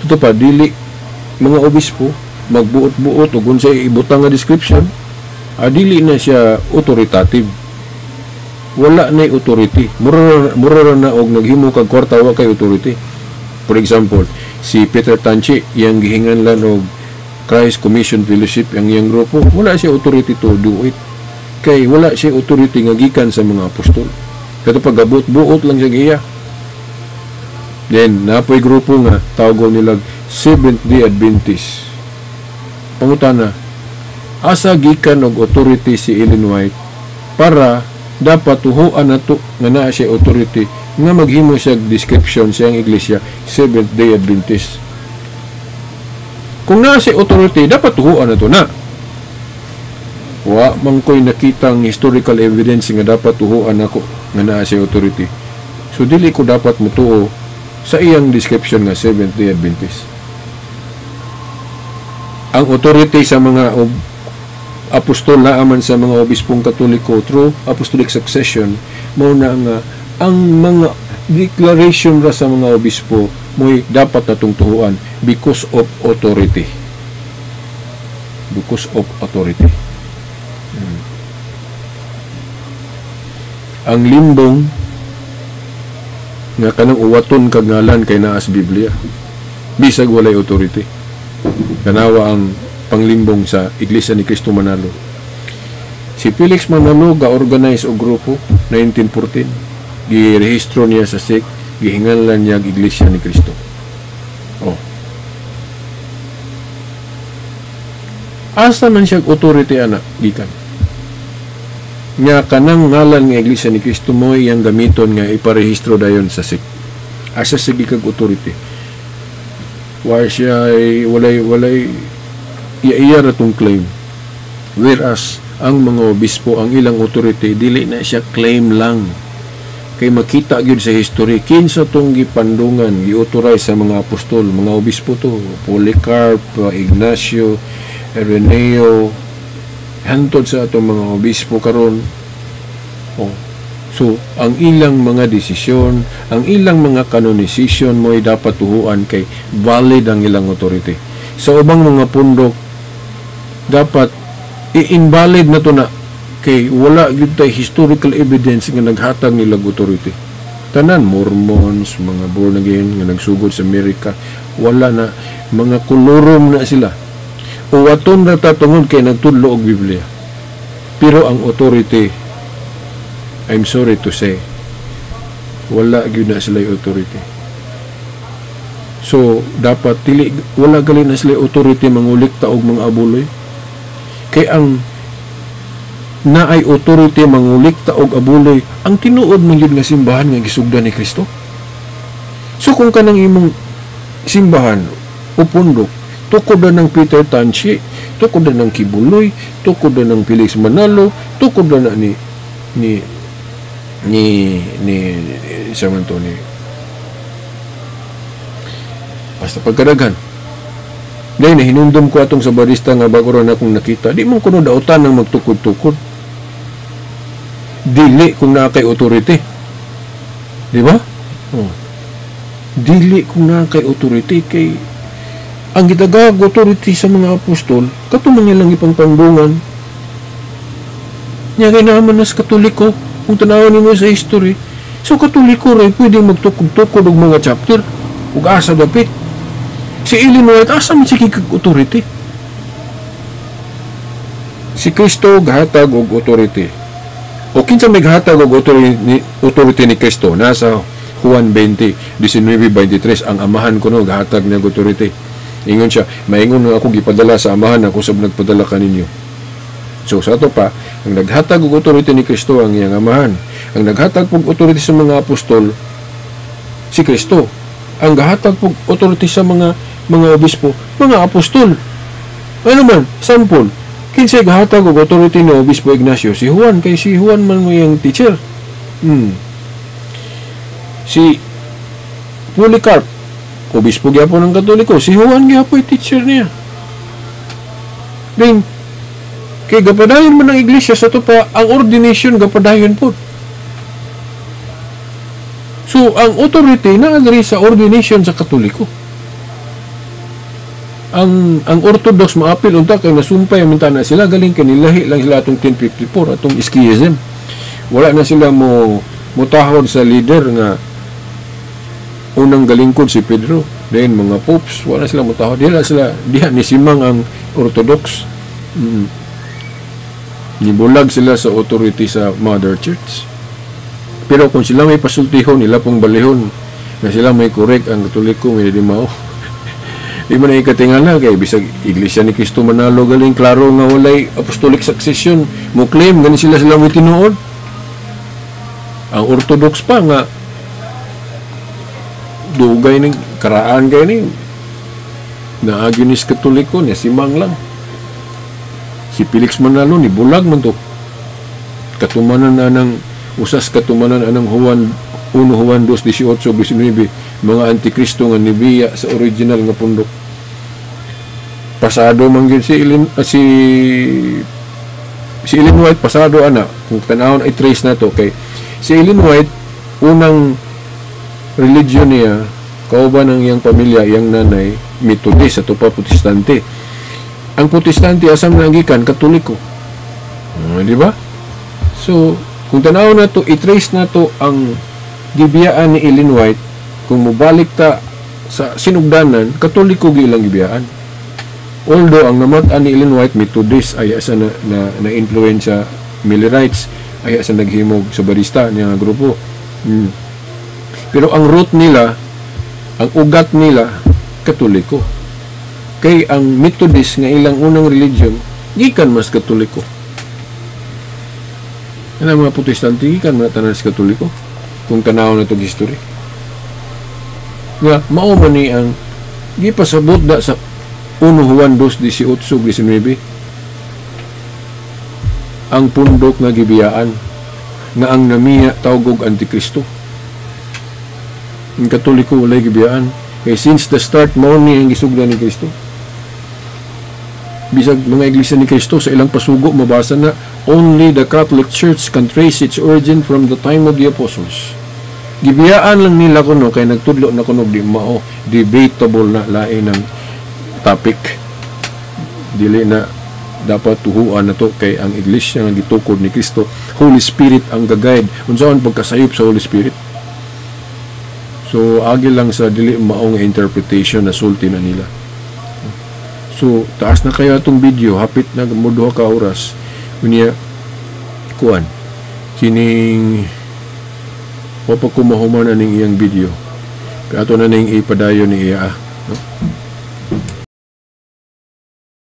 ito pa dili mga obispo magbuot-buot og unsay ibutang nga description, dili na siya authoritative. Wala na authority. Mura na og naghimo kag kwarta wa kay authority. For example, si Peter Tanchi, iyang gihinganlan og Christ Commission Fellowship ang iyang grupo, wala siya authority to do it. Kay wala siya authority nga gikan sa mga apostol. Kato pagabot-buot lang siya giya. Then napoy grupo nga tawgon nila Seventh-day Adventist. Pangutana, asa gikan og authority si Ellen White para dapat tuhuan nato nga naa siya authority nga maghimo siya description sa iyang iglesia Seventh-day Adventist? Kung naa siya authority, dapat tuhuan nato na. Wa man ko'y nakitang historical evidence nga dapat tuhuan nako nga naa siya authority. So dili ko dapat mutuo sa iyang description nga Seventh-day Adventist. Ang authority sa mga apostol naaman sa mga obispong Katoliko through apostolic succession, mao na nga ang mga declaration ra sa mga obispo mo'y dapat natong tuhuan because of authority. Because of authority. Ang limbong nga kanang uwaton kag ngalan kay naa sa Biblia bisag walay authority. Kanawa ang panglimbong sa Iglesia ni Cristo Manalo. Si Felix Manalo ga-organize og grupo 1914. Girehistro niya sa SEC, gihinganlan niya ang Iglesia ni Cristo. Oh. Asa man siya authority ana gikan? Nga kanang ngalan nga Iglesia ni Cristo mo iyang gamiton nga iparehistro dayon sa SEC. Asa sige kag authority? Why siya ay walay iya ra tong claim. Whereas ang mga obispo, ang ilang authority dili na siya claim lang. Kay makita gyud sa history kinsa tong gipandungan, giauthorize sa mga apostol, mga obispo to, Polycarp, Ignacio, Ireneo, hantod sa atong mga obispo karon. Oh. So, ang ilang mga desisyon, ang ilang mga canonization mo'y dapat tuhuan kay valid ang ilang authority. Sa ubang mga pundok, dapat i-invalid na to na. Kay wala gyud tay historical evidence nga naghatag nila authority. Tanan Mormons, mga born again nga nagsugod sa Amerika, wala na, mga kolorum na sila. Uwaton ra ta tungod kay nagtudlo og Biblia. Pero ang authority, I'm sorry to say, wala gyud na sila authority. So dapat dili, wala gali na sila authority mangulikta og mga abuloy. Kay ang naay authority mangulikta og abuloy, ang tinuod man gyud nga simbahan nga gisugdan ni Kristo. So kung kanang imong simbahan o pundok, tukod na ng Peter Tanchi, tukod na ng Quiboloy, tukod na ng Felix Manalo, tukod na ni ni ni ni sa man to ni basta pagkadaghan. Dahil nahinumdum ko atong sa barista nga bago ra na akong nakita, di man kuno dautan ng magtukod-tukod. Dili kung naa kay authority. Di ba? Oh. Dili kung naa kay authority, kay ang gitagag authority sa mga apostol, kato man nilang ipangpangdungan. Nya kay naman nas Katoliko, kung tanawon nimo sa history, so Katoliko ray pwede magtukod-tukod og mga chapter ug asa dapit. Si Ellen White, asa man siya kikag authority? Si Kristo gahatag og authority. O kinsa may gahatag og authority ni Kristo? Nasa Juan 20, 19-23, ang amahan ko no, gahatag niya og authority. Ingon siya, maingon nga ako gipadala sa amahan, ako sab nagpadala kaninyo. So sa ato pa, ang naghatag og authority ni Kristo ang iyang amahan. Ang naghatag og authority sa mga apostol, si Kristo. Ang gahatag og authority sa mga obispo, mga apostol. Ano man, sample, kinsay gahatag og authority ni Obispo Ignacio? Si Juan, kay si Juan man mo iyang teacher. Si Polycarp, obispo gyapon ng Katoliko, si Juan gyapon teacher niya. Then, kay gapadayon man ang iglesia sa to pa, ang ordination gapadayon po. So, ang authority naa diri sa ordination sa Katoliko. Ang Orthodox maapil unta kay nasumpay ang na sila, galing kay nilahi lang sila atong 1054 atong schism. Wala na sila mo mutahod sa leader nga unang galingkod si Pedro. Then mga popes, wala sila mutahod. Diha sila, diha ni simang ang Orthodox. Nibulag sila sa authority sa Mother Church. Pero kung sila may pasultihon, nila pong balihon na sila may correct ang Katoliko, may di mao. Di man na ikatingala kay bisag Iglesia ni Cristo manalo galing klaro nga walay apostolic succession, mo claim gani sila sila may tinuod. Ang Orthodox pa nga dugay ning karaan kay ni naagi ni Katoliko niya simang lang. Si Felix Manalo ni bulag man to. Katumanan na ng usas katumanan anang Juan 1 Juan 2 18 19 mga antikristo nga nibiya sa original nga pundok. Pasado man gyud si Ellen, si si Ellen White pasado ana kung tan-awon ay trace na to kay si Ellen White unang religion niya kauban ang iyang pamilya, iyang nanay Methodist ato pa Protestante. Ang Protestante asam na gikan Katoliko. Di ba? So kung tan-awon na to, i-trace na to ang gibiyaan ni Ellen White, kung mobalik ta sa sinugdanan, Katoliko gi ilang gibiyaan. Although ang namat-an ni Ellen White Methodist, ay sa na, na, na influence Millerites, ay sa naghimog sa barista niya nga grupo. Pero ang root nila, ang ugat nila, Katoliko. Kay ang Methodist nga ilang unang religion, gikan mas Katoliko. Yan ang mga Protestante, gikan man tanan sa Katoliko. Kung tanaw na itong history. Nga, mao man ni ang gipasabot na sa 1 Juan 2, 18, 19 ang pundok nga gibiyaan nga ang namiya tawgog Antikristo. Ang Katoliko walay gibiyaan. Kay since the start, mao ni ang gisugdan ni Kristo. Bisag mga iglesia ni Kristo sa ilang pasugo mabasa na only the Catholic Church can trace its origin from the time of the apostles. Gibiyaan lang nila kuno kay nagtudlo na kuno di mao, debatable na lain ng topic. Dili na Dapat tuhuan na to kay ang iglesia nga gitukod ni Kristo, Holy Spirit ang ga-guide. Unsaon pagkasayop sa Holy Spirit? So agi lang sa dili maong interpretation na sulti na nila. So taas na kayo atong video, hapit na mo 2 ka oras. Unya kuan kining wa pa ko mahuman aning iyang video. Pero ato na ning ipadayon ni iya, no?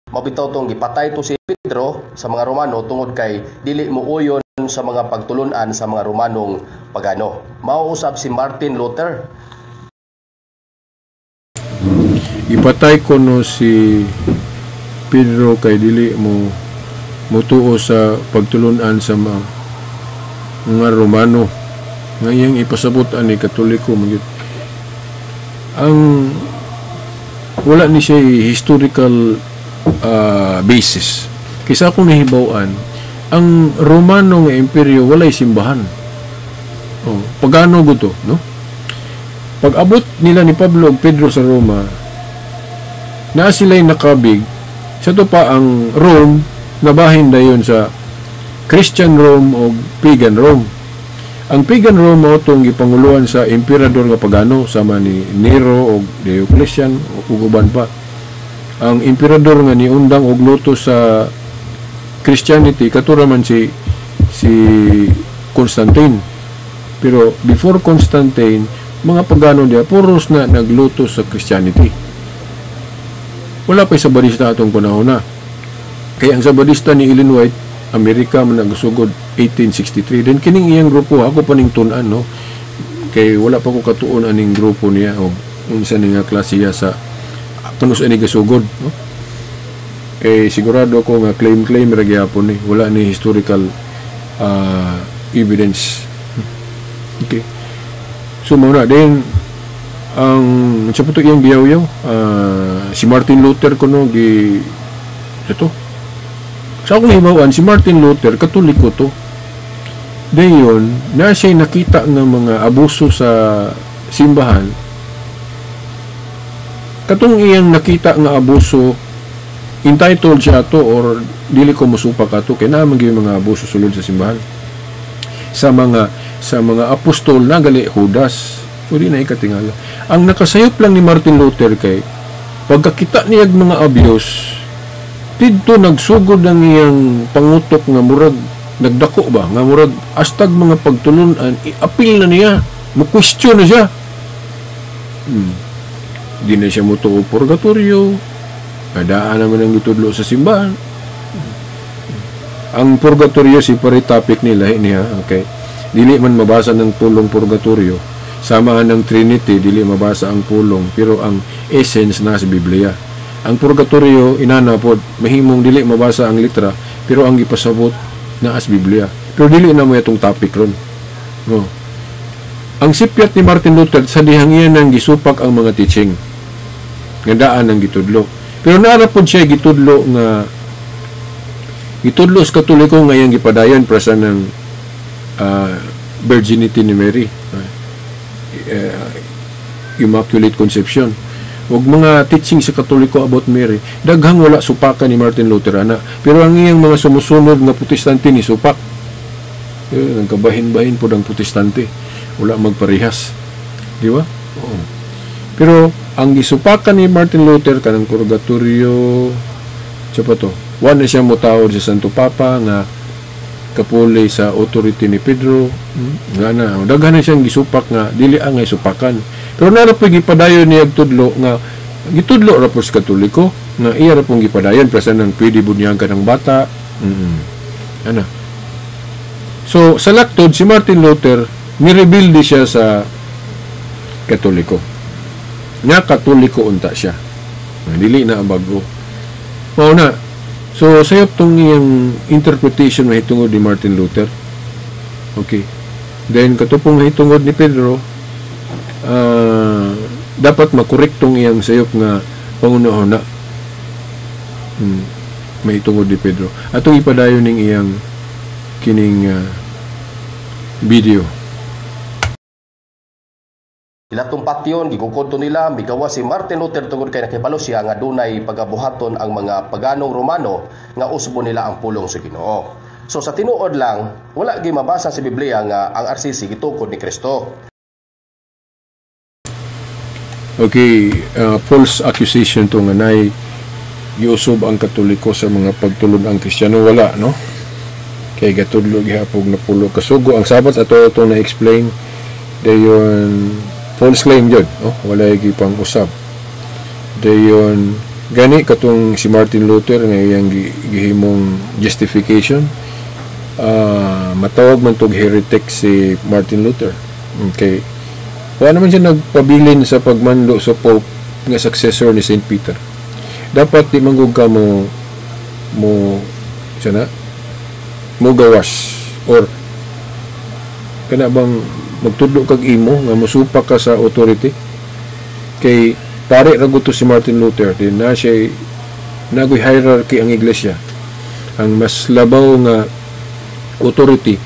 Mabitaw tong gipatay to si Pedro sa mga Romano tungod kay dili muuyon sa mga pagtulunan sa mga Romanong pagano. Mao usab si Martin Luther. Ipatay ko no si Pedro kay dili mo mutuo sa pagtulunan sa mga Romano. Nga iyang ipasabot ani Katoliko magyud. Ang wala ni siya historical basis. Kaysa akong nahibaw-an, ang Romano nga imperyo walay simbahan. Oh, pagano guto, no? Pag-abot nila ni Pablo ug Pedro sa Roma, naa sila'y nakabig. Sa to pa ang Rome nabahin dayon sa Christian Rome o Pagan Rome. Ang Pagan Rome mao tong gipanguluhan sa emperador nga pagano sama ni Nero o Diocletian ug uban pa. Ang emperador nga niundang og luto sa Christianity katura man si Constantine. Pero before Constantine, mga pagano diya puros na nagluto sa Christianity. Wala pa sa Sabadista atong panahon na. Kaya ang Sabadista ni Ellen White, Amerika man nagsugod 1863. Then kining iyang grupo, ako pa ning tun-an, no? Kay wala pa ko katuon aning grupo niya o unsa ni nga klase siya sa kanus ani gasugod, no? Kay sigurado ako nga claim-claim ra gyapon ni, wala ni historical evidence. Okay. So mao na then ang sa puto iyang biyaw-yaw, si Martin Luther kuno gi ito. Sa akong hibaw-an, si Martin Luther Katoliko to. Dayon na siya nakita nga mga abuso sa simbahan. Katong iyang nakita nga abuso, entitled siya to or dili ko musupak ato kay naa man gyud mga abuso sulod sa simbahan. Sa mga apostol na gali Judas, so di na ikatingala. Ang nakasayop lang ni Martin Luther kay pagkakita niya mga abuse, didto nagsugod ang iyang pangutok nga murag nagdako ba nga murag astag mga pagtulunan i-appeal na niya, mo-question na siya. Di na siya motuo purgatorio. Kadaan naman ang gitudlo sa simbahan. Ang purgatorio si pare topic nila niya, okay. Dili man mabasa ng pulong purgatorio. Sama ng Trinity, dili mabasa ang pulong, pero ang essence na sa Biblia. Ang purgatorio inana pod, mahimong dili mabasa ang litra, pero ang gipasabot na as Biblia. Pero dili na mo itong topic ron. No. Ang sipyat ni Martin Luther sa dihang iyan ang gisupak ang mga teaching. Nga daan ang gitudlo. Pero naara pod siya gitudlo nga gitudlo sa Katoliko nga iyang gipadayon para sa ng virginity ni Mary. Immaculate Conception. Ug mga teaching sa Katoliko about Mary, daghang wala supakan ni Martin Luther ana. Pero ang iyang mga sumusunod nga Protestante ni supak. Nagkabahin-bahin pod ang Protestante. Wala magparehas. Di ba? Oo. Pero ang gisupakan ni Martin Luther kanang purgatorio, siya pa to. Wa na siya motawod sa Santo Papa nga kapuli sa authority ni Pedro. Nga na, daghan na siyang gisupak nga dili angay supakan. Pero naa ra po'y gipadayon niya tudlo nga gitudlo ra po sa Katoliko nga iya ra pong gipadayon presa nang pwede bunyagan ng bata. Ana. So sa laktod si Martin Luther nirebuild siya sa Katoliko. Nga Katoliko unta siya. Dili na ang bago. Mao na. So sayop tong iyang interpretation mahitungod ni Martin Luther. Okay. Then katupong mahitungod ni Pedro, dapat makorektong iyang sayop nga pangunahuna. Mahitungod ni Pedro. Atong ipadayon ning iyang kining video. Ila tong patyon, gigukod to nila, migawa si Martin Luther tungod kay nakibalo siya nga dunay pagabuhaton ang mga paganong Romano nga usbon nila ang pulong sa Ginoo. So sa tinuod lang, wala gyud mabasa sa Biblia nga ang RCC gitukod ni Kristo. Okay, false accusation to nga nay giusob ang Katoliko sa mga pagtulon ang Kristiyano, wala, no? Kay gatudlo gihapon napulo kasugo ang Sabat, ato itong na-explain dayon, false claim jud, no? Wala gipang usab dayon. Gani katong si Martin Luther nga iyang gihimong justification, matawag man tog heretic si Martin Luther. Okay, wala naman siya nagpabilin sa pagmando sa Pope nga successor ni Saint Peter. Dapat di manggug ka mo mo sana mo gawas or kana bang magtudlo kag imo nga mosupak ka sa authority. Kay pare ra to si Martin Luther din na siya, nagoy hierarchy ang iglesia. Ang mas labaw nga authority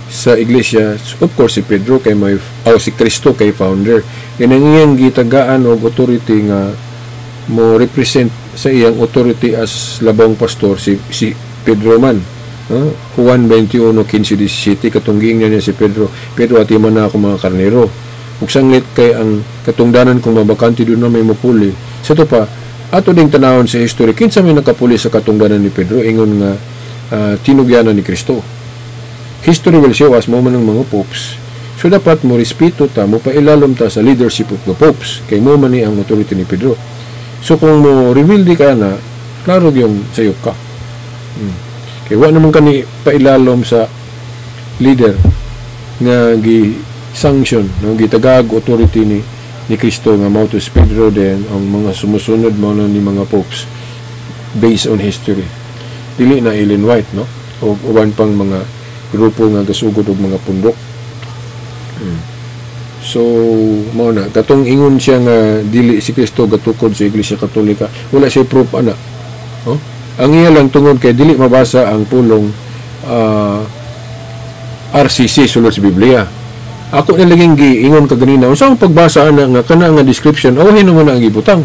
sa iglesia, of course, si Pedro kay may oh, si Kristo kay founder. Kanang iyang gitagaan og authority nga mo represent sa iyang authority as labawng pastor, si Pedro man. Juan 21:15-17, katong giingnan niya si Pedro, "Pedro, atiman na ako mga karnero. Ug sanglit kay ang katungdanan kung mabakante, doon na may mupuli." Sa to pa, ato ding tanawon sa history, kinsa may nakapuli sa katungdanan ni Pedro ingon nga tinugyanan ni Kristo? History will show us, mo man ang mga popes. So dapat mo respeto ta, mo pailalom ta sa leadership of the popes, kay mo man ni ang authority ni Pedro. So kung mo reveal di ka na, klaro yung sayop ka. Kay wa naman kani pailalom sa leader nga gi sanction, no, gitagag authority ni Kristo nga mao to si Pedro. Then ang mga sumusunod mao na ni mga popes based on history. Dili na Ellen White, no, o uban pang mga grupo nga gasugod og mga pundok. So mao na katong ingon siya nga dili si Kristo gatukod sa Iglesia Katolika, wala siya proof ana, no? Ang iya lang, tungod kay dili mabasa ang pulong RCC sulod sa Biblia. Ako na laging giingon kaganina, unsa ang pagbasa ana nga kana nga description awhin naman na ang gibutang?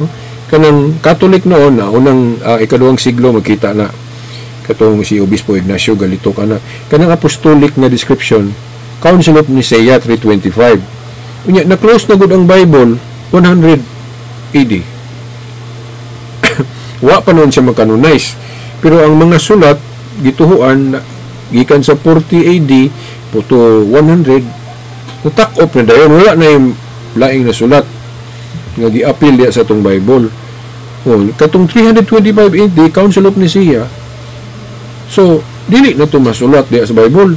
Huh? Kanang Catholic noon na unang ikaduhang siglo, makita na katong si Obispo Ignacio galito kana kanang apostolic nga description, Council of Nicaea 325. Unya na close na gud ang Bible 100 AD. Wa pa noon siya makanonize, pero ang mga sulat gituhuan gikan sa 40 AD to 100, natak-op na dayon. Wala na yung laing na sulat nga gi-appeal diya sa atong Bible. Oh, katong 325 AD, Council of Nicaea, so dili na to masulat diya sa Bible,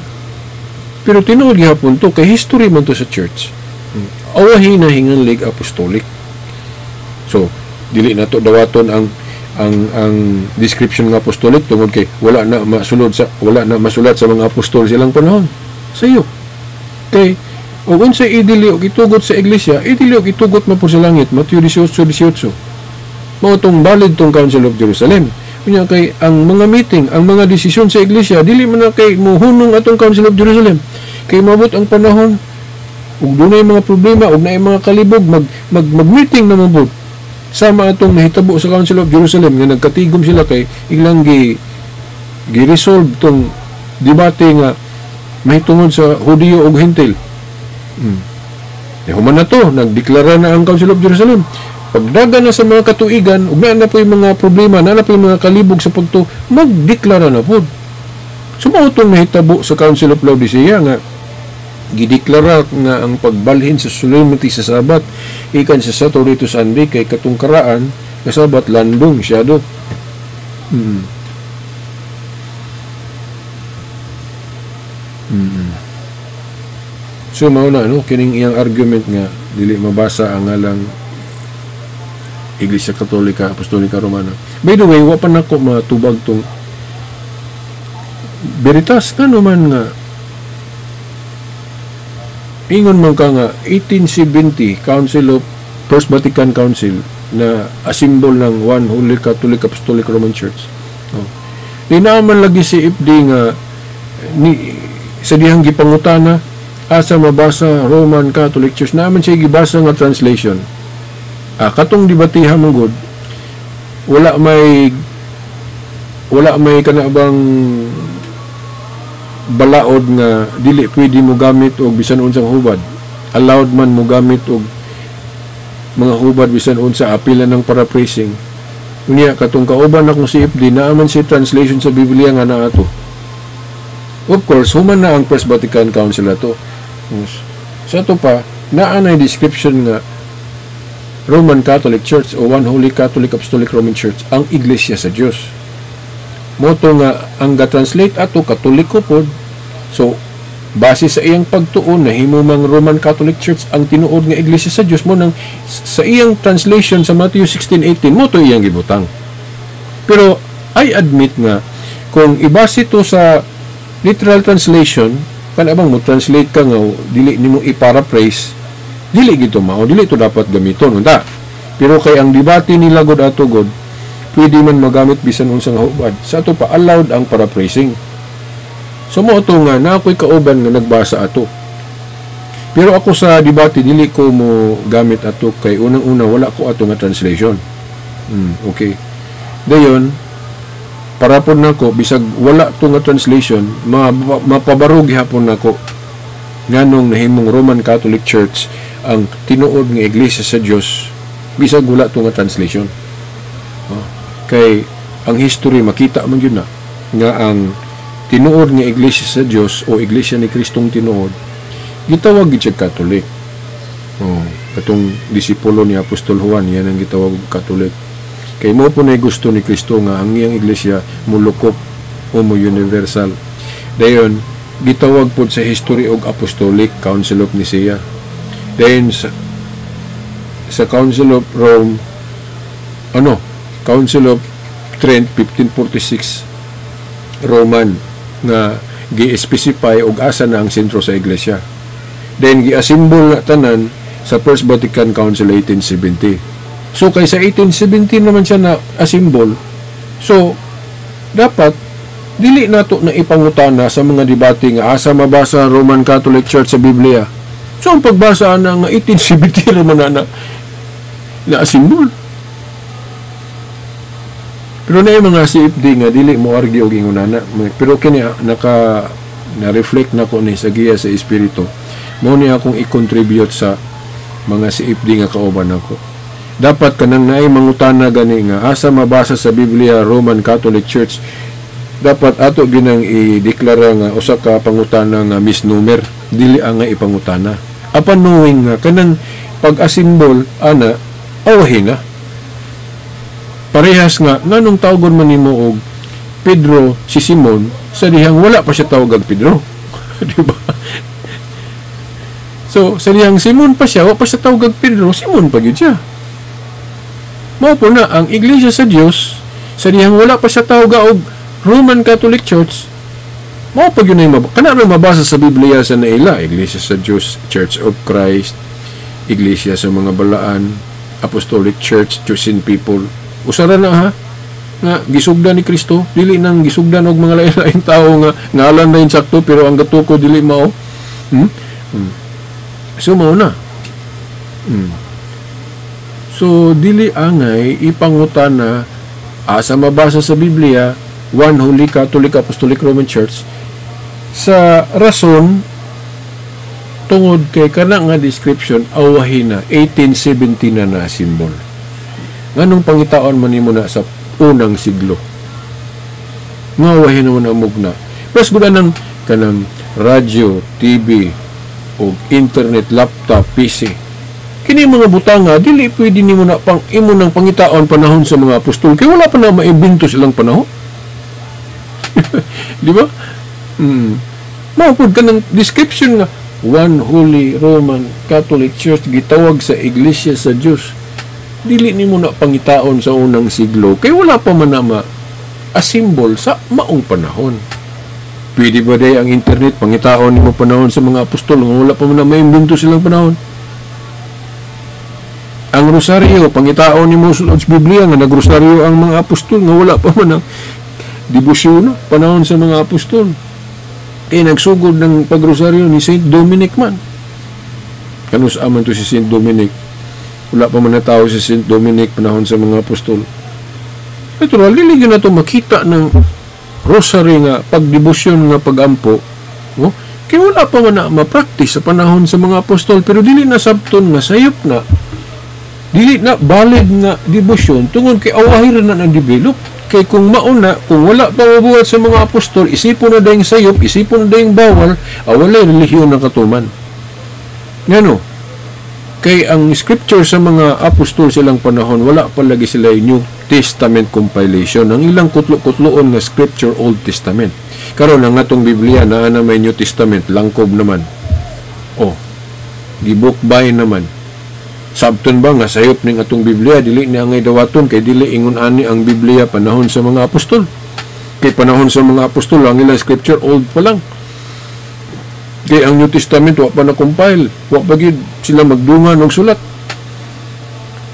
pero tinuod gihapon to kay history man to sa church. Awahi na hinganlig apostolic. So dili na to dawaton ang description ng apostolic tungod kay wala na masulat sa mga apostol silang panahon sa iyo. Kay og unsa idili og itugot sa iglesia, idili og itugot man po sa langit, Matthew 18:18. Mao tong valid tong Council of Jerusalem. Unya kay ang mga meeting, ang mga desisyon sa iglesia, dili man na kay muhunong atong Council of Jerusalem. Kay mabot ang panahon ug dunay mga problema ug naay mga kalibog, mag mag mag-meeting na mabot, sama atong nahitabo sa Council of Jerusalem nga nagkatigom sila kay ilang gi gi-resolve tong debate nga mahitungod sa Hudiyo ug Hentil. E human na to, nagdeklara na ang Council of Jerusalem. Pagdaga na sa mga katuigan, ug naa na po yung mga problema, naa na po yung mga kalibog sa pagto, magdeklara na po. So mao tong nahitabo sa Council of Laodicea nga gideklara nga ang pagbalhin sa solemnity sa Sabat ikan sa Saturday to Sunday, kay katong karaan nga Sabat landong siyado. So mao na, no, kining iyang argument nga dili mabasa ang ngalang Iglesia Katolika Apostolika Romana. By the way, wa pa nako matubag tong Veritas, ngano man nga ingon man ka nga 1870 Council of First Vatican Council na a symbol ng One Holy Catholic Apostolic Roman Church. Oh. Di naman lagi si FD nga ni sa dihang gipangutana Asa mabasa Roman Catholic Church? Naman siya gibasa nga translation. Katong debatiha man gud, wala may kana bang balaod nga dili pwede mo gamit og bisan unsang hubad. Allowed man mo gamit og mga hubad bisan unsa, apila ng paraphrasing. Unya katong kauban akong CFD, naa man siya translation sa Biblia nga naa to. Of course, human na ang First Vatican Council ato. Sa ato pa, naa na description nga Roman Catholic Church o One Holy Catholic Apostolic Roman Church ang Iglesia sa Dios. Mao to nga ang ga-translate ato Katoliko pod. So base sa iyang pagtuon, nahimo mang Roman Catholic Church ang tinuod nga Iglesia sa Dios mo nang sa iyang translation sa Matthew 16:18 mao to iyang gibutang. Pero I admit nga kung ibase to sa literal translation, kana bang mo translate ka nga dili nimo i-paraphrase, dili gito mao, dili to dapat gamiton unta. Pero kay ang debate nila god ato god, pwede man magamit bisan unsang hubad. Sa ato pa allowed ang paraphrasing. So mao to nga na ako'y kauban nga nagbasa ato. Pero ako sa debate dili ko mo gamit ato kay unang-una wala ko ato nga translation. Okay. Dayon para pod nako, bisag wala to nga translation, mapabarog gihapon nako nganong nahimong Roman Catholic Church ang tinuod nga Iglesia sa Dios bisag wala to nga translation. Oh, kay ang history makita man gyud na nga ang tinuod nga Iglesia sa Dios o Iglesia ni Kristong tinuod gitawag gid siya Catholic. Oh, katong disipulo ni Apostol Juan, yan ang gitawag Catholic. Kay mo po na gusto ni Kristo nga ang iyang iglesia mulukop o mo universal. Dayon gitawag pod sa history og Apostolic Council of Nicaea. Dayon sa Council of Rome, ano, Council of Trent 1546, Roman nga gi-specify og asa na ang sentro sa iglesia. Then gi-assemble na tanan sa First Vatican Council 1870. So kay sa 1870 naman siya na assemble. So dapat dili nato na ipangutana sa mga debate nga asa mabasa Roman Catholic Church sa Biblia. So ang pagbasa na nga 1870 raman na na assemble. Pero na yung mga CFD nga dili mo argue og ingon ana. Pero kini naka na-reflect na ko ni sa giya sa espiritu. Mao ni akong i-contribute sa mga CFD nga kauban nako. Dapat kanang naay mangutana gani nga asa mabasa sa Biblia Roman Catholic Church, dapat ato ginang i-deklara nga usa ka pangutana nga misnomer, dili ang nga ipangutana. Apan knowing nga kanang pag-assemble ana awahin na. Parehas nga nganong tawgon man nimo og Pedro si Simon sa dihang wala pa siya tawag og Pedro? Di ba? So sa dihang Simon pa siya, wa pa siya tawag og Pedro, Simon pa gyud siya. Mao po na ang Iglesia sa Dios sa dihang wala pa siya tawag og Roman Catholic Church, mao pa gyud na kana ra mabasa sa Biblia sa naila, Iglesia sa Dios, Church of Christ, Iglesia sa mga balaan, Apostolic Church, Chosen People. Usara na ha nga gisugdan ni Kristo, dili nang gisugdan og mga lain-laing tao nga ngalan na sakto pero ang gatuko dili mao. So mao na. So dili angay ipangutana asa mabasa sa Biblia One Holy Catholic Apostolic Roman Church sa rason tungod kay kana nga description awahin na 1870 na na symbol. Nganong pangitaon man nimo na sa unang siglo? Nga awahin naman ang mugna. Plus gud anang kanang radyo, TV, o internet, laptop, PC. Kini mga butanga dili pwede nimo na pang imo nang pangitaon panahon sa mga apostol kay wala pa na maimbento silang panahon. Di ba? Mao pud kanang description nga One Holy Roman Catholic Church gitawag sa Iglesia sa Dios. Dili nimo na pangitaon sa unang siglo kay wala pa man na ma-assemble sa maong panahon. Pwede ba day ang internet pangitaon nimo panahon sa mga apostol nga wala pa man na maimbento silang panahon? Ang rosaryo pangitaon nimo sa Biblia nga nagrosaryo ang mga apostol nga wala pa man ang debosyon na panahon sa mga apostol. Kay nagsugod ng pagrosaryo ni Saint Dominic man. Kanus aman to si Saint Dominic. Wala pa man natao si Saint Dominic panahon sa mga apostol. Natural, dili gyud nato makita ng rosary nga pagdebosyon nga pagampo, no? Kay wala pa man na ma-practice sa panahon sa mga apostol, pero dili na sabton nga sayop na, dili na valid nga debosyon tungod kay awahi ra na na-develop. Kay kung mauna, kung wala pa mabuhat sa mga apostol, isipon na dayong sayop, isipon na dayong bawal, awalay relihiyon na katuman. Ngano? Kay ang scripture sa mga apostol silang panahon, wala pa lagi sila New Testament compilation. Ang ilang kutlo-kutloon nga scripture, Old Testament. Karon ang atong Biblia naa na may New Testament, langkob naman. Oh, gibukbay naman. Sabton ba nga sayop ning atong Biblia, dili niya ngay dawaton kay dili ingon ani ang Biblia panahon sa mga apostol. Kay panahon sa mga apostol ang ilang scripture old pa lang. Kay ang New Testament wa pa na-compile, wa pa gyud sila magdungan og sulat.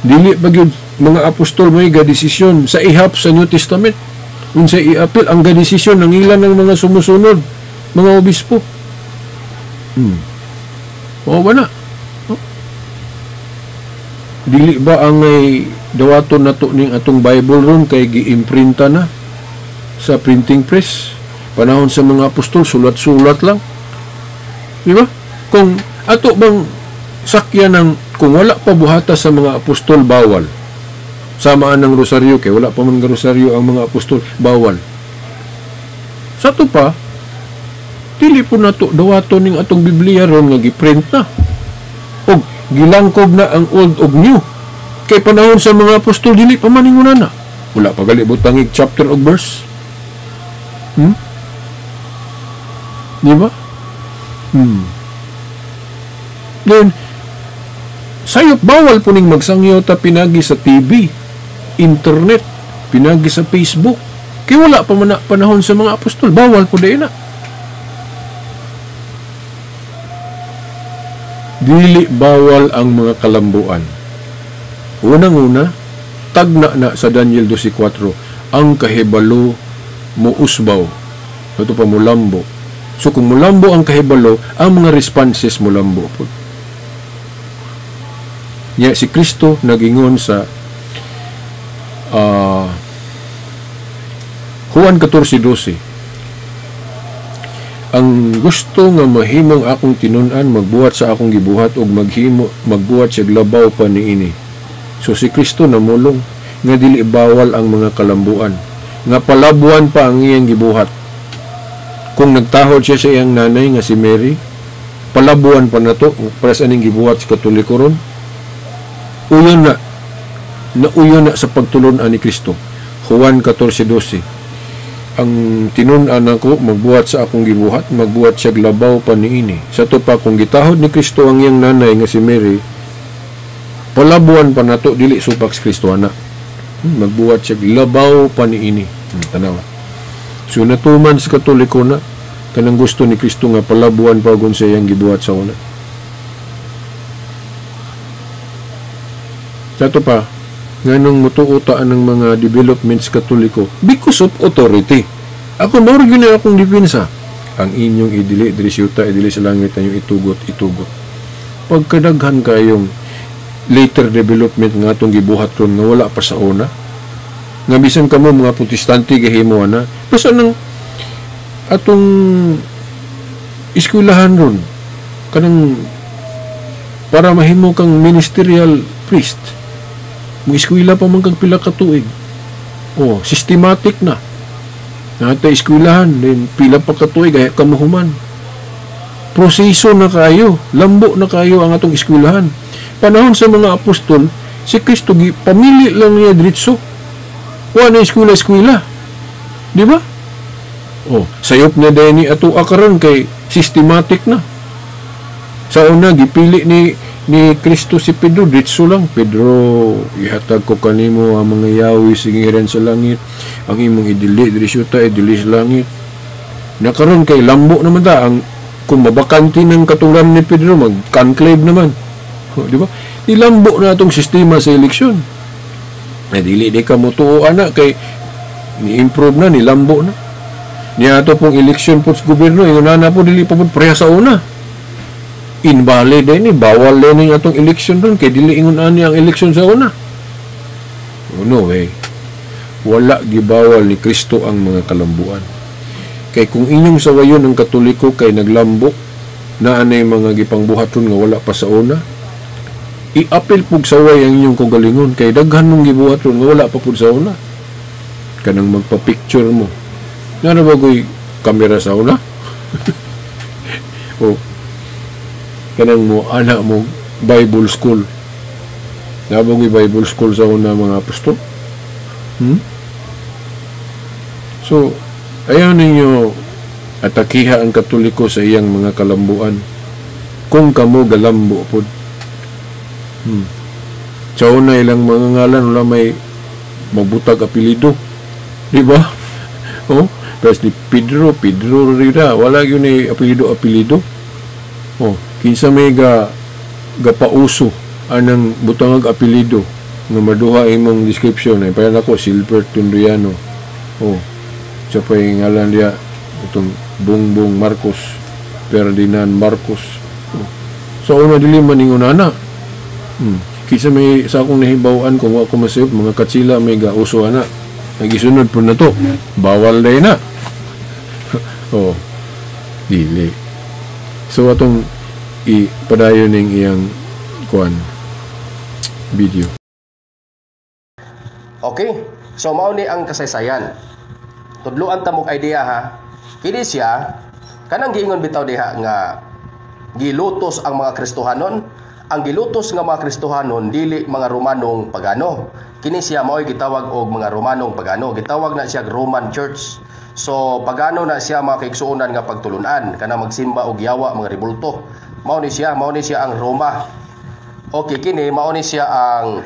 Dili pa gyud mga apostol may gadesisyon sa ihap sa New Testament. Unsay iapil ang gadesisyon ng ilan ng mga sumusunod, mga obispo. Mao ba na? Dili ba ang ay dawaton nato ning atong Bible ron kay giimprinta na sa printing press? Panahon sa mga apostol, sulat-sulat lang. Di ba? Kung ato bang sakya ng kung wala pa buhata sa mga apostol, bawal. Samaan ng rosaryo kay wala pa man rosaryo ang mga apostol, bawal. Sa ato pa, dili po nato dawaton ning atong Biblia ron nga giprint na. Og gilangkob na ang old og new. Kay panahon sa mga apostol dili pa man ingon na. Wala pa gali butangig chapter og verse. Di ba? Then sayop bawal po ning magsangyo ta pinagi sa TV, internet, pinagi sa Facebook. Kay wala pa man panahon sa mga apostol, bawal po dai na. Dili bawal ang mga kalambuan. Unang-una, tagna na sa Daniel 12:4, ang kahibalo muusbaw. Ito pa mulambo. So kung mulambo ang kahibalo, ang mga responses mulambo po. Nya si Kristo nagingon sa Juan 14:12, ang gusto nga mahimong akong tinun-an magbuhat sa akong gibuhat og maghimo magbuhat siya labaw pa niini. So si Kristo namulong nga dili bawal ang mga kalambuan, nga palabuan pa ang iyang gibuhat. Kung nagtahod siya sa iyang nanay nga si Mary, palabuan pa nato para sa aning gibuhat sa Katoliko ron. Uyon na, nauyon na sa pagtulon-an ni Kristo. Juan 14:12, ang tinun-an ako magbuhat sa akong gibuhat, magbuhat siya labaw pa niini. Sa to pa kung gitahod ni Kristo ang iyang nanay nga si Mary, palabuan pa nato dili supak si Kristo ana. Magbuhat siya labaw pa niini. Tanawa. So natuman sa Katoliko na kanang gusto ni Kristo nga palabuan pa gun sa iyang gibuhat sa una. Sa to pa, nganong mutuo ta ang mga developments Katoliko? Because of authority. Ako mao ra gyud na akong depensa. Ang inyong idili diri sa yuta, idili sa langit, ang inyong itugot, itugot. Pagkadaghan kayong later development nga atong gibuhat ron nga wala pa sa una, nga bisan kamo mga Protestante gahimo na, basta nang atong eskwelahan ron kanang para mahimo kang ministerial priest, mo eskwela pa man kag pila ka tuig. Oh, systematic na. Nata eskwelahan then pila pa ka tuig ay ka mohuman. Proseso na kayo, lambo na kayo ang atong eskwelahan. Panahon sa mga apostol, si Kristo gi pamili lang niya diretso. Wa na eskwela-eskwela. Di ba? Oh, sayop na din ni ato akaron kay systematic na. Sa una gipili ni Kristo si Pedro, diretso lang. Pedro, ihatag ko kanimo ang mga yawi singiran sa langit, ang imong idili diri sa yuta, idili sa langit. Nakaron kay lambo naman ta ang kung mabakante ng katungran ni Pedro, mag-conclave naman. Oh, di ba? Nilambo na atong sistema sa eleksyon. Ay dili di ka motuo ana kay ni-improve na, nilambo na. Niya ato pong election po sa gobyerno, ingon na po, dili pa po pareha sa una. Invalid din ni, bawal din ni atong election ron, kay dili ingon ani ang election sa una. Oh, no way. Wala gibawal ni Kristo ang mga kalambuan. Kay kung inyong sawayon ang Katoliko kay naglambo, na anay mga gipangbuhaton nga wala pa sa una, i-apil pug saway ang inyong kaugalingon kay daghan mong gibuhaton nga wala pa pud sa una. Kanang magpa-picture mo, nga na bagoy kamera sa una? O kanang mo anak mo Bible school, na bagoy Bible school sa una mga apostol? So ayaw ninyo atakiha ang Katoliko sa iyang mga kalambuan kung kamo galambo pod. Sa una ilang mga ngalan wala may magbutag apelido, di ba? Oh, pero ni Pedro, Pedro Rira, wala yun ni apelido apelido. Oh, kinsa may ga gapauso anang butangag apelido nga maduha imong description ay payan ako Silbert Tunduyano. Oh, sa pay ngalan niya itong Bongbong Marcos, Ferdinand Marcos. Oh. Sa una dili man ingon ana. Kinsa may sa akong nahibaw-an kung wa ko masayop mga katsila may gauso ana. Nagisunod po na to. Bawal day na. Oh. Dili. So atong ipadayon ning iyang kuan video. Okay? So mao ni ang kasaysayan. Tudloan ta mog idea ha. Kini siya kanang giingon bitaw diha nga gilutos ang mga Kristohanon. Ang gilutos nga mga Kristohanon dili mga Romanong pagano. Kini siya mao'y gitawag og mga Romanong pagano. Gitawag na siya Roman Church. So pagano na siya mga kaigsuonan nga pagtulunan kana magsimba og yawa mga rebulto. Mao ni siya ang Roma. Okay, kini mao ni siya ang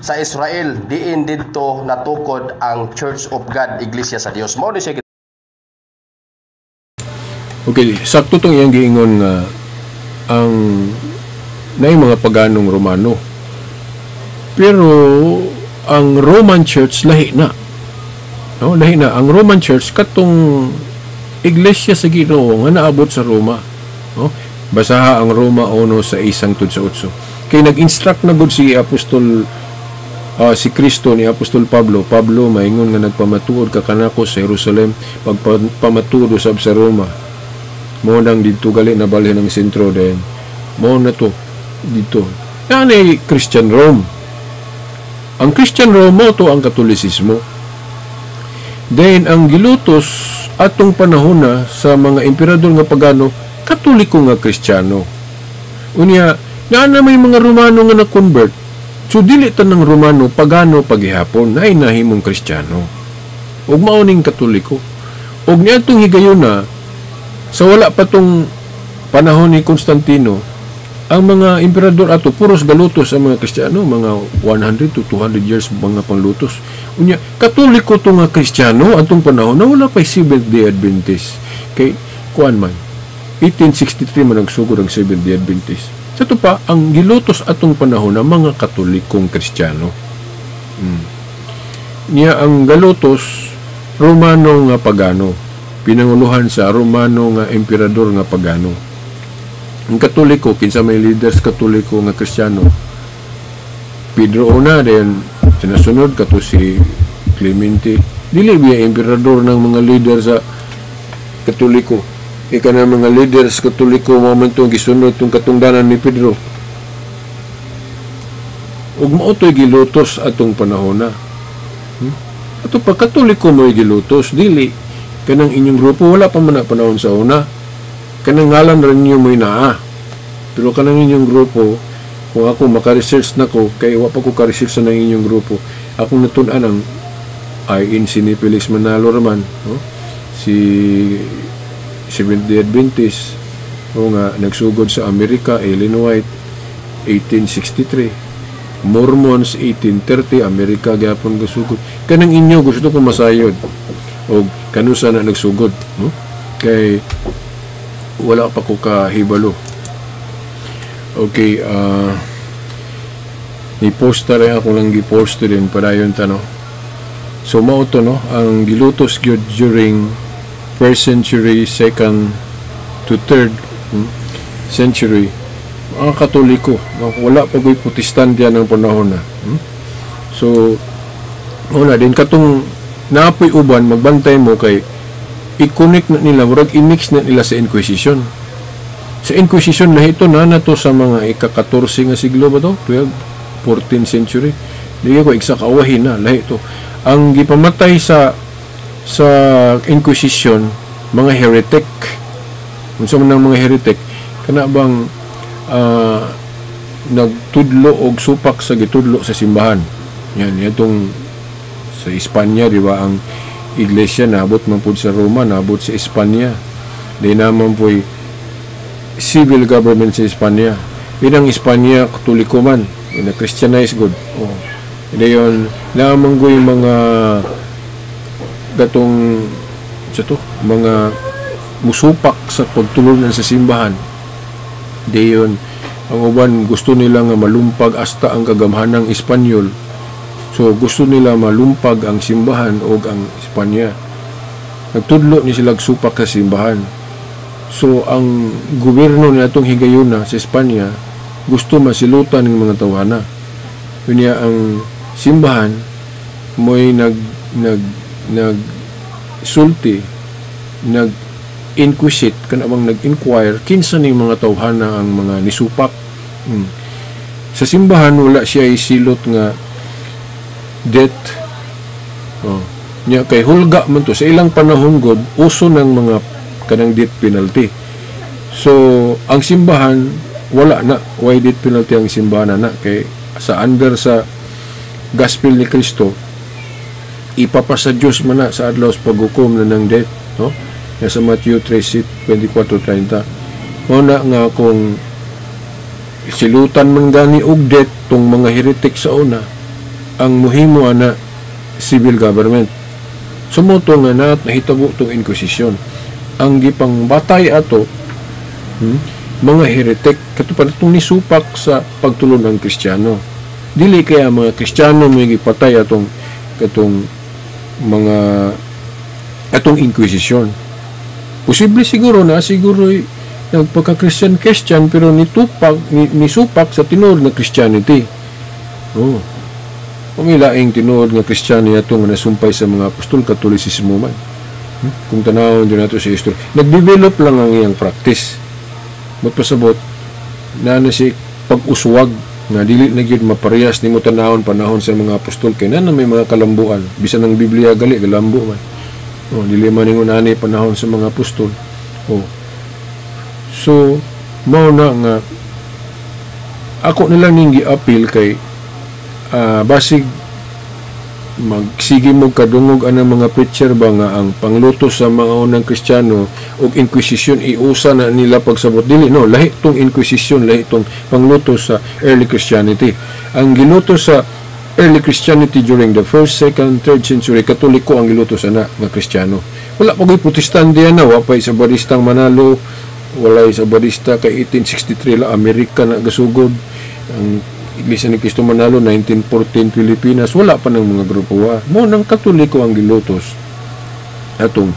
sa Israel diin didto natukod ang Church of God, Iglesia sa Dios. Mao ni siya. Okay, sakto tong iyang giingon nga ang naay mga paganong Romano. Pero ang Roman Church lahi na. No, lahi na ang Roman Church katong iglesia sa Ginoo nga naabot sa Roma. No? Basaha ang Roma 1 sa 1 hangtod sa 8. Kay nag-instruct na gud si Apostol si Kristo ni Apostol Pablo. Pablo maingon nga nagpamatuod ka kanako sa Jerusalem, pagpamatuod usab sa Roma. Mo nang didto gali na balhin ang sentro din. Mo na to dito. Yan Christian Rome. Ang Christian Rome mo to ang Katolisismo. Then ang gilutos atong panahon na sa mga emperador nga pagano, Katoliko nga Kristiyano. Unya, naa na may mga Romano nga na-convert. So dili tanang Romano pagano pagihapon na nahimong Kristiyano. Ug mao ning Katoliko. Ug niadtong higayuna sa wala pa tong panahon ni Constantino, ang mga emperador ato puros galutos ang mga Kristiyano, mga 100 to 200 years mga panglutos. Unya, Katoliko to nga Kristiyano atong panahon na wala pa Seventh Day Adventist. Kay kuan man 1863 man nagsugod ang Seventh Day Adventist. Sa to pa, ang gilutos atong panahon ng mga Katolikong Kristiyano. Niya ang galutos Romano nga pagano, pinanguluhan sa Romano nga emperador nga pagano. Ang Katoliko, kinsa may leaders Katoliko nga Kristiyano? Pedro una, then sinasunod kato si Clemente. Dili biya emperador ng mga leader sa Katoliko. Ika na mga leaders Katoliko mo man itong gisunod itong katungdanan ni Pedro. Ug mao to'y gilutos atong panahon na. Ato pa Katoliko mo'y gilutos, dili kanang inyong grupo wala pa man na panahon sa una. Kanang ngalan ra ninyo mo'y naa. Pero kanang inyong grupo, kung ako maka-research na ko, kay wa pa ko ka-research sa nang inyong grupo, akong natun-an ang INC ni Felix Manalo raman, no? Si Seventh Day Adventist, o nga nagsugod sa Amerika, Ellen White, 1863. Mormons, 1830, Amerika gyapon gasugod. Kanang inyo gusto ko masayod og kanusa na nagsugod, no? Kay wala pa ko kahibalo. Okay, ni-post na rin ako lang gi-post din padayon ta, no. So mao to, no, ang gilutos gyud during First century, second to third century, mga Katoliko, no? Wala pa ko'y Protestante ang panahon na. So, una din katong naapoy uban, magbantay mo kay i-connect na nila, murag i-mix na nila sa Inquisition. Sa Inquisition na ito na to sa mga ika-14 nga siglo ba to? 12, 14th century. Di ko igsa kaawahin na lahi to. Ang gipamatay sa Inquisition, mga heretic. Unsa man ang mga heretic? Kana bang nagtudlo og supak sa gitudlo sa simbahan. Yan, itong sa Espanya, di ba, ang iglesia naabot man pud sa Roma, naabot sa Espanya. Di naman po'y civil government sa Espanya. Yun ang Espanya, Katoliko man. Yun na Christianized good. Oh. Dayon, naman ko yung mga gatong sa to, mga musupak sa pagtulunan sa simbahan. Dayon, ang uban gusto nila nga malumpag hasta ang kagamhanang Espanyol. So gusto nila malumpag ang simbahan o ang Espanya. Nagtudlo ni sila supak sa simbahan. So ang gobyerno ni atong higayuna sa Espanya gusto masilutan ng mga tawhana. Unya ang simbahan mo'y nag nag nag sulti, nag inquisit, kana bang nag-inquire kinsa ning mga tawhana ang mga nisupak. Sa simbahan wala siya isilot nga death. Oh. Nya kay hulga man to sa ilang panahon god, uso ng mga kanang death penalty. So ang simbahan wala na, why death penalty ang simbahan na kay sa under sa gospel ni Kristo, ipapasa Dios man na sa adlaw sa paghukom na ng death, no? Ya sa Matthew 3:24-30. Mao na nga kung silutan man gani og death tong mga heretic sa una, ang muhimo ana civil government. Sumuto nga na nahitabo tong Inquisition. Ang gipangbatay ato mga heretic kato pa itong nisupak sa pagtulon ng Kristiyano. Dili kaya mga Kristiyano may gipatay atong katong mga atong Inquisition. Posible siguro na siguro nagpagka-Christian Christian pero nitupak nisupak sa tinuod nga Christianity. Oh. Pamilaing tinuod nga Kristiyano ato nga nasumpay sa mga apostol, Katolisismo man. Kung tanawon din nato sa history, nagdevelop lang ang iyang practice. Magpasabot na na si pag-uswag nga dili na gyud maparehas nimo tanawon panahon sa mga apostol kay na may mga kalambuan, bisan ang Biblia gali galambo man. Oh, dili man ingon ani panahon sa mga apostol. Oh. So mao na nga ako nila ning gi-appeal kay basig magsige mo kadungog anang mga preacher ba nga ang pangluto sa mga unang Kristiyano ug Inquisition iusa na nila pagsabot. Dili, no, lahi tong Inquisition, lahi tong pangluto sa early Christianity. Ang giluto sa early Christianity during the first, second, third century, Katoliko ang giluto sa na nga Kristiyano. Wala pa ko'y Protestante na, wa pa sa Baristang manalo, wala sa Barista kay 1863 la Amerika na gasugod. Ang Iglesia ni Cristo manalo 1914 Pilipinas, wala pa ng mga grupo wa. Mo nang Katoliko ang gilutos atong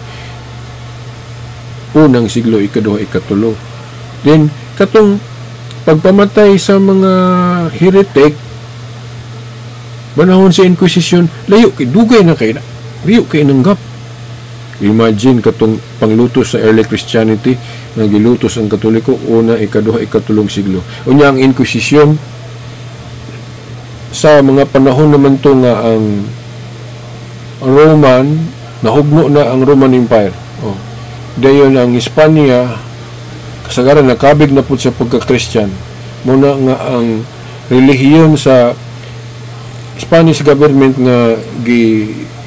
unang siglo, ikaduha, ikatulo. Then katong pagpamatay sa mga heretic panahon sa Inquisition, layo kay dugay na kay layo kay nanggap. Imagine katong panglutos sa early Christianity nga gilutos ang Katoliko una, ikaduha, ikatulong siglo. Unya ang Inquisition sa mga panahon naman to nga ang Roman nahugno na ang Roman Empire. Oh. Dayon ang Espanya kasagaran nakabig na pud sa pagka-Christian. Muna nga ang relihiyon sa Spanish government nga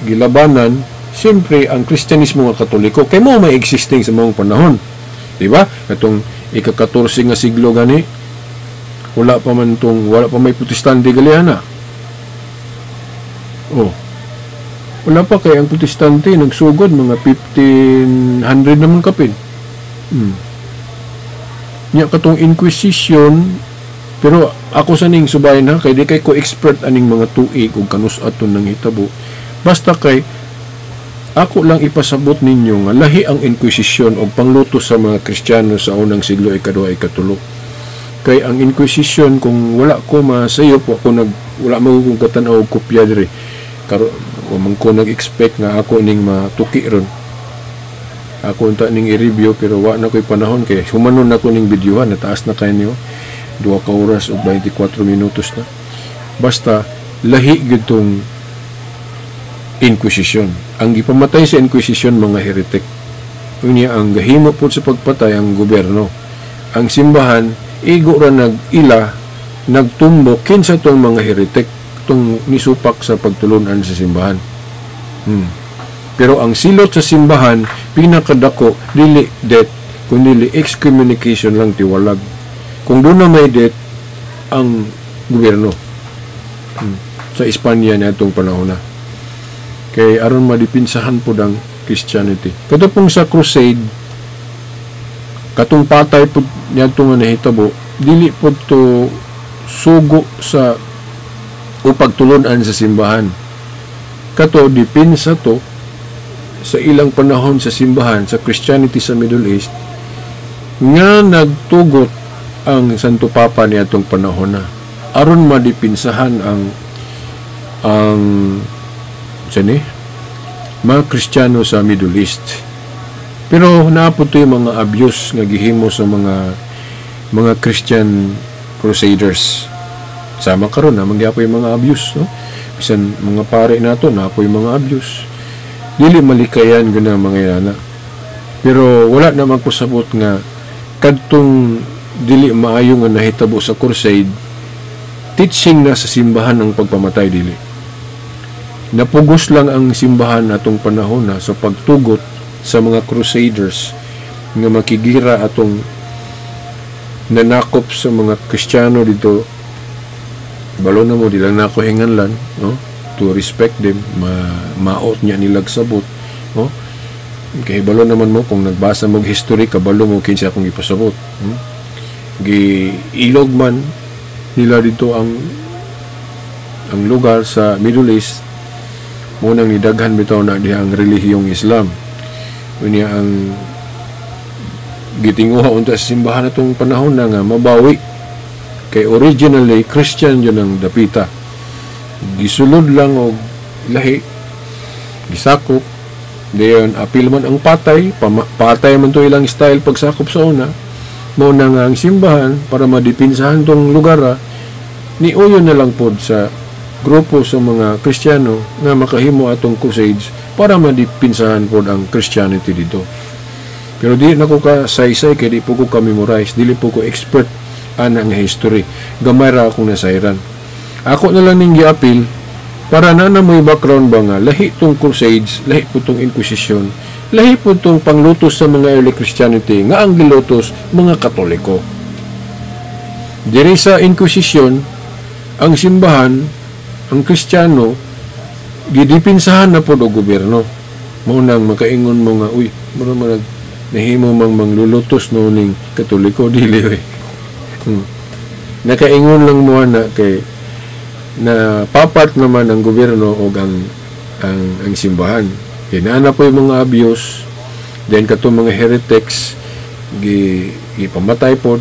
gilabanan siyempre ang Kristyanismo nga Katoliko kay mo may existing sa mga panahon. Di ba? Katong ika-14 nga siglo gani wala pa man tong wala pa may Protestante galiana. Oh. Wala pa kay ang Protestante nagsugod mga 1500 naman kapin. Nya katong Inquisition, pero ako sa ning subayin ha kay di kay ko expert aning mga tuig ug kanus aton nang hitabo. Basta kay Ako lang ipasabot ninyo nga lahi ang Inquisition og panglutos sa mga Kristiyano sa unang siglo, ikaduha, ikatulo. Kay ang Inquisition, kung wala ko masayop, wa ko nag wala mo kong katanaw og kopya diri. Karon wa man ko nag-expect nga ako ning matuki ron. Ako unta ning i-review, pero wa na ko'y panahon kay humanon na ko ning videohan, nataas na kay niyo. 2 ka oras ug 24 minutos na. Basta lahi gyud tong Inquisition. Ang gipamatay sa Inquisition, mga heretic. Unya ang gahimo pod sa pagpatay, ang gobyerno. Ang simbahan igo ra nag-ila, nagtumbo kinsa tong mga heretic tong nisupak sa pagtulunan sa simbahan. Pero ang silot sa simbahan pinakadako dili death kundi excommunication lang, tiwalag. Kung doon na may death, ang gobyerno sa Espanya niadtong panahon na. Kay aron madipinsahan pod ang Christianity. Kato pong sa crusade, katong patay pod niadto nga nahitabo, dili pod to sugo sa o pagtulunan sa simbahan. Kato dipinsa to sa ilang panahon sa simbahan, sa Christianity sa Middle East, nga nagtugot ang Santo Papa niadtong panahon na aron madipinsahan ang sani mga Kristiyano sa Middle East. Pero naa pod to yung mga abuse nga gihimo sa mga Christian crusaders. Sama karon na mangyapoy yung mga abuse, no? Bisan mga pare nato naa poy mga abuse. Dili malikayan guna mga yana. Pero wala na magpasabot nga kadtong dili maayo nga nahitabo sa crusade, teaching na sa simbahan ang pagpamatay, dili. Napugos lang ang simbahan atong panahon na sa pagtugot sa mga crusaders nga makigira atong nanakop sa mga Kristiyano dito. Balo na mo, di lang nako hinganlan, no? To respect them, maot niya nilag sabot, no? Kay balo naman mo kung nagbasa mo history, kabalo mo kinsa akong ipasabot. Gi ilog man nila dito ang lugar sa Middle East, mo nang nidaghan bitaw na diha ang relihiyong Islam. Unya ang gitinguha unta sa simbahan atong panahon na nga mabawi, kay originally Christian yun ang dapita. Gisulod lang og lahi, gisakop, dayon apil man ang patay, patay man to ilang style pagsakop sa una. Mao na nga ang simbahan, para madipinsahan tong lugar, ni uyon na lang pod sa grupo sa mga Kristiyano nga makahimo atong crusades para madipinsahan pod ang Christianity dito. Pero di na ko ka saysay kay di po ko ka-memorize, dili po ko expert ana nga history. Gamay ra akong nasayran. Ako na lang ning giapil para na na mo'y background ba nga lahi tong crusades, lahi po tong Inquisition, lahi po tong panglutos sa mga early Christianity nga ang gilutos mga Katoliko. Diri sa Inquisition, ang simbahan, ang Kristiyano, gidipinsahan na pod og gobyerno. Mao nang makaingon mo nga, uy, mura man nahimo mang manglulutos no ning Katoliko, dili oy. Nakaingon lang mo na kay na papat naman ang gobyerno og ang simbahan. Kay naa na po yung mga abuse, then katong mga heretics gipamatay pod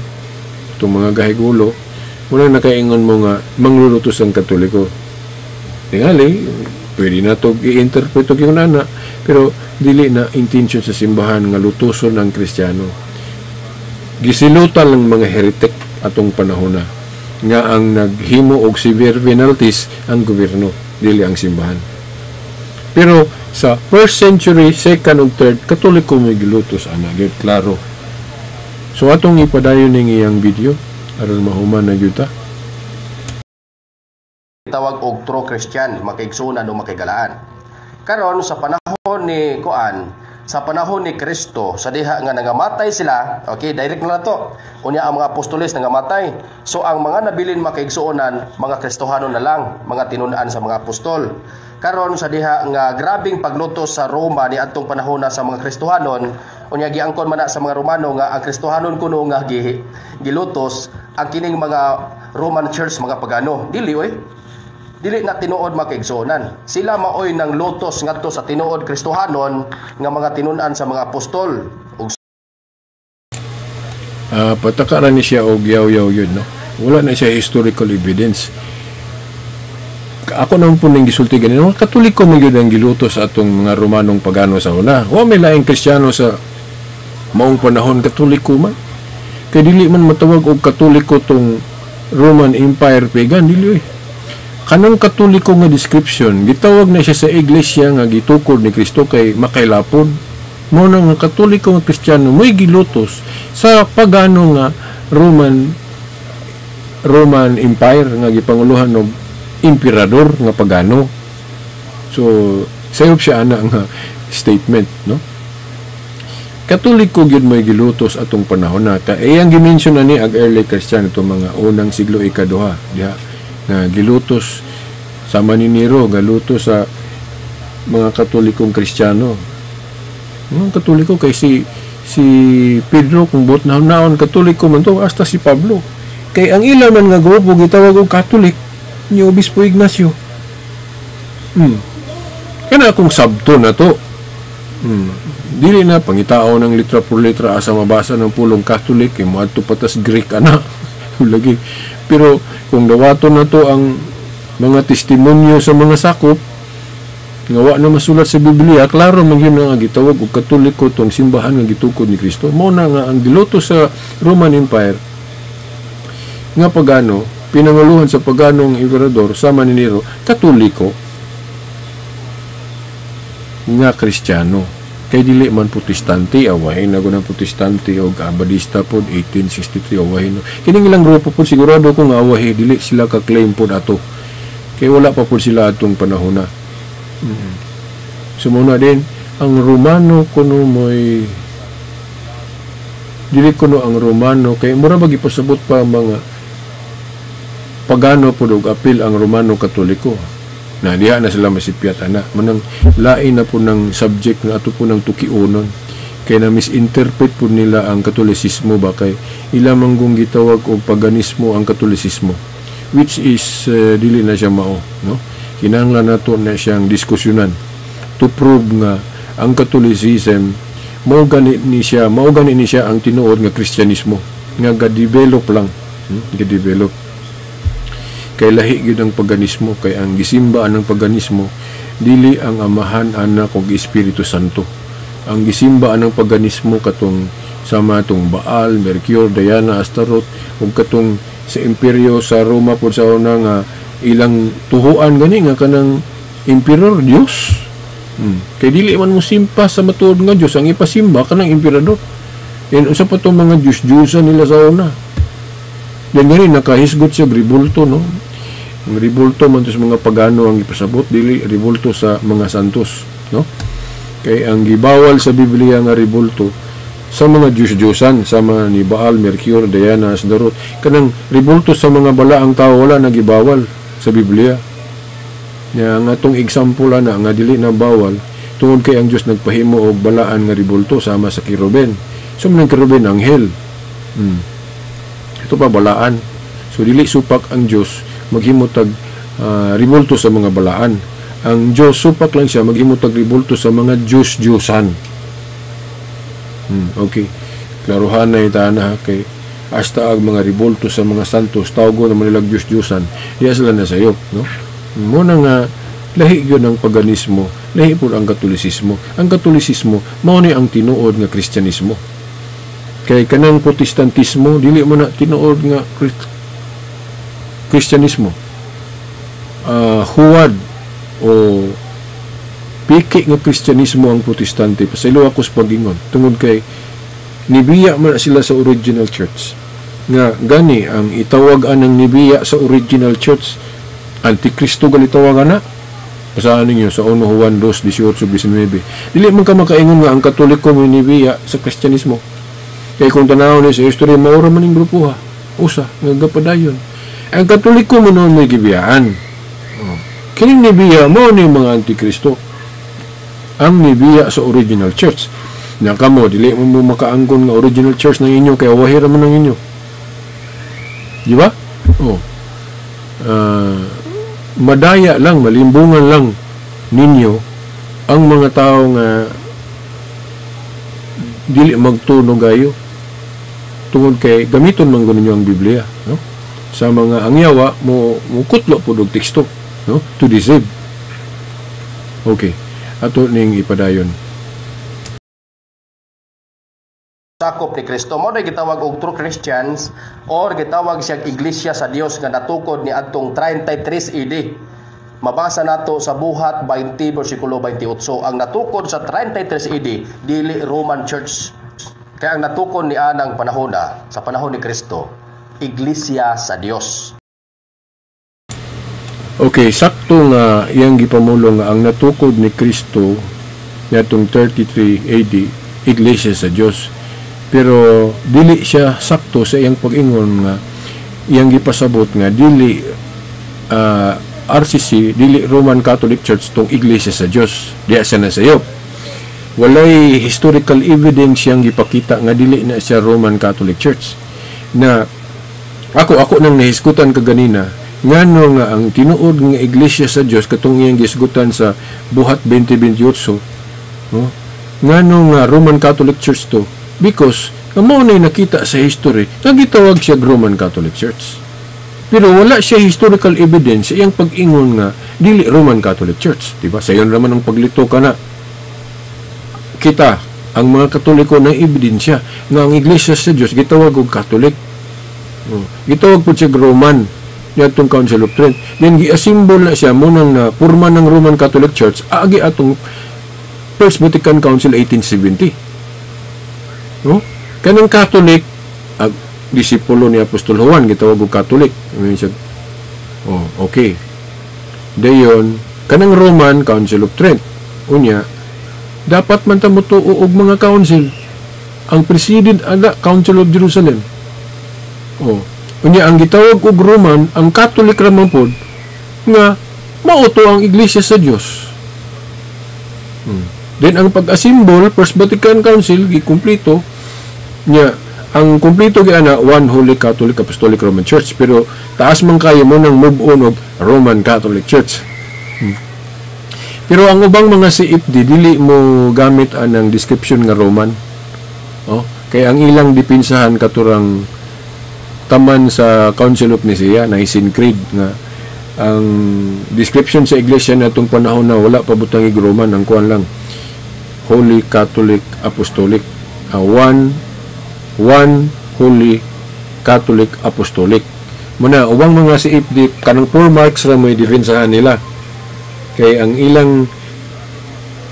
itong mga gahigulo. Muna nakaingon mo nga manglulutos ang Katoliko. Tingali, pwede na to i-interpret og yung nana, pero dili na intention sa simbahan nga lutuson ang Kristiyano. Gisilutan lang mga heretic atong panahon na nga ang naghimo og severe penalties ang gobyerno, dili ang simbahan. Pero sa first century, second ug third, Katoliko may gilutos ana gyud, klaro. So atong ipadayon ning iyang video aron mahuman na gyud ta. Tawag og true Christian, makiigsunan o makigalaan. Karon sa panahon ni kuan, sa panahon ni Kristo, sa diha nga nangamatay sila, okay, direct na to. Unya ang mga apostoles nangamatay. So ang mga nabilin, makaigsuonan, mga Kristohanon na lang, mga tinun-an sa mga apostol. Karon sa diha nga grabing paglutos sa Roma ni adtong panahon na sa mga Kristohanon, unya giangkon man na sa mga Romano nga ang Kristohanon kuno nga gilutos, ang kining mga Roman Church mga pagano. Dili oy. Dili na tinuod, mga kaigsuonan. Sila maoy nang lutos ngadto sa tinuod Kristohanon nga mga tinun-an sa mga apostol. Ug Pataka ra ni siya og yaw-yaw yun, no? Wala na siya historical evidence. Ako naman po nang gisulti ganito, mga Katoliko man gyud ang gilutos sa atong mga Romanong pagano sa una. Wa may laing Kristiyano sa maong panahon, Katoliko man. Kay dili man matawag og Katoliko tong Roman Empire pagan, dili oy. Kanang Katoliko nga description, gitawag na siya sa iglesia nga gitukod ni Kristo kay makailapon. Mao na nga Katoliko nga Kristiyano may gilutos sa pagano nga Roman Empire nga gipanguluhan og emperador nga pagano. So, sayop siya ana nga statement, no? Katoliko gyud may gilutos atong panahon na ka eh, ang gimension na ni ag early Christian itong mga unang siglo ikaduha diha nga gilutos sama ni Nero, galutos sa mga Katolikong Kristiyano. Mga Katoliko kay si Pedro, kung bot na naon, Katoliko man to, hasta si Pablo. Kay ang ilan man nga grupo gitawag og Catholic ni Obispo Ignacio. Kana akong sabto na to. Dili na pangitao ng litra por litra asa mabasa ng pulong Catholic kay moadto patas Greek ana. Lagi. Pero kung dawaton na to ang mga testimonyo sa mga sakop nga wa na masulat sa Biblia, klaro man yun nga gitawag og Katoliko tong simbahan nga gitukod ni Kristo. Mao na nga ang giluto sa Roman Empire nga pagano, pinanguluhan sa paganong emperador sama ni Nero, Katoliko nga Kristiyano. Kay dili man Protestante, awahin na ng Protestante o Abadista pod 1863, awahin. Kining ilang grupo pod, sigurado ko nga awahi, dili sila ka-claim pod ato. Kay wala pa pod sila atong panahon na. So muna din, ang Romano kuno mo'y dili kuno ang Romano kay mura ba gipasabot pa ang mga pagano pod og apil ang Romano Katoliko. Na diha na sila masipyat ana. Manang lain na po ng subject nga ato po ng tukiunon. Kay na misinterpret po nila ang Katolisismo ba, kay ila manggong gitawag og paganismo ang Katolisismo, which is dili na siya mao, no? Kinahanglan nato na siyang diskusyonan to prove nga ang Catholicism mao gani ni siya ang tinuod nga Kristyanismo nga ga-develop lang, Ga-develop kay lahi gyud ang paganismo, kay ang gisimba ang paganismo dili ang Amahan, Anak ug Espiritu Santo. Ang gisimba ang paganismo katong sama atong Baal, Mercure, Diana, Astaroth ug katong sa imperyo sa Roma pod sa una nga ilang tuhuan gani nga kanang emperor Dios. Kay dili man mo simpa sa matuod nga Dios, ang ipasimba kanang emperador. Yan usa pa tong mga Diyos-Diyosan nila sa una. Yan gani nakahisgot siya rebulto, no? Ang rebulto man to sa mga pagano ang ipasabot, dili rebulto sa mga santos, no? Kay ang gibawal sa Biblia nga rebulto sa mga Diyos-Diyosan, sama ni Baal, Mercure, Diana, Astaroth, kanang rebulto sa mga balaang tao wala na gibawal sa Biblia. Nya ang atong example ana nga dili na bawal tungod kay ang Dios nagpahimo og balaan nga rebulto sama sa Kiruben. So man ang Kiruben anghel. Ito pa balaan. So dili supak ang Dios maghimo tag rebulto sa mga balaan. Ang Dios supak lang siya maghimo tag rebulto sa mga Diyos-Diyosan. Okay. Klaruhan na ita na kay hasta ang mga rebulto sa mga santos tawgo naman nilang Diyos-Diyosan. Diya sila na sayop, no? Muna nga lahi gyud ang paganismo, lahi pud ang Katolisismo. Ang Katolisismo mao ni ang tinuod nga Kristyanismo. Kay kanang Protestantismo dili mo na tinuod nga Kristyanismo. Huwad o piki nga Kristyanismo ang Protestante. Pasaylo ako sa pag-ingon tungod kay nibiya man sila sa original church. Nga gani ang itawag anang nibiya sa original church, Antikristo gali tawag ana. Basahan ninyo sa 1 Juan 2, 18, 19. Dili man ka makaingon nga ang Katoliko mo nibiya sa Kristyanismo. Kay kung tanaw ni sa history, maura man ning grupo ha. Usa, nga gapadayon. Ang Katoliko mo noon may gibiyaan. Oh. Kining nibiya mo ni mga Antikristo. Ang nibiya sa original church. Na kamo, dili mo mo makaangkon nga original church ng inyo, kaya wahira mo ng inyo. Di ba? Oh. Madaya lang, malimbungan lang ninyo ang mga tao nga dili magtuno gayo tungod kay gamiton man gud ninyo ang Biblia, no? Sa mga ang yawa mo mukutlo pud og teksto, no, to deceive. Okay, ato ning ipadayon. Sakop ni Kristo mo na gitawag og true Christians or gitawag siyang iglesia sa Dios nga natukod ni adtong 33 AD. Mabasa nato sa Buhat 20 bersikulo 28, ang natukod sa 33 AD dili Roman Church. Kaya ang natukod ni anang panahona sa panahon ni Kristo, iglesia sa Dios. Okay, sakto nga iyang gipamulong nga ang natukod ni Kristo niadtong 33 AD, iglesia sa Dios. Pero dili siya sakto sa iyang pag-ingon nga iyang gipasabot nga dili RCC, dili Roman Catholic Church tong iglesia sa Dios. Diya siya na sayop. Walay historical evidence siyang gipakita nga dili na siya Roman Catholic Church. Na ako nang nahisgutan kaganina ngano nga ang tinuod nga iglesia sa Dios katong iyang gisgutan sa Buhat 20:28, no? Ngano nga Roman Catholic Church to? Because mao na nakita sa history nga gitawag siya Roman Catholic Church. Pero wala siya historical evidence sa iyang pag-ingon nga dili Roman Catholic Church, di ba? Sayon raman ang paglito ka na. Kita ang mga Katoliko na ebidensya nga ang iglesia sa Dios gitawag og Catholic. Oh, gitawag pud siya Roman niadtong Council of Trent. Then gi-assemble na siya munang na purma ng Roman Catholic Church agi atong First Vatican Council 1870. No? Kanang Catholic, ag disipulo ni Apostol Juan gitawag og Catholic. I mean, siya, oh, okay. Dayon kanang Roman, Council of Trent. Unya dapat man ta motuo og mga council. Ang president ana Council of Jerusalem. Oh, unya ang gitawag og Roman, ang Catholic ra man pod nga mao to ang iglesia sa Dios. Then ang pag-assemble First Vatican Council gikumpleto niya, ang kumpleto gi ana One Holy Catholic Apostolic Roman Church, pero taas man kayo mo nang move on og Roman Catholic Church. Pero ang ubang mga CFD dili mo gamit anang description nga Roman. Oh, kay ang ilang dipinsahan katurang taman sa Council of Nicaea, Nicene Creed, nga ang description sa iglesia natong panahon na wala pa butang Roman, ang kuan lang Holy Catholic Apostolic, one Holy Catholic Apostolic. Muna ubang mga CFD kanang 4 marks ra mo'y depensahan nila, kay ang ilang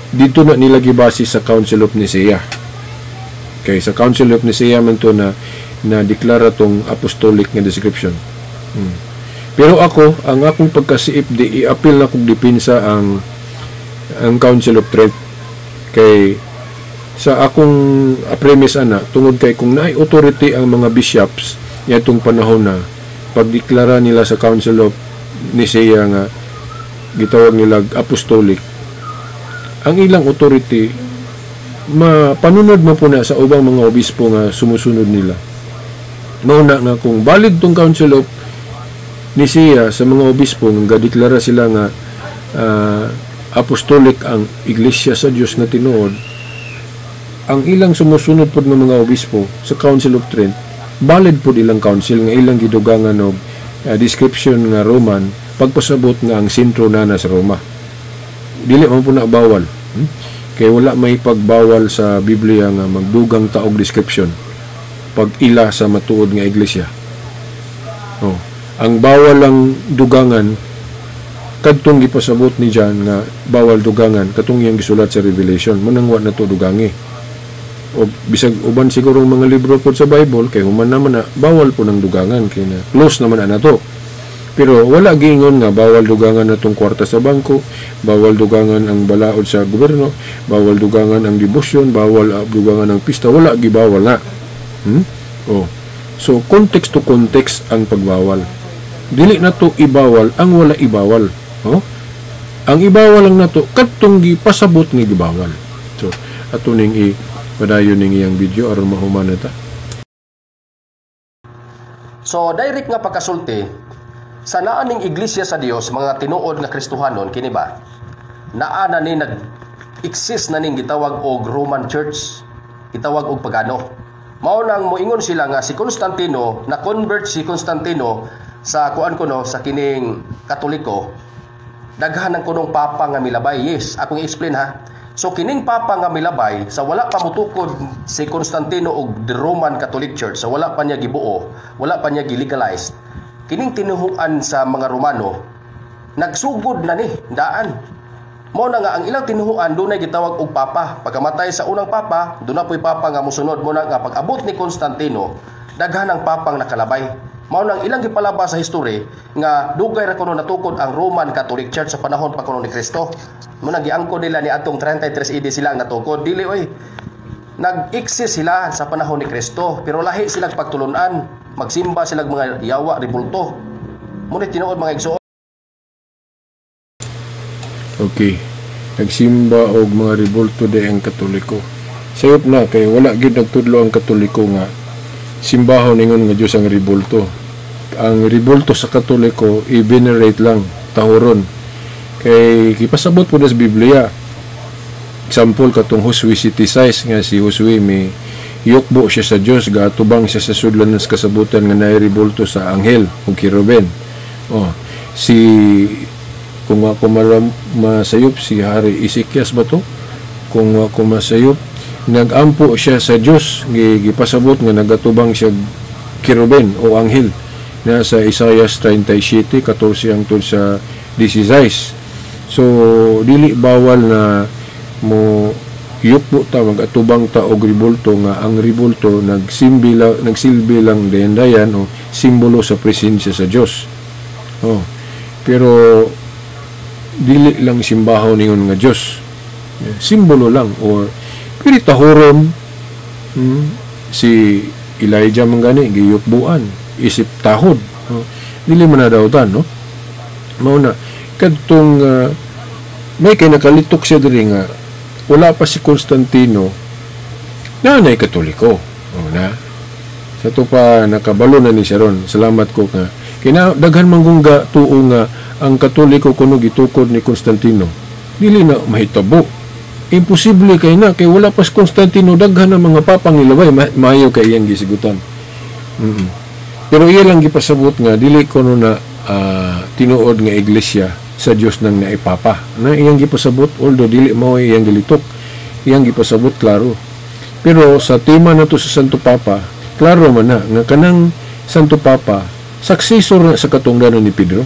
dito na nila gibase sa Council of Nicaea. Kay sa Council of Nicaea man to na deklara tong apostolic nga description. Pero ako, ang akong pagka-CFD, i-appeal na kong depensa ang Council of Trent. Kay sa akong premise ana, tungod kay kung naay authority ang mga bishops niadtong panahon na pagdeklara nila sa Council of Nicaea nga gitawag nila apostolic, ang ilang authority mapanunod mo po na sa ubang mga obispo nga sumusunod nila. Mauna nga kung valid tong Council of Nicaea sa mga obispo nga gadeklara sila nga apostolic ang iglesia sa Dios nga tinuod, ang ilang sumusunod pod ng mga obispo sa Council of Trent, valid pod ilang council nga ilang gidugangan og description nga Roman, pagpasabot nga ang sentro na sa Roma. Dili man po na bawal. Kay wala may pagbawal sa Biblia nga magdugang taog description pag ila sa matuod nga iglesia. Oh, ang bawal ang dugangan kadtong gipasabot ni John nga bawal dugangan katong iyang gisulat sa Revelation, munang wa na to dugangi. O bisag uban siguro mga libro pod sa Bible kay human naman na bawal po ng dugangan kay na close naman ana to. Pero wala giingon nga bawal dugangan natong kwarta sa bangko, bawal dugangan ang balaod sa gobyerno, bawal dugangan ang debosyon, bawal dugangan ang pista, wala gibawal na. Oh. So context to context ang pagbawal. Dili na to ibawal ang wala ibawal. Oh? Ang ibawal lang nato kadtong gipasabot nga gibawal. So ato ning ipadayon ning iyang video aron mahuman na ta. So direct nga pagkasulti, Sa naa ning iglesia sa Dios, mga tinuod nga Kristohanon kini ba? Naa na ni nag-exist na ning gitawag og Roman Church, gitawag og pagano. Mao nang moingon sila nga si Constantino, na convert si Constantino sa kuan kuno sa kining Katoliko, daghan ng kunong papa nga milabay. Yes, akong i-explain ha. So kining papa nga milabay sa wala pa motukod si Constantino og the Roman Catholic Church, sa wala pa niya gibuo, wala pa niya gilegalize. Kining tinuhuan sa mga Romano nagsugod na ni daan. Mao na nga ang ilang tinuhuan dunay gitawag og papa. Pagkamatay sa unang papa, duna po'y papa nga mosunod. Mo na nga pag-abot ni Constantino, daghan ang papang nakalabay. Mao nang ilang gipalabas sa history nga dugay ra kuno natukod ang Roman Catholic Church sa panahon pa kuno ni Kristo. Mo nang giangkon nila ni atong 33 AD sila ang natukod. Dili oy. Nag-exist sila sa panahon ni Kristo, pero lahi sila pagtulunan, magsimba sila mga yawa rebulto. Muna tinuod, mga igsoon. Okay. Nagsimba og mga rebulto di ang Katoliko. Sayop na kay wala gyud nagtudlo ang Katoliko nga simbahon ingon nga Dios ang rebulto. Ang rebulto sa Katoliko i-venerate lang, tahuron. Kay gipasabot po sa Biblia. Example, katong Josue 7:6 nga si Josue may yukbo siya sa Dios, gaatubang siya sa sudlan sa kasabutan nga naay rebulto sa anghel ug kerubin. Oh, si kung ako masayop si Hari Ezekias ba to? Kung ako masayop, nagampo siya sa Dios, gipasabot nga nagatubang siya kerubin o anghel. Nasa Isaiah 37:14 hangtod sa 16. So dili bawal na mo yukbo ta, magatubang ta og rebulto nga ang rebulto nagsilbi lang dayan-dayan o simbolo sa presensya sa Dios. Oh. Pero dili lang simbahon ningon nga Dios. Simbolo lang or pwede tahuron. Si Elijah man gani giyukbuan isip tahod. Oh. Dili man na dawtan, no? Mao na kadtong may kay nakalitok siya diri nga wala pa si Constantino nanay Katoliko. O na. Sa to pa nakabalo na ni siya ron. Salamat ko nga. Kina daghan man kung ga tuo nga ang Katoliko kuno gitukod ni Constantino. Dili na mahitabo. Imposible kay na kay wala pa si Constantino, daghan ang mga papang nilabay. Maayo kay iyang gisigutan. Pero iya lang gipasabot nga dili kuno na tinuod nga iglesia sa Dios nang naipapa. Na iyang gipasabot, although dili mao iyang gilitok, iyang gipasabot klaro. Pero sa tema na to sa Santo Papa, klaro man na nga kanang Santo Papa successor na sa katungdanan ni Pedro.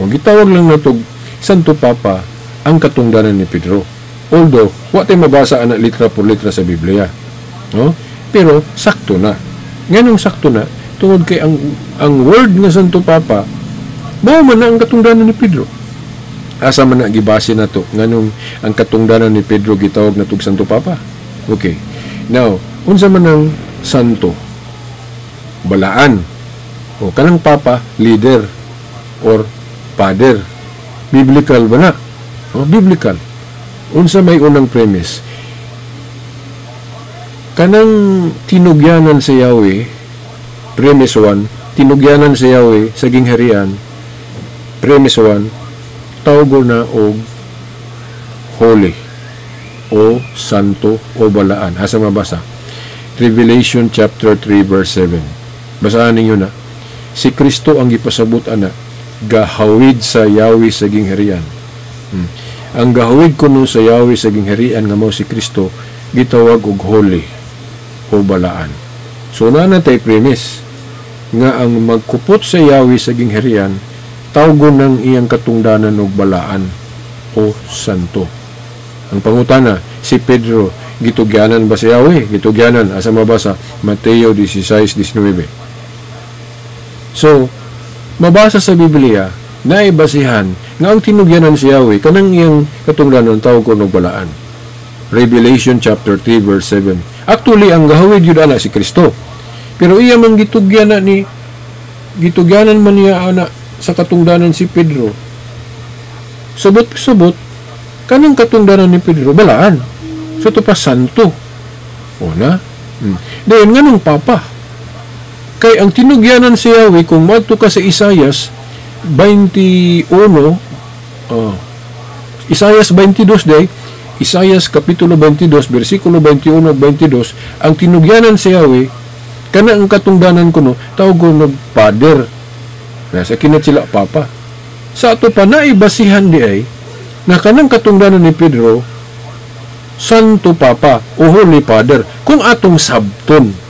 O gitawag lang nato Santo Papa ang katungdanan ni Pedro. Although wa tay mabasa ana litra por litra sa Biblia, no? Pero sakto na. Nganong sakto na? Tungod kay ang word nga Santo Papa mao man na ang katungdanan ni Pedro. Asa man na gibase na to nganong ang katungdanan ni Pedro gitawag na tug Santo Papa? Okay. Now, unsa man ang santo? Balaan. O kanang papa, leader or father. Biblical ba na? O, biblical. Unsa may unang premise? Kanang tinugyanan sa Yahweh, premise 1, tinugyanan sa Yahweh sa gingharian, premise 1, tawgo na og holy o santo o balaan. Asa mabasa? Revelation chapter 3 verse 7. Basahan ninyo na. Si Kristo ang gipasabot ana, gahawid sa Yahweh sa gingharian. Ang gahawid kuno sa Yahweh sa gingharian nga mao si Kristo gitawag og holy o balaan. So naa na tay premise nga ang magkupot sa Yahweh sa gingharian tawgon ng iyang katungdanan og balaan o santo. Ang pangutana, si Pedro gitugyanan ba sa Yahweh? Gitugyanan. Asa mabasa? Mateo 16:19. So, mabasa sa Biblia na ibasihan nga ang tinugyanan si Yahweh kanang iyang katungdanan tawag og balaan. Revelation chapter 3 verse 7. Actually, ang gahawid yun ana si Kristo. Pero iya man gitugyanan ni gitugyanan man niya ana sa katungdanan si Pedro. Subot-subot kanang katungdanan ni Pedro balaan. So ito pa santo. O na. Dayon nganong papa? Kay ang tinugyanan si Yahweh, kung madto ka sa Isayas 21, Isayas 22 day, Isayas Kapitulo 22, versikulo 21 ug 22, ang tinugyanan si Yahweh, kana ang katungdanan kuno, tawgon og Father. Nasa kinat sila Papa. Sa ato pa naibasihan di ay, na kanang katungdanan ni Pedro, Santo Papa o Holy Father, kung atong sabton.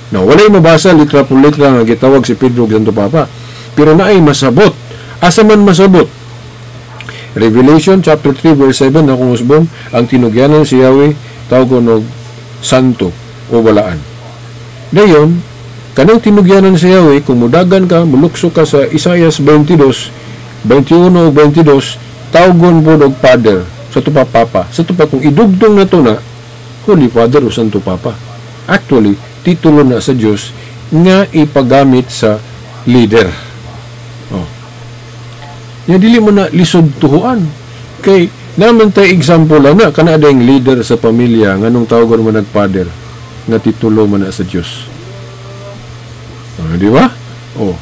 No, walay mabasa litra por litra nga gitawag si Pedro og Santo Papa. Pero naay masabot. Asa man masabot? Revelation chapter 3 verse 7, akong usbon, ang tinugyanan si Yahweh tawgon og Santo o balaan. Dayon, kanang tinugyanan si Yahweh, kung mudagan ka, mulukso ka sa Isayas 22, 21 o 22, tawgon po og Father, sa tupa Papa. Sa tupa kung idugtong na to na, Holy Father o Santo Papa. Actually, titulo na sa Diyos nga ipagamit sa leader. Oh. Ya dili mo na lisod tuhuan. Kay naman tay example na kana adayng leader sa pamilya nganong tawagon mo nag-father nga titulo man na sa Dios. Oh, di ba? Oh.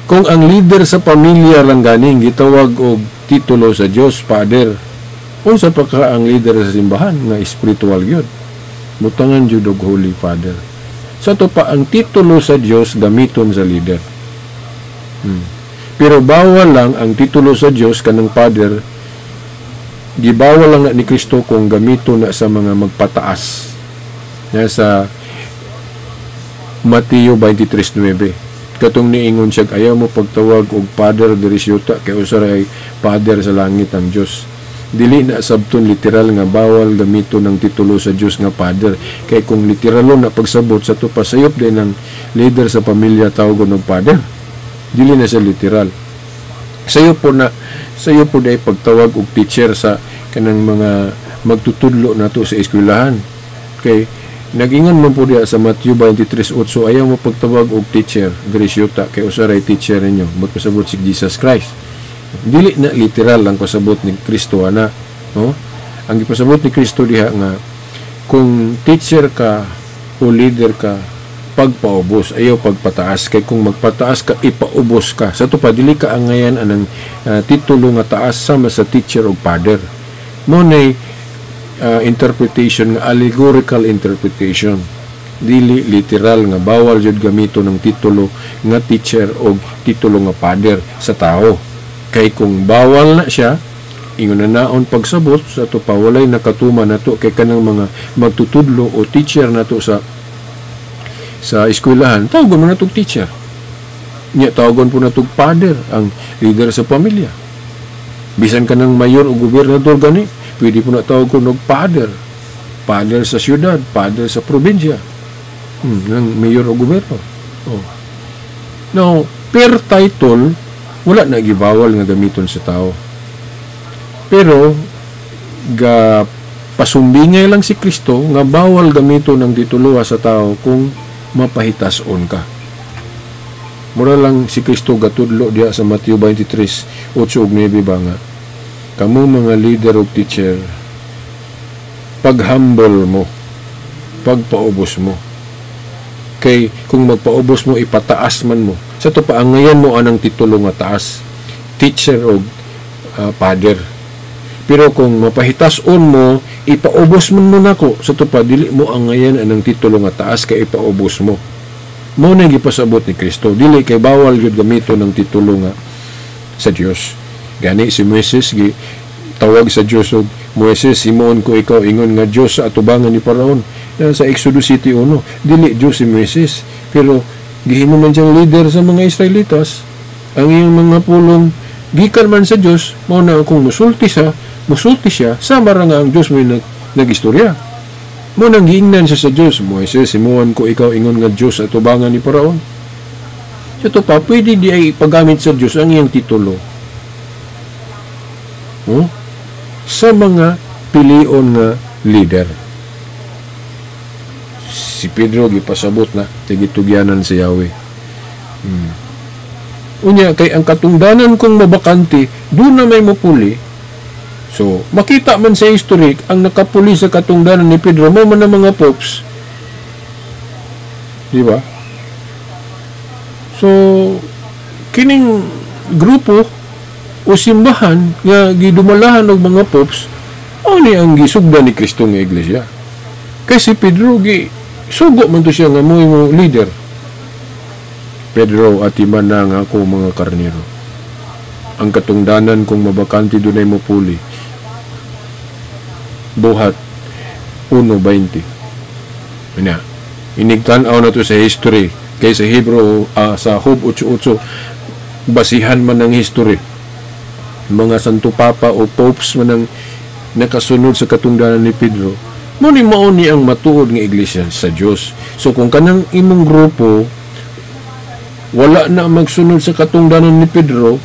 Kung ang leader sa pamilya lang ganing gitawag og titulo sa Dios, Father, unsa pa ka ang leader sa simbahan nga spiritual gyud? Butangan jud og Holy Father. Sa to pa ang titulo sa Dios gamiton sa leader. Pero bawal lang ang titulo sa Dios kanang Father, gibawal lang na ni Kristo kung gamiton na sa mga magpataas. Nasa Mateo 23:9. Katong niingon siya, ayaw mo pagtawag og Father diri sa yuta kay usa ra Father sa langit ang Dios. Dili na sabton literal nga bawal gamiton ng titulo sa Dios nga Father, kay kung literalon na pagsabot sa to pasayop din ng leader sa pamilya tawgon og Father. Dili na siya literal. Sayo po na, sayo po dahil pagtawag og teacher sa kanang mga magtutudlo nato sa eskwelahan. Kay nagingon man po diya sa Matthew 23:8, ayaw mo pagtawag og teacher diri sa yuta kay usa ray teacher ninyo, magpasabot si Jesus Christ. Dili na literal ang pasabot ni Kristo ana, no? Ang gipasabot ni Kristo diha nga kung teacher ka o leader ka, pagpaubos, ayaw pagpataas, kay kung magpataas ka ipaubos ka. Sa to pa dili ka angayan anang titulo nga taas sama sa teacher o father. Mo nay interpretation nga allegorical interpretation, dili literal nga bawal jud gamito ng titulo nga teacher o titulo nga father sa tao. Kay kung bawal na siya, ingon na naon pagsabot sa to pa walay nakatuma nato kay kanang mga magtutudlo o teacher nato sa eskwelahan, tawagon mo natog teacher. Nya tawagon po natog father, ang leader sa pamilya. Bisan ka ng mayor o gobernador gani, pwede po na tawagon og father. Father sa siyudad, father sa probinsya. Ng mayor o gobernador. Oh. Now, per title, wala na gibawal nga gamiton sa tao. Pero, ga pasumbingay lang si Kristo nga bawal gamiton ang titulo sa tao kung mapahitason ka. Mura lang si Kristo gatudlo diha sa Mateo 23:8-9 ba nga, kamo mga leader o teacher, pag-humble mo, pagpaubos mo. Kay kung magpaubos mo, ipataas man mo. Sa to paangayan mo anang titulo nga taas, teacher o father. Pero kung mapahitason mo, ipaubos man mo nako. Sa to pa, dili mo angayan anang titulo nga taas kay ipaubos mo. Mo na gipasabot ni Kristo. Dili kay bawal gyud gamito ng titulo nga sa Dios. Gani si Moises gi tawag sa Dios og Moises, himuon ko ikaw ingon nga Dios sa atubangan ni Paraon. Sa Exodus 7:1, dili Dios si Moises, pero gihimo man siyang leader sa mga Israelitas. Ang iyang mga pulong gikan man sa Dios, mao na kung musulti siya, sama ra nga ang Dios may nagistorya. Mo nang giingnan siya sa Dios, Moises, himuon ko ikaw ingon nga Dios sa atubangan ni Paraon. Ito pa, pwede di ay paggamit sa Dios ang iyang titulo. Oh? Sa mga pilion nga leader. Si Pedro gipasabot na tigitugyanan si Yahweh. Unya kay ang katungdanan kong mabakante, doon na may mupuli. So, makita man sa historic ang nakapuli sa katungdanan ni Pedro mo man ang mga popes. Di ba? So kining grupo o simbahan nga gidumalahan og mga popes, mao ni ang gisugda ni Kristo nga iglesia. Kay si Pedro gi sugo man to siya nga mo leader. Pedro, atiman na nga ako mga karnero. Ang katungdanan kung mabakante dunay mopuli. Buhat 1:20. Ina, inigtan-aw na to sa history. Kay sa Hebrew, sa Job 8:8, basihan man ang history. Mga Santo Papa o popes man ang nakasunod sa katungdanan ni Pedro. Mao ni ang matuod nga iglesia sa Dios. So kung kanang imong grupo wala na magsunod sa katungdanan ni Pedro,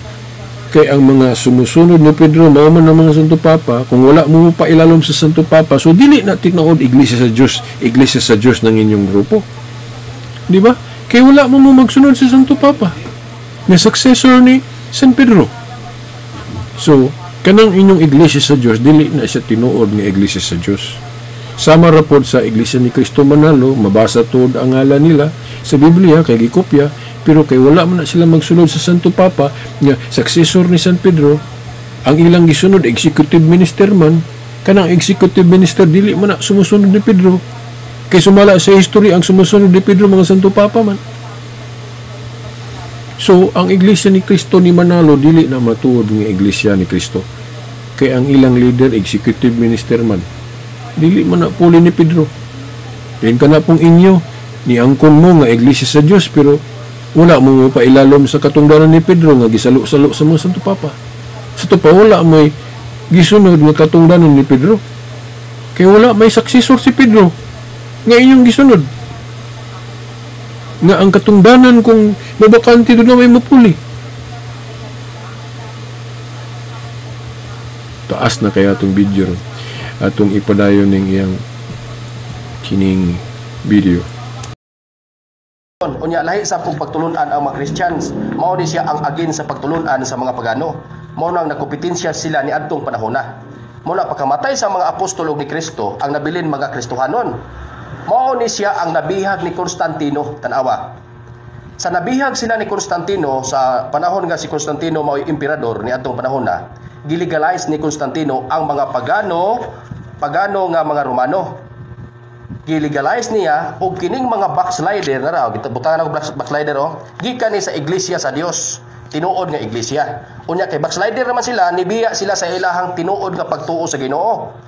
kay ang mga sumusunod ni Pedro mao man ang mga Santo Papa, kung wala mo pailalom sa Santo Papa, so dili na tinuod iglesia sa Dios, iglesia sa Dios ng inyong grupo. Di ba? Kay wala mo magsunod sa Santo Papa na successor ni San Pedro. So kanang inyong iglesia sa Dios dili na siya tinuod nga iglesia sa Dios. Sama ra pod sa Iglesia ni Cristo Manalo, mabasa tuod ang ngalan nila sa Biblia kay gikopya, pero kay wala man na sila magsunod sa Santo Papa nga successor ni San Pedro, ang ilang gisunod executive minister man, kanang executive minister dili man na sumusunod ni Pedro. Kay sumala sa history ang sumusunod ni Pedro mga Santo Papa man. So ang Iglesia ni Cristo ni Manalo dili na matuod nga Iglesia ni Cristo. Kay ang ilang leader executive minister man, dili man na puli ni Pedro. Din ka na pong inyo niangkon mo nga Iglesia sa Dios, pero wala mo pailalom sa katungdanan ni Pedro nga gisalo-salo sa mga Santo Papa. Sa to pa wala may gisunod nga katungdanan ni Pedro. Kay wala may successor si Pedro nga inyong gisunod. Nga ang katungdanan kung mabakante doon na may mapuli. Taas na kaya itong video ron. Atong ipadayon ning iyang kining video. Unya lahi sa pong pagtulunan ang mga Christians, mao ni siya ang agin sa pagtulunan sa mga pagano. Mao nang nagkompetensya sila ni adtong panahona. Mao na pagkamatay sa mga apostol ug ni Kristo ang nabilin mga Kristohanon. Mao ni siya ang nabihag ni Constantino, tan-awa. Sa nabihag sila ni Constantino sa panahon nga si Constantino mao'y emperador ni adtong panahona, gilegalize ni Constantino ang mga pagano nga mga Romano. Gilegalize niya og kining mga backslider na raw, butangan ako backslider oh, gikan ni sa iglesia sa Dios, tinuod nga iglesia. Unya kay backslider naman sila, nibiya sila sa ilahang tinuod nga pagtuo sa Ginoo.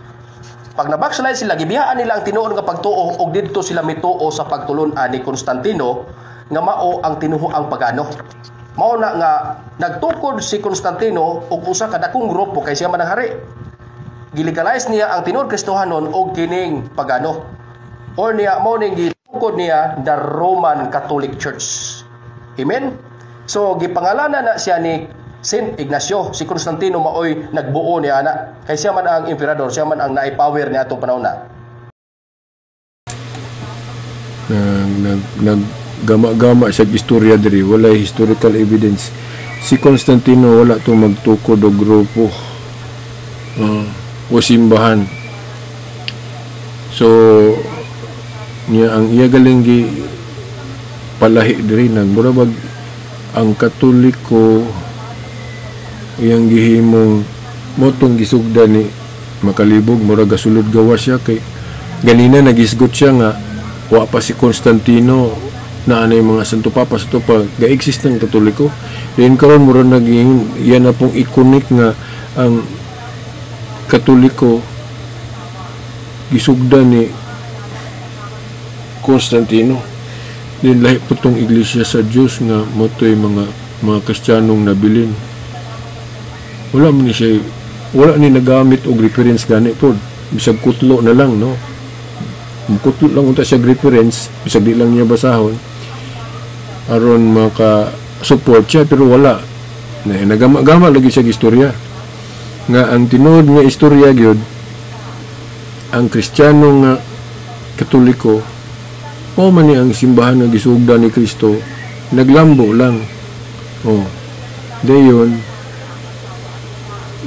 Pag na-backslide sila, gibiyaan nila ang tinuod nga pagtuo og didto sila mituo sa pagtulun-an ni Constantino nga mao ang tinuoang pagano. Mao na nga nagtukod si Constantino og usa ka dakong grupo kay siya man ang hari. Gilegalize niya ang tinuod Kristohanon og kining pagano. Or niya mao ning gitukod niya the Roman Catholic Church. Amen. So gipangalanan na siya ni Saint Ignacio. Si Constantino maoy nagbuo niya ana. Kay siya man ang emperador, siya man ang naay-power niya atong panahon na. Nag gama-gama siya istorya diri, walay historical evidence. Si Constantino wala tong magtukod og grupo o simbahan. So niya ang iya galing gi palahi diri nag mura bag ang Katoliko iyang gihimong motong gisugda ni makalibog, mura gasulod gawa siya kay ganina nagisgot siya nga wa pa si Constantino na anay mga Santo Papa sa pa ga-exist ng Katoliko. Then karon mura naging yan na pong iconic nga ang Katoliko gisugda ni Constantino. Then lahi po tong iglesia sa Dios nga motoy mga Kristiyanong nabilin. Wala man ni siya, wala ni nagamit og reference gani pod, bisag kutlo na lang, no? Kutlo lang unta siya reference, bisag di lang niya basahon aron maka support siya, pero wala na, nagama-gama lagi siya istorya nga ang tinuod nga istorya gyud ang Kristiyano nga Katoliko mao man ni ang simbahan nga gisugda ni Kristo, naglambo lang. Oh, dayon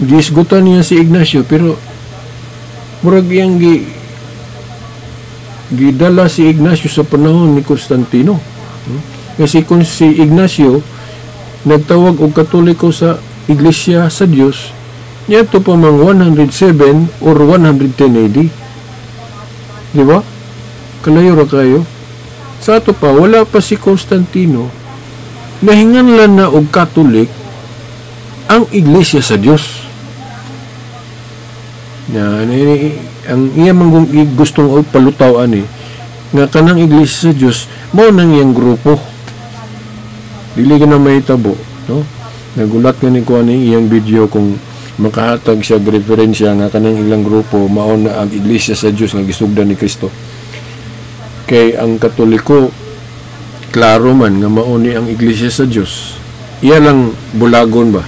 gisgutan niya si Ignacio, pero murag iyang gidala si Ignacio sa panahon ni Constantino. Nga si, kung si Ignacio nagtawag og Katoliko sa Iglesia sa Dios niadto pa mang 107 or 110 AD. Di ba? Kalayo ra kayo. Sa ato pa, wala pa si Constantino, nahinganlan na og Catholic ang Iglesia sa Dios. Na, ang iya man gustong palutaw ani nga kanang Iglesia sa Dios mao nang iyang grupo. Dili ka na mahitabo, no? Nagulat nga ni ko ani iyang video kung makahatag siya referensya nga kanang ilang grupo mao na ang Iglesia sa Dios nga gisugdan ni Kristo. Kay ang Katoliko klaro man nga mao ni ang Iglesia sa Dios. Iya lang bulagon ba?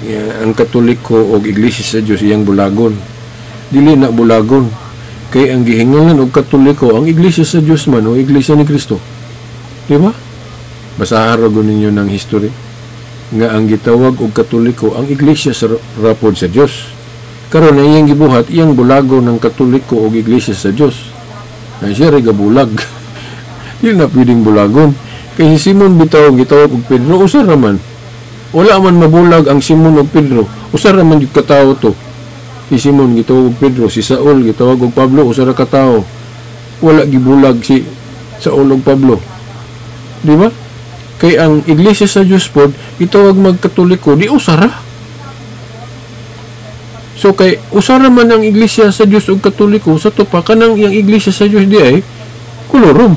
Iya, ang Katoliko og Iglesia sa Dios iyang bulagon. Dili na bulagon. Kay ang gihingalan og Katoliko ang Iglesia sa Dios man o Iglesia ni Kristo. Di ba? Basahan ra gud ninyo ng history nga ang gitawag og Katoliko ang Iglesia sa rapod sa Dios. Karon ang iyang gibuhat, iyang bulago ng Katoliko og Iglesia sa Dios. Ay siya ray gabulag. Di na pwedeng bulagon. Kay si Simon bitaw gitawag og Pedro, usa ra man. Wala man mabulag ang Simon og Pedro. Usa ra man gyud katawo to. Si Simon gitawag og Pedro, si Saul gitawag og Pablo, usa ra katawo. Wala gibulag si Saul og Pablo. Di ba? Kay ang Iglesia sa Dios pod gitawag magkatoliko, di usa ra. So kay usa ra man ang Iglesia sa Dios ug Katoliko, sa to pa kanang iyang Iglesia sa Dios di ay kolorum.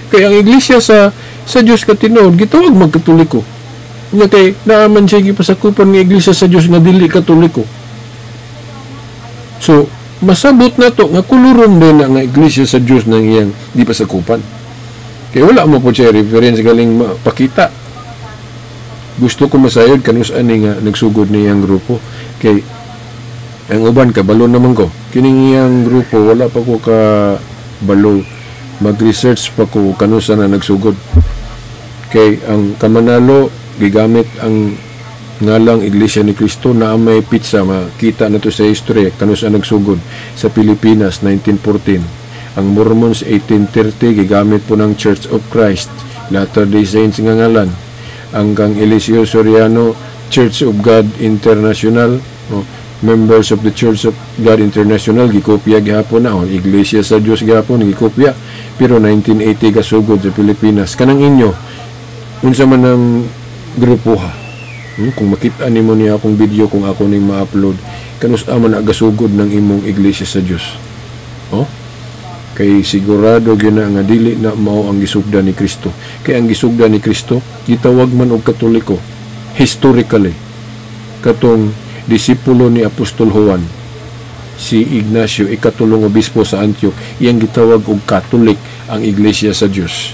Kay ang Iglesia sa Dios katinuod gitawag magkatoliko. Nya kay naa man siya gipasakupan nga Iglesia sa Dios nga dili Katoliko. So masabot na to nga kolorum din na nga Iglesia sa Dios nang iyang gipasakupan. Kay wala mo po siya reference galing mapakita. Gusto ko masayod kanus ani nga nagsugod niyang grupo. Kay ang uban kabalo naman ko. Kining iyang grupo wala pa ko ka balo, mag-research pa ko kanusa na nagsugod. Kay ang Kamanalo gigamit ang ngalang Iglesia ni Cristo na may pizza, makita na to sa history kanusa nagsugod sa Pilipinas 1914. Ang Mormons 1830 gigamit po ng Church of Christ, Latter-day Saints nga ngalan. Ang kang Eliseo Soriano, Church of God International, oh, members of the Church of God International, gikopya gihapon na, oh, Iglesia sa Dios gihapon gikopya, pero 1980 kasugod sa Pilipinas. Kanang inyo unsa man ang grupo ha? Kung makita nimo niya akong video kung ako ning ma-upload, kanus man agasugod ng imong Iglesia sa Dios? Oh? Kay sigurado gyud na nga dili na mao ang gisugda ni Kristo. Kay ang gisugda ni Kristo gitawag man og Katoliko historically, katong disipulo ni Apostol Juan, si Ignacio, ikatulong obispo sa Antioch, iyang gitawag og Catholic ang Iglesia sa Dios.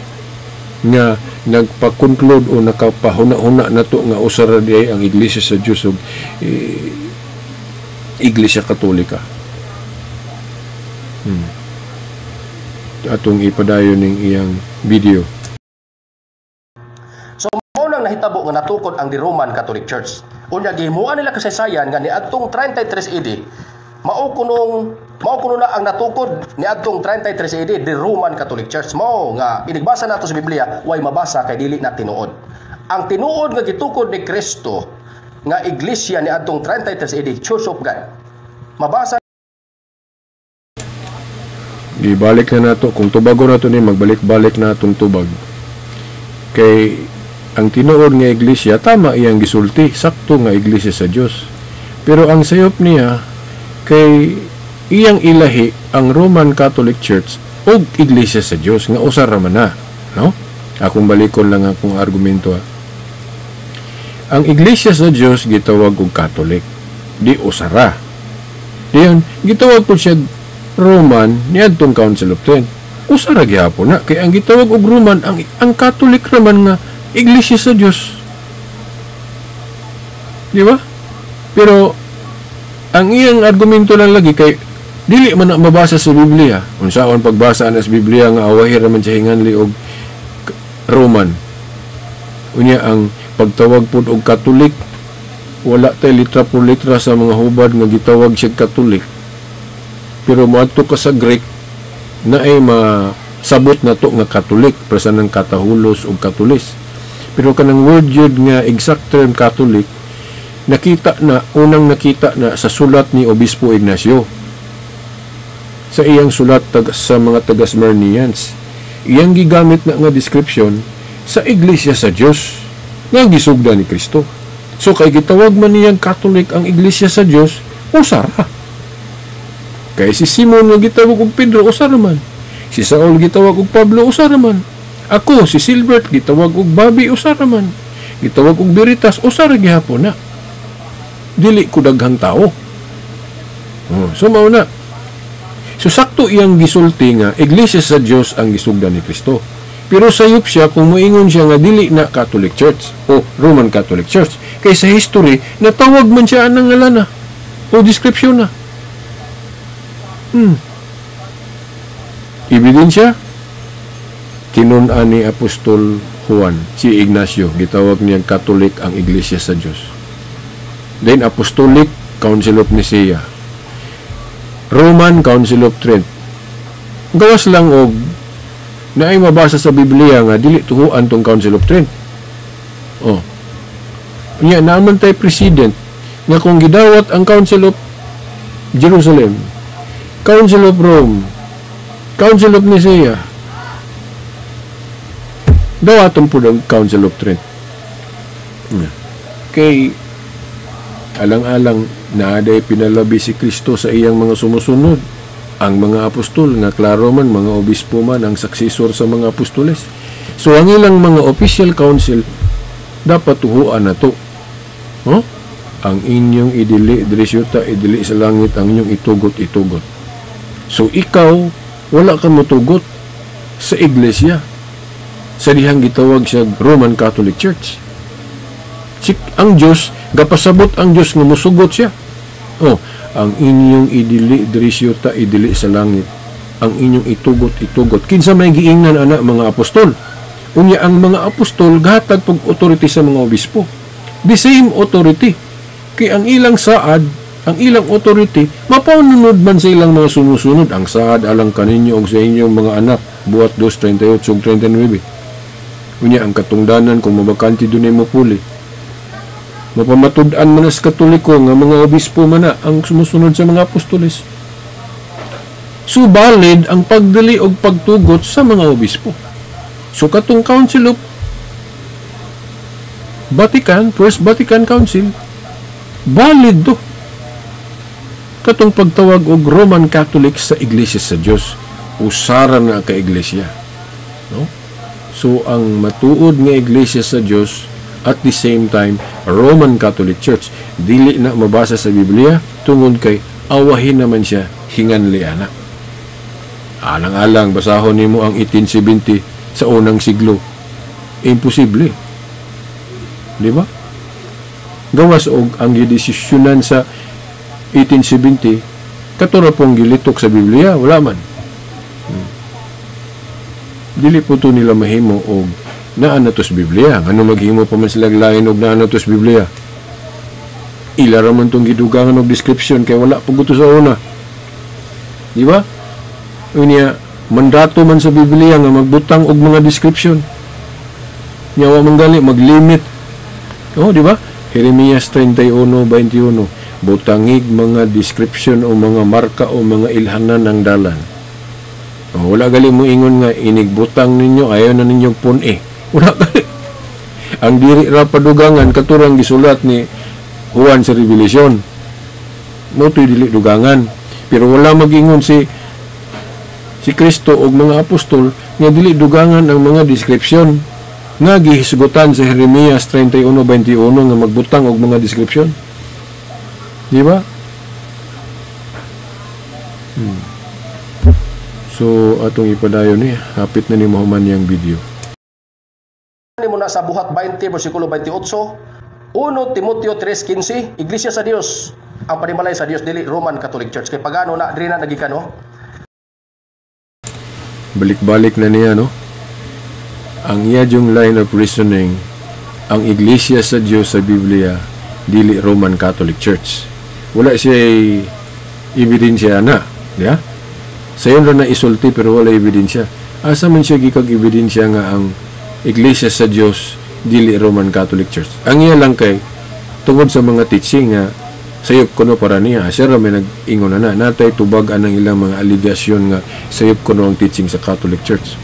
Nga nagpa-conclude o nakapahuna-huna nato nga usa ra diay ang Iglesia sa Dios ug Iglesia Katolika. Atong ipadayon ning iyang video. So mao nang nahitabo nga natukod ang the Roman Catholic Church. Unya gihimuan nila kasaysayan nga niadtong 33 AD mao kuno na ang natukod niadtong 33 AD the Roman Catholic Church. Mao nga inigbasa nato sa Biblia way mabasa kay dili na tinuod. Ang tinuod nga gitukod ni Kristo nga iglesia niadtong 33 AD, Church of God. Mabasa Gibalik na nato kung tubago nato ni magbalik-balik na atong tubag. Kay ang tinuod nga iglesia tama iyang gisulti, sakto nga iglesia sa Dios. Pero ang sayop niya kay iyang ilahi ang Roman Catholic Church og iglesia sa Dios nga usa ra man na, no? Akong balikon lang akong argumento ha. Ang iglesia sa Dios gitawag og Catholic, di usa ra. Diyon gitawag pud siya Roman niadtong Council of Trent. Usa ra gihapon na kay ang gitawag og Roman ang Catholic ra man nga iglesia sa Dios. Di ba? Pero ang iyang argumento lang lagi kay dili man na mabasa sa Biblia. Unsaon pagbasa ana sa Biblia nga awahi ra man siya hinganli og Roman. Unya ang pagtawag pud og Catholic, wala tay litra por litra sa mga hubad nga gitawag siya Catholic. Pero moadto ka sa Greek na ay Sabot na to nga Catholic, presa ng katahulos o Katulis. Pero kanang word yun nga exact term Catholic, nakita na, unang nakita na sa sulat ni Obispo Ignacio. Sa iyang sulat sa mga taga-Smyrnians. Iyang gigamit na nga description sa Iglesia sa Dios nga gisugda ni Kristo. So kay gitawag man niyang Catholic ang Iglesia sa Dios, usara. Kay si Simon nga gitawag og Pedro, usara man. Si Saul gitawag og Pablo, usara man. Ako, si Silbert, gitawag og Bobby, usara man. Gitawag og Veritas, usara gihapon na. Dili ko daghang tao. Oh, so mao na. So sakto iyang gisulti nga Iglesia sa Dios ang gisugda ni Kristo. Pero sayop siya kung moingon siya nga dili na Catholic Church o Roman Catholic Church. Kay sa history, natawag man siya anang ngalan na o description na. Ebidensya, tinun-an ni Apostol Juan, si Ignacio, gitawag niyang Catholic ang Iglesia sa Dios. Then Apostolic Council of Nicaea, Roman Council of Trent. Gawas lang og naay mabasa sa Biblia nga dili tuhuan tong Council of Trent. Oh. Nya naaman tay president nga kung gidawat ang Council of Jerusalem, Council of Rome, Council of Nicaea, dawaton po ang Council of Trent. Kay alang-alang naaday pinalabi si Kristo sa iyang mga sumusunod, ang mga apostol nga klaro man mga obispo man ang successor sa mga apostoles. So ang ilang mga official council dapat tuhuan na to. Huh? Ang inyong idili diri sa idili sa langit, ang inyong itugot itugot. So ikaw wala ka motugot sa iglesia sa dihang gitawag siya Roman Catholic Church. Si, ang Diyos, gapasabot ang Diyos nga musugot siya. Oh, ang inyong idili diri sa idili sa langit, ang inyong itugot itugot. Kinsa may giingnan ana? Mga apostol. Unya ang mga apostol gahatag pag authority sa mga obispo. The same authority. Kay ang ilang saad, ang ilang authority mapanunod man sa ilang mga sumusunod. Ang saad alang kaninyo og sa inyong mga anak, Buhat 2:38 ug 39. Unya ang katungdanan kung mabakante dunay mopuli. Mapamatud-an man sa Katoliko nga mga obispo man na ang sumusunod sa mga apostoles. Subalit ang pagdali og pagtugot sa mga obispo. So katong Council of Vatican, First Vatican Council, valid do katong pagtawag og Roman Catholic sa Iglesia sa Dios. Usara na ka iglesia, no? So ang matuod nga Iglesia sa Dios at the same time Roman Catholic Church, dili na mabasa sa Biblia tungod kay awahin naman siya hinganli ana. Alang-alang basahon nimo ang 1870 sa unang siglo, imposible, di ba? Gawas og ang gidesisyonan sa 1870 katura pong gilitok sa Biblia, wala man. Dili po to nila mahimo og naa na to sa Biblia. Ano maghimo pa man sila lain og naa na to sa Biblia? Ila ra man tong gidugangan og description kay wala pa gusto sa una, di ba? Unya mandato man sa Biblia nga magbutang og mga description nya wa man gali maglimit. Oh, di ba? Jeremias 31:21, butangig mga description o mga marka o mga ilhanan ng dalan. Oh, wala gali mo ingon nga inigbutang ninyo ayaw na ninyong pun-e. Wala gali. Ang diri ra padugangan katurang gisulat ni Juan sa Revelation. Mo to'y dili dugangan. Pero wala magingon si Kristo og mga apostol nga dili dugangan ang mga description nga gihisgutan sa Jeremias 31:21 nga magbutang og mga description. Di ba? So atong ipadayon ni, hapit na ni mahuman yang video. Ni mo na sa Buhat 20 versikulo 28, 1 Timoteo 3:15, Iglesia sa Dios ang panimalay sa Dios, dili Roman Catholic Church. Kay pagano na diri na nagikan, no? Balik-balik na niya, no? Ang iya yung line of reasoning, ang Iglesia sa Dios sa Biblia dili Roman Catholic Church. Wala siya ebidensya na, ya? Sayon ra na isulti pero wala ebidensya. Asa man siya gikag ebidensya nga ang Iglesia sa Dios dili Roman Catholic Church? Ang iya lang kay tungod sa mga teaching nga sayop kuno para niya. Siya ra may nag-ingon na natay tubag anang ilang mga aligasyon nga sayop kuno ang teaching sa Catholic Church.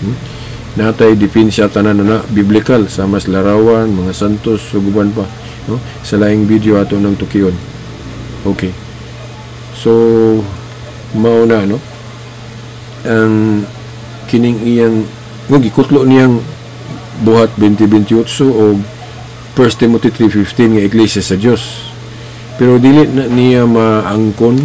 Natay depensa tanan na biblical sa mas larawan, mga santos, suguban pa, no? Sa laing video ato ng tukion. Okay. So mao na, no? Ang kining iyang nga gikutlo niyang Buhat 20:28 o 1 Timothy 3:15 nga Iglesia sa Dios. Pero dili na niya maangkon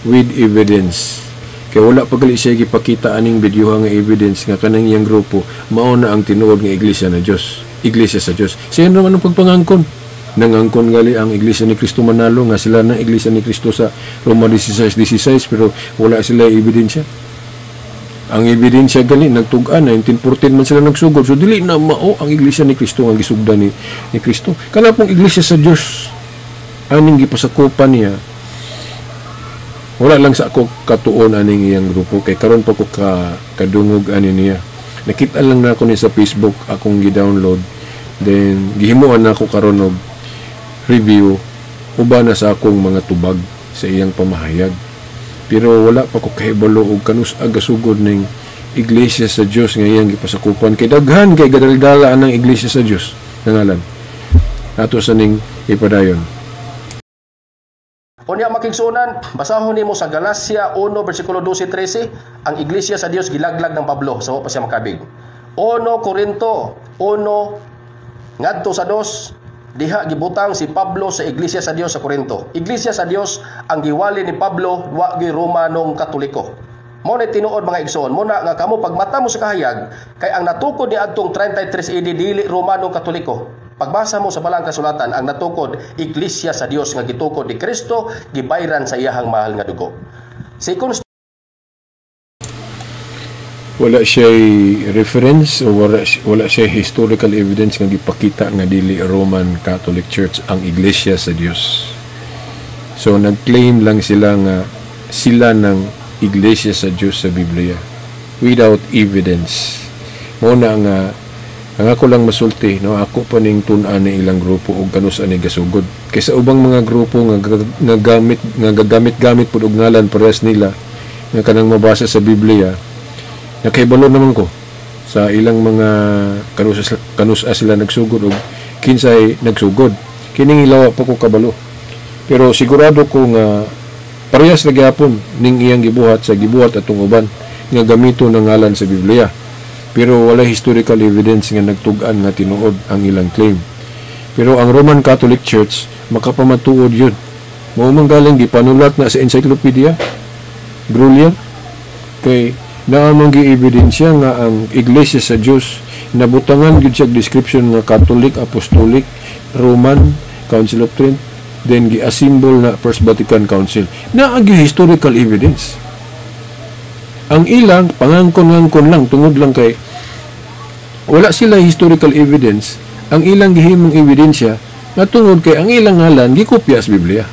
with evidence. Kay wala pa gali siya gipakita aning video nga evidence nga kanang iyang grupo mao na ang tinuod nga Iglesia na Dios. Iglesia sa Dios. Siya naman ang pagpangangkon. Nangangkon gali ang Iglesia ni Cristo Manalo nga sila na Iglesia ni Cristo sa Roma 16:16, pero wala sila ebidensya. Ang ebidensya gali nagtug-an 1914 man sila nagsugod, so dili na mao ang Iglesia ni Cristo nga gisugdan ni Cristo. Kana pong Iglesia sa Dios aning gipasakupan niya, wala lang sa ako katuon aning iyang grupo kay karon pa ko kadungog ani niya. Nakita lang nako ni sa Facebook, akong gi-download, then gihimuan nako karon og review uban na sa akong mga tubag sa iyang pamahayag. Pero wala pa ko kahibalo og kanus agasugod ning Iglesia sa Dios nga iyang gipasakupan kay daghan kay gadaldala anang Iglesia sa Dios nga ngalan. Ato sa ning ipadayon. Unya makigsuonan, basahon nimo sa Galacia 1 versikulo 12-13, ang Iglesia sa Dios gilaglag ng Pablo sa wa pa siya makabig. 1 Corinto 1 ngadto sa 2, diha gibutang si Pablo sa Iglesia sa Dios sa Corinto. Iglesia sa Dios ang giwali ni Pablo, wa gi Romanong Katoliko. Mao na tinuod mga igsoon, muna nga kamo pagmata mo sa kahayag kay ang natukod ni adtong 33 AD dili Romanong Katoliko. Pagbasa mo sa balang kasulatan, ang natukod Iglesia sa Dios nga gitukod ni Kristo, gibayran sa iyahang mahal nga dugo. Second, wala siya reference o wala siya historical evidence nga gipakita nga dili Roman Catholic Church ang Iglesia sa Dios. So nag-claim lang sila nga sila ng Iglesia sa Dios sa Biblia without evidence. Mao na nga ang ako lang masulti, no, ako pa ning tun-an ni ilang grupo og kanus ani gasugod. Kaysa ubang mga grupo nga gagamit-gamit pud og ngalan parehas nila nga kanang mabasa sa Biblia, nakahibalo naman ko sa ilang mga kanus-a sila nagsugod og kinsay nagsugod. Kining ilawa pa ko kabalo. Pero sigurado ko nga parehas na gyapon ning iyang gibuhat sa gibuhat atong uban nga gamito ng ngalan sa Biblia. Pero wala historical evidence nga nagtug-an nga tinuod ang ilang claim. Pero ang Roman Catholic Church makapamatuod yun. Mao man galing gipanulat na sa encyclopedia Grolier kay naa man gi-ebidensya nga ang Iglesia sa Dios nabutangan gyud siya description nga Catholic, Apostolic, Roman, Council of Trent, then gi-assemble na First Vatican Council. Naa gyud historical evidence. Ang ilang pangangkon-ngangkon lang tungod lang kay wala sila historical evidence. Ang ilang gihimong ebidensya nga tungod kay ang ilang ngalan gikopya sa Biblia.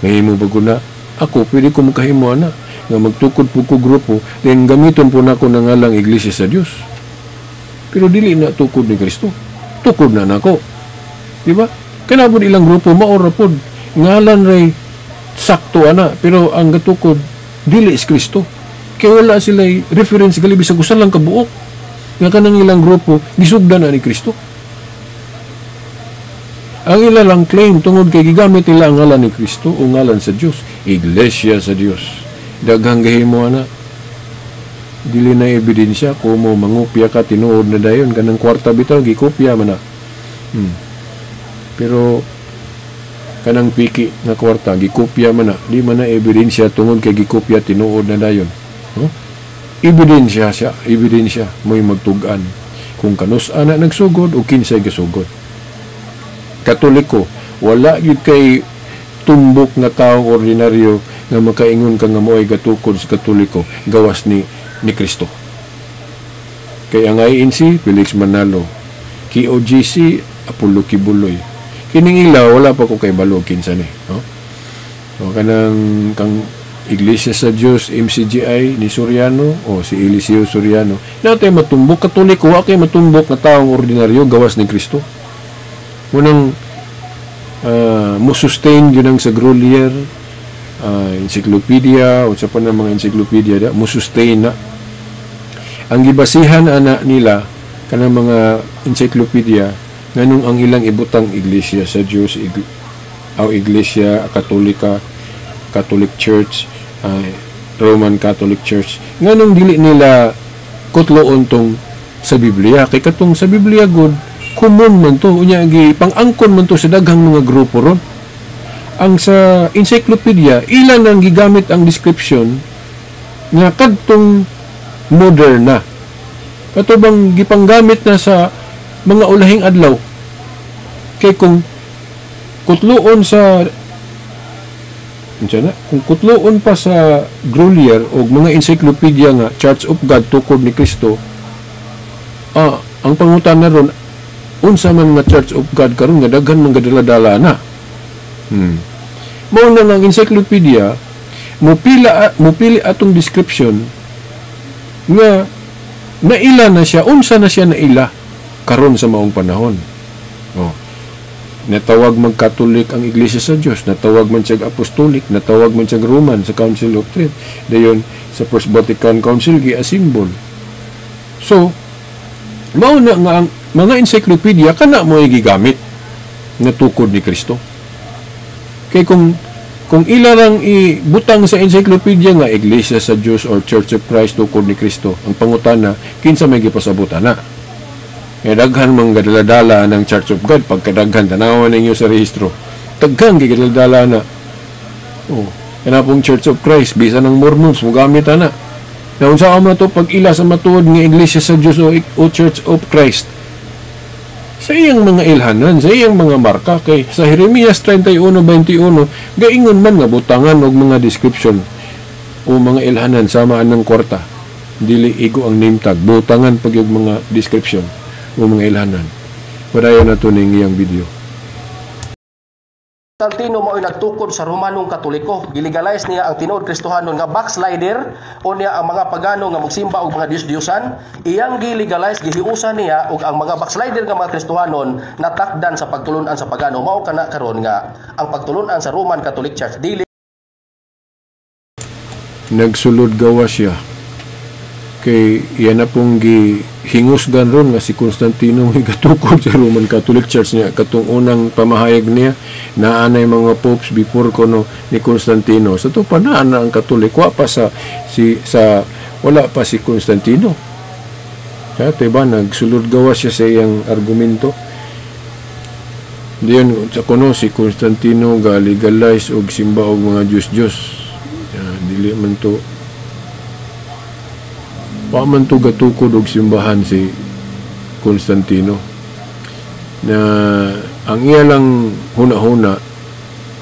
Mahimo ba na? Ako pwede ko makahimo ana nga magtukod po ko grupo then gamiton po nako ng ngalang Iglesia sa Dios. Pero dili na tukod ni Kristo. Tukod na nako. Di ba? Kanabod ilang grupo mao ra pod ngalan ray sakto ana, pero ang gatukod dili is Kristo. Kay wala sila reference gali bisag usa lang kabuok nga kanang ilang grupo gisugdan na ni Kristo. Ang ila lang claim tungod kay gigamit nila ang ngalan ni Kristo o ngalan sa Dios, Iglesia sa Dios. Daghang gahimo ana. Dili na ebidensya kung mo mangupya ka tinuod na dayon kanang kwarta bitaw gikopya man na. Pero kanang piki nga kwarta gikopya man na, di man na ebidensya tungod kay gikopya tinuod na dayon. No? Ebidensya siya, ebidensya mo'y magtug-an kung kanus ana nagsugod o kinsay gasugod. Katoliko, wala gyud kay tumbok nga taong ordinaryo nga makaingon ka nga mo'y gatukod sa Katoliko gawas ni Kristo. Kay ang INC, Felix Manalo, KOGC, Apollo Kibuloy. Kining ila wala pa ko kay balo kinsa ni, no? O kanang kang Iglesia sa Dios MCGI ni Soriano o si Eliseo Soriano. Natay matumbok Katoliko, wa kay matumbok nga taong ordinaryo gawas ni Kristo. Munang mo sustain yun ang sa Grolier encyclopedia o sa pa ng mga encyclopedia da, mo sustain na. Ang gibasihan ana nila kanang mga encyclopedia nganong ang ilang ibutang Iglesia sa Dios o Iglesia Katolika, Catholic Church, Roman Catholic Church, nganong dili nila kutloon tong sa Biblia, kay katong sa Biblia gud common man to, unya gi pang-angkon man to sa daghang mga grupo ron. Ang sa encyclopedia, ilan ang gigamit ang description nga kadtong modern na, kato bang gipanggamit na sa mga ulahing adlaw. Kay kung kutloon sa unsa na, kung kutloon pa sa Grolier o mga encyclopedia nga Church of God tukod ni Kristo, ang pangutana ron, unsa man nga Church of God karon nga daghan man gadala-dala na? Mao na ang encyclopedia mupili atong description nga naila na siya, unsa na siya naila karon sa maong panahon. Oh. Natawag man Catholic ang Iglesia sa Dios, natawag man siya Apostolic, natawag man siya Roman sa Council of Trent. Dayon sa First Vatican Council gi-assemble. So, mao na nga ang mga encyclopedia kana mo gigamit nga tukod ni Kristo. Kay kung ila lang ibutang sa encyclopedia nga Iglesia sa Dios or Church of Christ tukod ni Kristo, ang pangutana, kinsa may gipasabot ana? Kaya daghan mang gadala-dala ng Church of God, pagkadaghan, tanawan ninyo sa rehistro. Daghan gigadala na. Oh, kana pong Church of Christ, bisan ng Mormons, mugamit ana. Na unsa man to pag ila sa matuod nga Iglesia sa Dios o Church of Christ? Sa iyang mga ilhanan, sa iyang mga marka, kay sa Jeremias 31:21, gaingon man nga butangan og mga description o mga ilhanan sama anang kwarta. Dili igo ang name tag, butangan pag yung mga description o mga ilhanan. Padayon na to ning iyang video. Constantino mao'y nagtukod sa Romanong Katoliko. Gilegalize niya ang tinuod Kristohanon nga backslider o niya ang mga pagano nga magsimba og mga Diyos-Diyosan. Iyang gilegalize, gihiusan niya og ang mga backslider nga mga Kristohanon natakdan sa pagtulunan sa pagano. Mao kana karon nga ang pagtulunan sa Roman Catholic Church dili nagsulod gawa siya. Kay iyan na pong gihingusgan ron nga si Constantino may gatukod sa Roman Catholic Church niya. Katong unang pamahayag niya, naanay mga popes before kono ni Constantino. Sa to pa naana ang Katolik, wa pa sa, si, sa, wala pa si Constantino. Kaya diba, nagsulod gawa siya sa iyang argumento. Diyan, sa kuno si Constantino ga-legalize og simba og mga Diyos-Diyos. Dili man to, wa man to gatukod og simbahan si Constantino, na ang iya lang huna-huna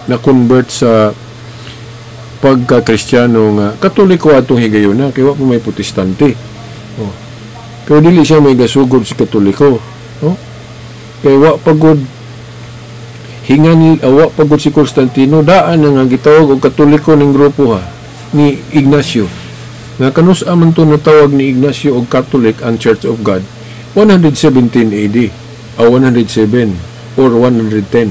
na convert sa pagka-Kristiyano nga Katoliko atong higayuna kay wa pa may Protestante. Oh. Pero dili siya may gasugod si Katoliko. Oh. Kay wa pa gud hingan, wa pa gud si Constantino daan na nga gitawag og Katoliko ning grupo ha ni Ignacio. Nga kanus-a man to natawag ni Ignacio og Catholic ang Church of God 117 AD o 107 or 110.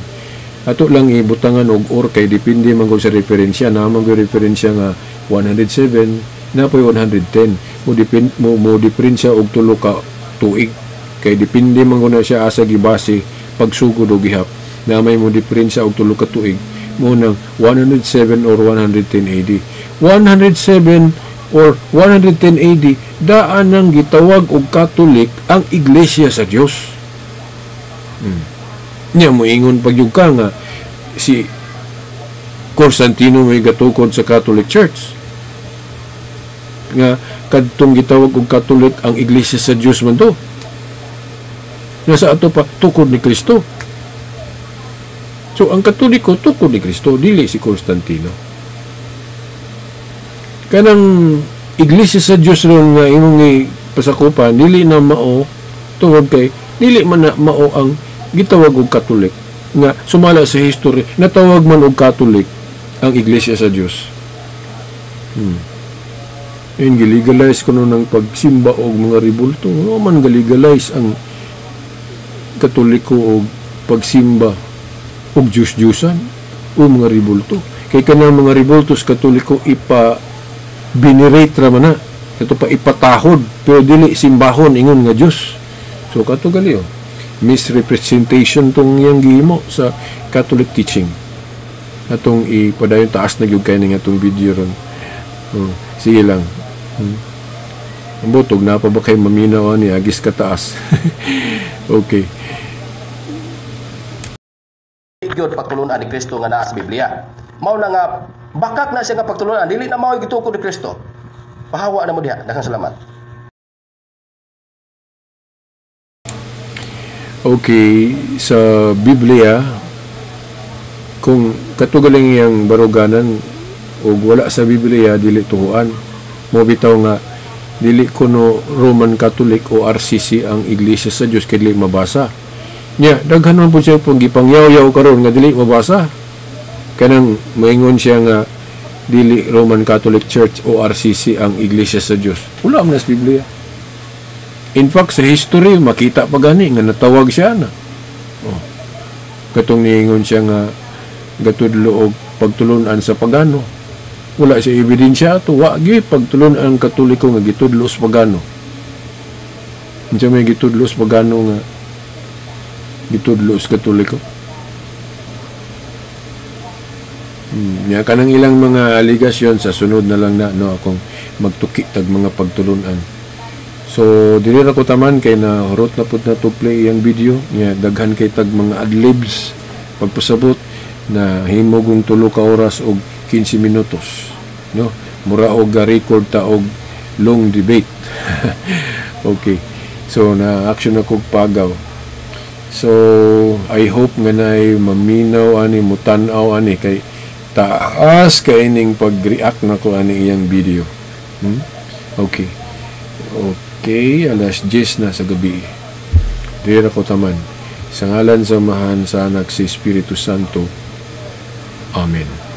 Ato lang ibutangan og or kay depende man gud sa referensya. Na man gud referensya nga 107 na poy 110, mo depend mo diferensya og tulo ka tuig kay depende man gud na siya asa gibase pagsugod og gihap, na may mo diferensya og tulo ka tuig mo nang 107 or 110 AD. 107 or 110 AD daan nang gitawag og Catholic ang Iglesia sa Dios. Nya moingon pagyud ka nga si Constantino may gatukod sa Catholic Church nga kadtong gitawag og Catholic ang Iglesia sa Dios man to. Nga sa ato pa tukod ni Kristo. So ang Katoliko tukod ni Kristo, dili si Constantino. Kanang Iglesia sa Dios ron nga imong pasakupan dili na mao tungod kay dili man na mao ang gitawag og Katolik nga sumala sa history natawag man og Katolik ang Iglesia sa Dios. Ayun, gilegalize kuno ng pagsimba og mga ribulto. No man galegalize ang Katoliko og pagsimba og Diyos-Diyusan o mga ribulto. Kay kanang mga ribulto sa Katoliko ipa venerate ra man na. Ito pa ipatahod pero dili simbahon ingon nga Dios. So kato gali oh, misrepresentation tong iyang gihimo sa Catholic teaching. Atong ipadayon, taas na gyud kay ning atong video ron. Oh, sige lang. Ambot og naa pa ba kay maminaw ani agis kataas. Okay. Gyud pagtulunan ni Kristo nga naa sa Biblia. Mao na nga bakak na siya nga pagtulunan, dili na mao gitukod ni Kristo. Pahawa na mo diha. Daghang salamat. Okay, sa Biblia kung katugaling iyang baruganan og wala sa Biblia, dili tuhuan. Mo bitaw nga dili kuno Roman Catholic o RCC ang Iglesia sa Dios kay dili mabasa. Nya daghan man pud siya pong gipangyaw-yaw karon nga dili mabasa. Kanang moingon siya nga dili Roman Catholic Church o RCC ang Iglesia sa Dios. Wala man sa Biblia. In fact, sa history makita pa gani nga natawag siya na. Oh. Katong niingon siya nga gatudlo og pagtulunan sa pagano. Wala siya ebidensya ato, wa gyud pagtulunan ang Katoliko nga gitudlo sa pagano. Unsa may gitudlo sa pagano nga gitudlo sa Katoliko? Nya kanang ilang mga aligasyon sa sunod na lang na no akong magtuki tag mga pagtulunan. So dili ra ko taman kay na hurot na pud na to play iyang video nya daghan kay tag mga adlibs pagpasabot na himogong 3 ka oras og 15 minutos, no? Mura og record ta og long debate. Okay. So na action ako pagaw. So I hope nga nay maminaw ani, mutan-aw ani kay taas kay ning pag-react nako ani iyang video. Okay. Okay, alas 10 na sa gabi. Dira ko taman. Sa ngalan sa Amahan, sa Anak, sa Espiritu Santo. Amen.